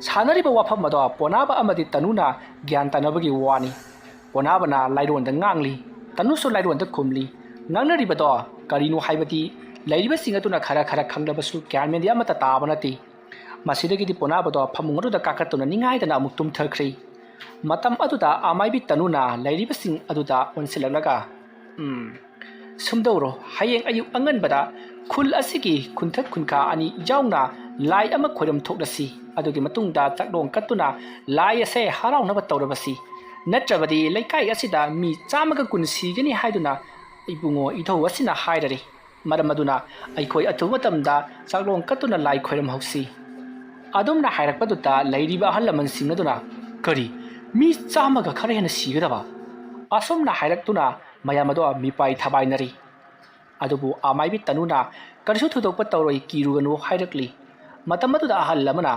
ꯁꯥꯟꯅꯔꯤꯕ ꯋꯥꯐꯝ ꯑꯗꯣ ꯄꯣꯅꯥꯕ ꯑꯃꯗꯤ ꯇꯅꯨꯅ ꯒ꯭ꯌꯥꯟ ꯇꯥꯅꯕꯒꯤ ꯋꯥꯅꯤ꯫ ꯄꯣꯅꯥꯕꯅ ꯂꯥꯏꯔꯣꯟꯗ ꯉꯥꯡꯂꯤ, ꯇꯅꯨꯁꯨ ꯂꯥꯏꯔꯣꯟꯗ ꯈꯨꯝꯂꯤ꯫ ꯉꯥꯡꯅꯔꯤꯕꯗꯣ ꯀꯔꯤꯅꯣ ꯍꯥꯏꯕꯗꯤ ꯂꯩꯔꯤꯕꯁꯤꯡ ꯑꯗꯨꯅ ꯈꯔ ꯈꯔ ꯈꯪꯂꯕꯁꯨ ꯒ꯭ꯌꯥꯟ ꯃꯦꯟꯗꯤ ꯑꯃꯠꯇ ꯇꯥꯕ ꯅꯠꯇꯦ꯫ ꯃꯁꯤꯗꯒꯤꯗꯤ ꯄꯣꯅꯥꯕꯗꯣ ꯐꯃꯨꯡ ꯑꯗꯨꯗ ꯀꯥꯈꯠꯇꯨꯅ ꯅꯤꯡꯉꯥꯏꯗꯅ ꯑꯃꯨꯛ ꯇꯨꯝꯊꯈ꯭ꯔꯦ꯫ ꯃꯇꯝ ꯑꯗꯨꯗ ꯑꯃꯥꯏꯕꯤ ꯇꯅꯨꯅ ꯂꯩꯔꯤꯕꯁꯤꯡ ꯑꯗꯨꯗ ꯑꯣꯟꯁꯤꯜꯂꯛꯂꯒ, "ꯎꯝ, ꯁꯨꯝꯗꯧꯔꯣ, ꯍꯌꯦꯡ ꯑꯌꯨꯛ ꯑꯉꯟꯕꯗ ꯈꯨꯜ ꯑꯁꯤꯒꯤ ꯈꯨꯟꯊꯛ ꯈꯨꯟꯈꯥ ꯑꯅꯤ ꯌꯥꯎꯅ ꯂꯥꯏ ꯑꯃ ꯈꯣꯏꯔꯝ ꯊꯣꯛꯂꯁꯤ꯫ ꯑꯗꯨꯒꯤ ꯃꯇꯨꯡꯗ ꯆꯥꯛꯂꯣꯡ ꯀꯠꯇꯨꯅ ꯂꯥꯏ ꯑꯁꯦ ꯍꯔꯥꯎꯅꯕ ꯇꯧꯔꯕꯁꯤ꯫ ꯅꯠꯇ꯭ꯔꯕꯗꯤ ꯂꯩꯀꯥꯏ ꯑꯁꯤꯗ ꯃꯤ ꯆꯥꯝꯃꯒ ꯀꯨꯟ ꯁꯤꯒꯅꯤ" ꯍꯥꯏꯗꯨꯅ ꯏꯕꯨꯡꯉꯣ ꯏꯙꯧ ꯑꯁꯤꯅ ꯍꯥꯏꯔꯔꯤ꯫ ꯃꯔꯝ ꯑꯗꯨꯅ ꯑꯩꯈꯣꯏ ꯑꯊꯨꯕ ꯃꯇꯝꯗ ꯆꯥꯛꯂꯣꯡ ꯀꯠꯇꯨꯅ ꯂꯥꯏ ꯈꯣꯏꯔꯝꯍꯧꯁꯤ꯫ ꯑꯗꯨꯝꯅ ꯍꯥꯏꯔꯛꯄꯗꯨꯗ ꯂꯩꯔꯤꯕ ꯑꯍꯜ ꯂꯃꯟꯁꯤꯡ ꯑꯗꯨꯅ, "ꯀꯔꯤ? ꯃꯤ ꯆꯥꯝꯃꯒ ꯈꯔ ꯍꯦꯟꯅ ꯁꯤꯒꯗꯕ?" ꯑꯁꯨꯝꯅ ꯍꯥꯏꯔꯛꯇꯨꯅ ꯃꯌꯥꯝ ꯑꯗꯣ ꯃꯤꯄꯥꯏ ꯊꯕꯥꯏꯅꯔꯤ꯫ ꯑꯗꯨꯕꯨ ꯑꯃꯥꯏꯕꯤ ꯇꯅꯨꯅ, "ꯀꯔꯤꯁꯨ ꯊꯣꯏꯗꯣꯛꯄ ꯇꯧꯔꯣꯏ, ꯀꯤꯔꯨꯒꯅꯨ" ꯍꯥꯏꯔꯛꯂꯤ꯫ ꯃꯇꯝ ꯑꯗꯨꯗ ꯑꯍꯜ ꯑꯃꯅ,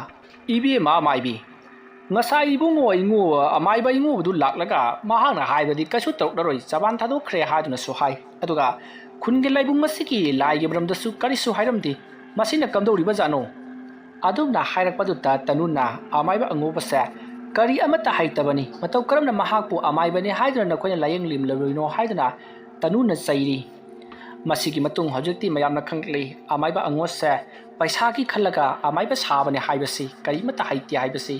"ꯏꯕꯦꯝꯃ ꯑꯃꯥꯏꯕꯤ, ꯉꯁꯥꯏ ꯏꯕꯨꯡꯉꯣ ꯏꯉꯣ-, ꯑꯃꯥꯏꯕ ꯏꯉꯣꯕꯗꯨ ꯂꯥꯛꯂꯒ ꯃꯍꯥꯛꯅ ꯍꯥꯏꯕꯗꯤ ꯀꯩꯁꯨ ꯇꯧꯔꯛꯂꯔꯣꯏ, ꯆꯕꯥꯟ ꯊꯥꯗꯣꯛꯈ꯭ꯔꯦ" ꯍꯥꯏꯗꯨꯅꯁꯨ ꯍꯥꯏ꯫ ꯑꯗꯨꯒ ꯈꯨꯟꯒꯤ ꯂꯥꯏꯕꯨꯡ ꯑꯁꯤꯒꯤ ꯂꯥꯏꯒꯤ ꯃꯔꯝꯗꯁꯨ ꯀꯔꯤꯁꯨ ꯍꯥꯏꯔꯝꯗꯦ꯫ ꯃꯁꯤꯅ ꯀꯝꯗꯧꯔꯤꯕꯖꯥꯠꯅꯣ? ꯑꯗꯨꯝꯅ ꯍꯥꯏꯔꯛꯄꯗꯨꯗ ꯇꯅꯨꯅ ꯑꯃꯥꯏꯕ ꯑꯉꯧꯕꯁꯦ ꯀꯔꯤ ꯑꯃꯠꯇ ꯍꯩꯇꯕꯅꯤ, ꯃꯇꯧ ꯀꯔꯝꯅ ꯃꯍꯥꯛꯄꯨ ꯑꯃꯥꯏꯕꯅꯤ ꯍꯥꯏꯗꯨꯅ ꯅꯈꯣꯏꯅ ꯂꯥꯏꯌꯦꯡꯂꯝꯂꯔꯣꯏꯅꯣ ꯍꯥꯏꯗꯨꯅ ꯇꯅꯨꯅ ꯆꯩꯔꯤ꯫ ꯃꯁꯤꯒꯤ ꯃꯇꯨꯡ ꯍꯧꯖꯤꯛꯇꯤ ꯃꯌꯥꯝꯅ ꯈꯪꯂꯛꯂꯤ, ꯑꯃꯥꯏꯕ ꯑꯉꯣꯁꯦ ꯄꯩꯁꯥꯒꯤ ꯈꯜꯂꯒ ꯑꯃꯥꯏꯕ ꯁꯥꯕꯅꯦ ꯍꯥꯏꯕꯁꯤ ꯀꯔꯤꯃꯠꯇ ꯍꯩꯇꯦ ꯍꯥꯏꯕꯁꯤ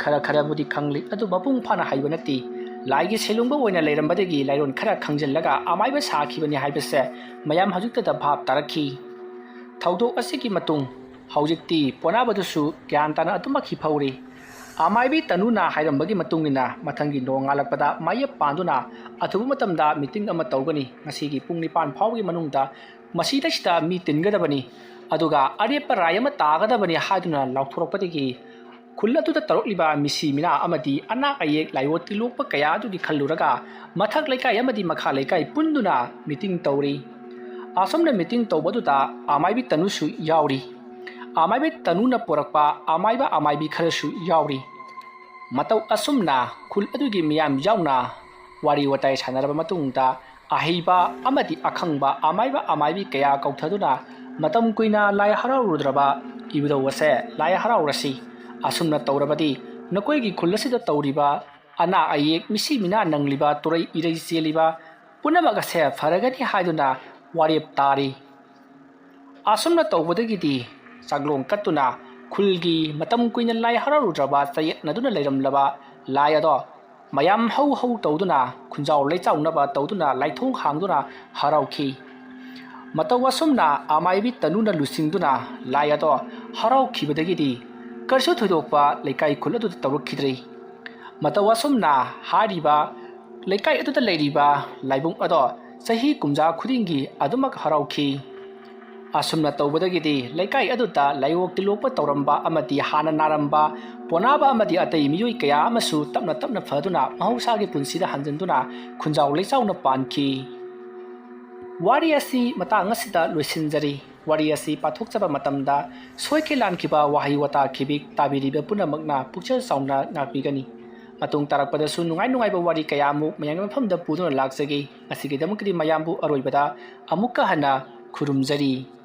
ꯈꯔ ꯈꯔꯕꯨꯗꯤ ꯈꯪꯂꯤ, ꯑꯗꯨ ꯃꯄꯨꯡ ꯐꯥꯅ ꯍꯩꯕ ꯅꯠꯇꯦ꯫ ꯂꯥꯏꯒꯤ ꯁꯦꯂꯨꯡꯕ ꯑꯣꯏꯅ ꯂꯩꯔꯝꯕꯗꯒꯤ ꯂꯥꯏꯔꯣꯟ ꯈꯔ ꯈꯪꯖꯤꯜꯂꯒ ꯑꯃꯥꯏꯕ ꯁꯥꯈꯤꯕꯅꯤ ꯍꯥꯏꯕꯁꯦ ꯃꯌꯥꯝ ꯍꯧꯖꯤꯛꯇꯗ ꯚꯥꯞ ꯇꯥꯔꯛꯈꯤ꯫ ꯊꯧꯗꯣꯛ ꯑꯁꯤꯒꯤ ꯃꯇꯨꯡ ꯍꯧꯖꯤꯛꯇꯤ ꯄꯣꯅꯥꯕꯗꯨꯁꯨ ꯒ꯭ꯌꯥꯟ ꯇꯥꯅ ꯑꯗꯨꯃꯛ ꯍꯤꯐꯧꯔꯤ꯫ ꯑꯃꯥꯏꯕꯤ ꯇꯅꯨꯅ ꯍꯥꯏꯔꯝꯕꯒꯤ ꯃꯇꯨꯡ ꯏꯟꯅ ꯃꯊꯪꯒꯤ ꯅꯣꯡꯉꯥꯜꯂꯛꯄꯗ ꯃꯥꯌꯦꯞ ꯄꯥꯟꯗꯨꯅ ꯑꯊꯨꯕ ꯃꯇꯝꯗ ꯃꯤꯇꯤꯡ ꯑꯃ ꯇꯧꯒꯅꯤ꯫ ꯉꯁꯤꯒꯤ ꯄꯨꯡ ꯅꯤꯄꯥꯟ ꯐꯥꯎꯒꯤ ꯃꯅꯨꯡꯗ ꯃꯁꯤꯗꯩꯁꯤꯗ ꯃꯤ ꯇꯤꯟꯒꯗꯕꯅꯤ꯫ ꯑꯗꯨꯒ ꯑꯔꯦꯞꯄ ꯔꯥꯏ ꯑꯃ ꯇꯥꯒꯗꯕꯅꯤ ꯍꯥꯏꯗꯨꯅ ꯂꯥꯎꯊꯣꯔꯛꯄꯗꯒꯤ ꯈꯨꯜ ꯑꯗꯨꯗ ꯇꯧꯔꯛꯂꯤꯕ ꯃꯤꯁꯤ ꯃꯤꯅꯥ ꯑꯃꯗꯤ ꯑꯅꯥ ꯑꯌꯦꯛ ꯂꯥꯏꯑꯣ ꯇꯤꯂꯣꯛꯄ ꯀꯌꯥ ꯑꯗꯨꯒꯤ ꯈꯜꯂꯨꯔꯒ ꯃꯊꯛ ꯂꯩꯀꯥꯏ ꯑꯃꯗꯤ ꯃꯈꯥ ꯂꯩꯀꯥꯏ ꯄꯨꯟꯗꯨꯅ ꯃꯤꯇꯤꯡ ꯇꯧꯔꯤ꯫ ꯑꯁꯨꯝꯅ ꯃꯤꯇꯤꯡ ꯇꯧꯕꯗꯨꯗ ꯑꯃꯥꯏꯕꯤ ꯇꯅꯨꯁꯨ ꯌꯥꯎꯔꯤ꯫ ꯑꯃꯥꯏꯕꯤ ꯇꯅꯨꯅ ꯄꯨꯔꯛꯄ ꯑꯃꯥꯏꯕ ꯑꯃꯥꯏꯕꯤ ꯈꯔꯁꯨ ꯌꯥꯎꯔꯤ꯫ ꯃꯇꯧ ꯑꯁꯨꯝꯅ ꯈꯨꯜ ꯑꯗꯨꯒꯤ ꯃꯤꯌꯥꯝ ꯌꯥꯎꯅ ꯋꯥꯔꯤ ꯋꯥꯇꯥꯏ ꯁꯥꯟꯅꯔꯕ ꯃꯇꯨꯡꯗ ꯑꯍꯩꯕ ꯑꯃꯗꯤ ꯑꯈꯪꯕ ꯑꯃꯥꯏꯕ ꯑꯃꯥꯏꯕꯤ ꯀꯌꯥ ꯀꯧꯊꯗꯨꯅ ꯃꯇꯝ ꯀꯨꯏꯅ ꯂꯥꯏ ꯍꯔꯥꯎꯔꯨꯗ꯭ꯔꯕ ꯏꯕꯨꯙꯧ ꯑꯁꯦ ꯂꯥꯏ ꯍꯔꯥꯎꯔꯁꯤ꯫ ꯑꯁꯨꯝꯅ ꯇꯧꯔꯕꯗꯤ ꯅꯈꯣꯏꯒꯤ ꯈꯨꯜ ꯑꯁꯤꯗ ꯇꯧꯔꯤꯕ ꯑꯅꯥ ꯑꯌꯦꯛ, ꯃꯤꯁꯤ ꯃꯤꯅꯥ ꯅꯪꯂꯤꯕ, ꯇꯨꯔꯩ ꯏꯔꯩ ꯆꯦꯜꯂꯤꯕ ꯄꯨꯝꯅꯃꯛ ꯑꯁꯦ ꯐꯔꯒꯅꯤ ꯍꯥꯏꯗꯨꯅ ꯋꯥꯔꯦꯞ ꯇꯥꯔꯤ꯫ ꯑꯁꯨꯝꯅ ꯇꯧꯕꯗꯒꯤꯗꯤ ꯆꯥꯛꯂꯣꯡ ꯀꯠꯇꯨꯅ ꯈꯨꯜꯒꯤ ꯃꯇꯝ ꯀꯨꯏꯅ ꯂꯥꯏ ꯍꯔꯥꯎꯔꯨꯗ꯭ꯔꯕ, ꯆꯌꯦꯠꯅꯗꯨꯅ ꯂꯩꯔꯝꯂꯕ ꯂꯥꯏ ꯑꯗꯣ ꯃꯌꯥꯝ ꯍꯧ ꯍꯧ ꯇꯧꯗꯨꯅ ꯈꯨꯟꯖꯥꯎ ꯂꯩꯆꯥꯎꯅꯕ ꯇꯧꯗꯨꯅ ꯂꯥꯏꯊꯣꯡ ꯍꯥꯡꯗꯨꯅ ꯍꯔꯥꯎꯈꯤ꯫ ꯃꯇꯧ ꯑꯁꯨꯝꯅ ꯑꯃꯥꯏꯕꯤ ꯇꯅꯨꯅ ꯂꯨꯆꯤꯡꯗꯨꯅ ꯂꯥꯏ ꯑꯗꯣ ꯍꯔꯥꯎꯈꯤꯕꯗꯒꯤꯗꯤ ꯀꯔꯤꯁꯨ ꯊꯣꯏꯗꯣꯛꯄ ꯂꯩꯀꯥꯏ ꯈꯨꯜ ꯑꯗꯨꯗ ꯇꯧꯔꯛꯈꯤꯗ꯭ꯔꯦ꯫ ꯃꯇꯧ ꯑꯁꯨꯝꯅ ꯍꯥꯏꯔꯤꯕ ꯂꯩꯀꯥꯏ ꯑꯗꯨꯗ ꯂꯩꯔꯤꯕ ꯂꯥꯏꯕꯨꯡ ꯑꯗꯣ ꯆꯍꯤ ꯀꯨꯝꯖꯥ ꯈꯨꯗꯤꯡꯒꯤ ꯑꯗꯨꯃꯛ ꯍꯔꯥꯎꯈꯤ꯫ ꯑꯁꯨꯝꯅ ꯇꯧꯕꯗꯒꯤꯗꯤ ꯂꯩꯀꯥꯏ ꯑꯗꯨꯗ ꯂꯥꯏꯑꯣ ꯇꯤꯜꯂꯣꯛꯄ ꯇꯧꯔꯝꯕ ꯑꯃꯗꯤ ꯍꯥꯟꯅ ꯅꯥꯔꯝꯕ ꯄꯣꯅꯥꯕ ꯑꯃꯗꯤ ꯑꯇꯩ ꯃꯤꯑꯣꯏ ꯀꯌꯥ ꯑꯃꯁꯨ ꯇꯞꯅ ꯇꯞꯅ ꯐꯗꯨꯅ ꯃꯍꯧꯁꯥꯒꯤ ꯄꯨꯟꯁꯤꯗ ꯍꯟꯖꯤꯟꯗꯨꯅ ꯈꯨꯟꯖꯥꯎ ꯂꯩꯆꯥꯎꯅ ꯄꯥꯟꯈꯤ꯫ ꯋꯥꯔꯤ ꯑꯁꯤ ꯃꯇꯥꯡ ꯑꯁꯤꯗ ꯂꯣꯏꯁꯤꯟꯖꯔꯤ꯫ ꯋꯥꯔꯤ ꯑꯁꯤ ꯄꯥꯊꯣꯛꯆꯕ ꯃꯇꯝꯗ ꯁꯣꯏꯈꯤ ꯂꯥꯟꯈꯤꯕ ꯋꯥꯍꯩ ꯋꯥꯇꯥ ꯈꯤꯕꯤꯛ ꯇꯥꯕꯤꯔꯤꯕ ꯄꯨꯝꯅꯃꯛꯅ ꯄꯨꯛꯆꯦꯜ ꯆꯥꯎꯅ ꯉꯥꯛꯄꯤꯒꯅꯤ꯫ ꯃꯇꯨꯡ ꯇꯥꯔꯛꯄꯗꯁꯨ ꯅꯨꯡꯉꯥꯏ ꯅꯨꯡꯉꯥꯏꯕ ꯋꯥꯔꯤ ꯀꯌꯥ ꯑꯃꯨꯛ ꯃꯌꯥꯝꯒꯤ ꯃꯐꯝꯗ ꯄꯨꯗꯨꯅ ꯂꯥꯛꯆꯒꯦ꯫ ꯉꯁꯤꯒꯤꯗꯃꯛꯇꯗꯤ ꯃꯌꯥꯝꯕꯨ ꯑꯔꯣꯏꯕꯗ ꯑꯃꯨꯛꯀ ꯍꯟꯅ ꯈꯨꯔꯨꯝꯖꯔꯤ꯫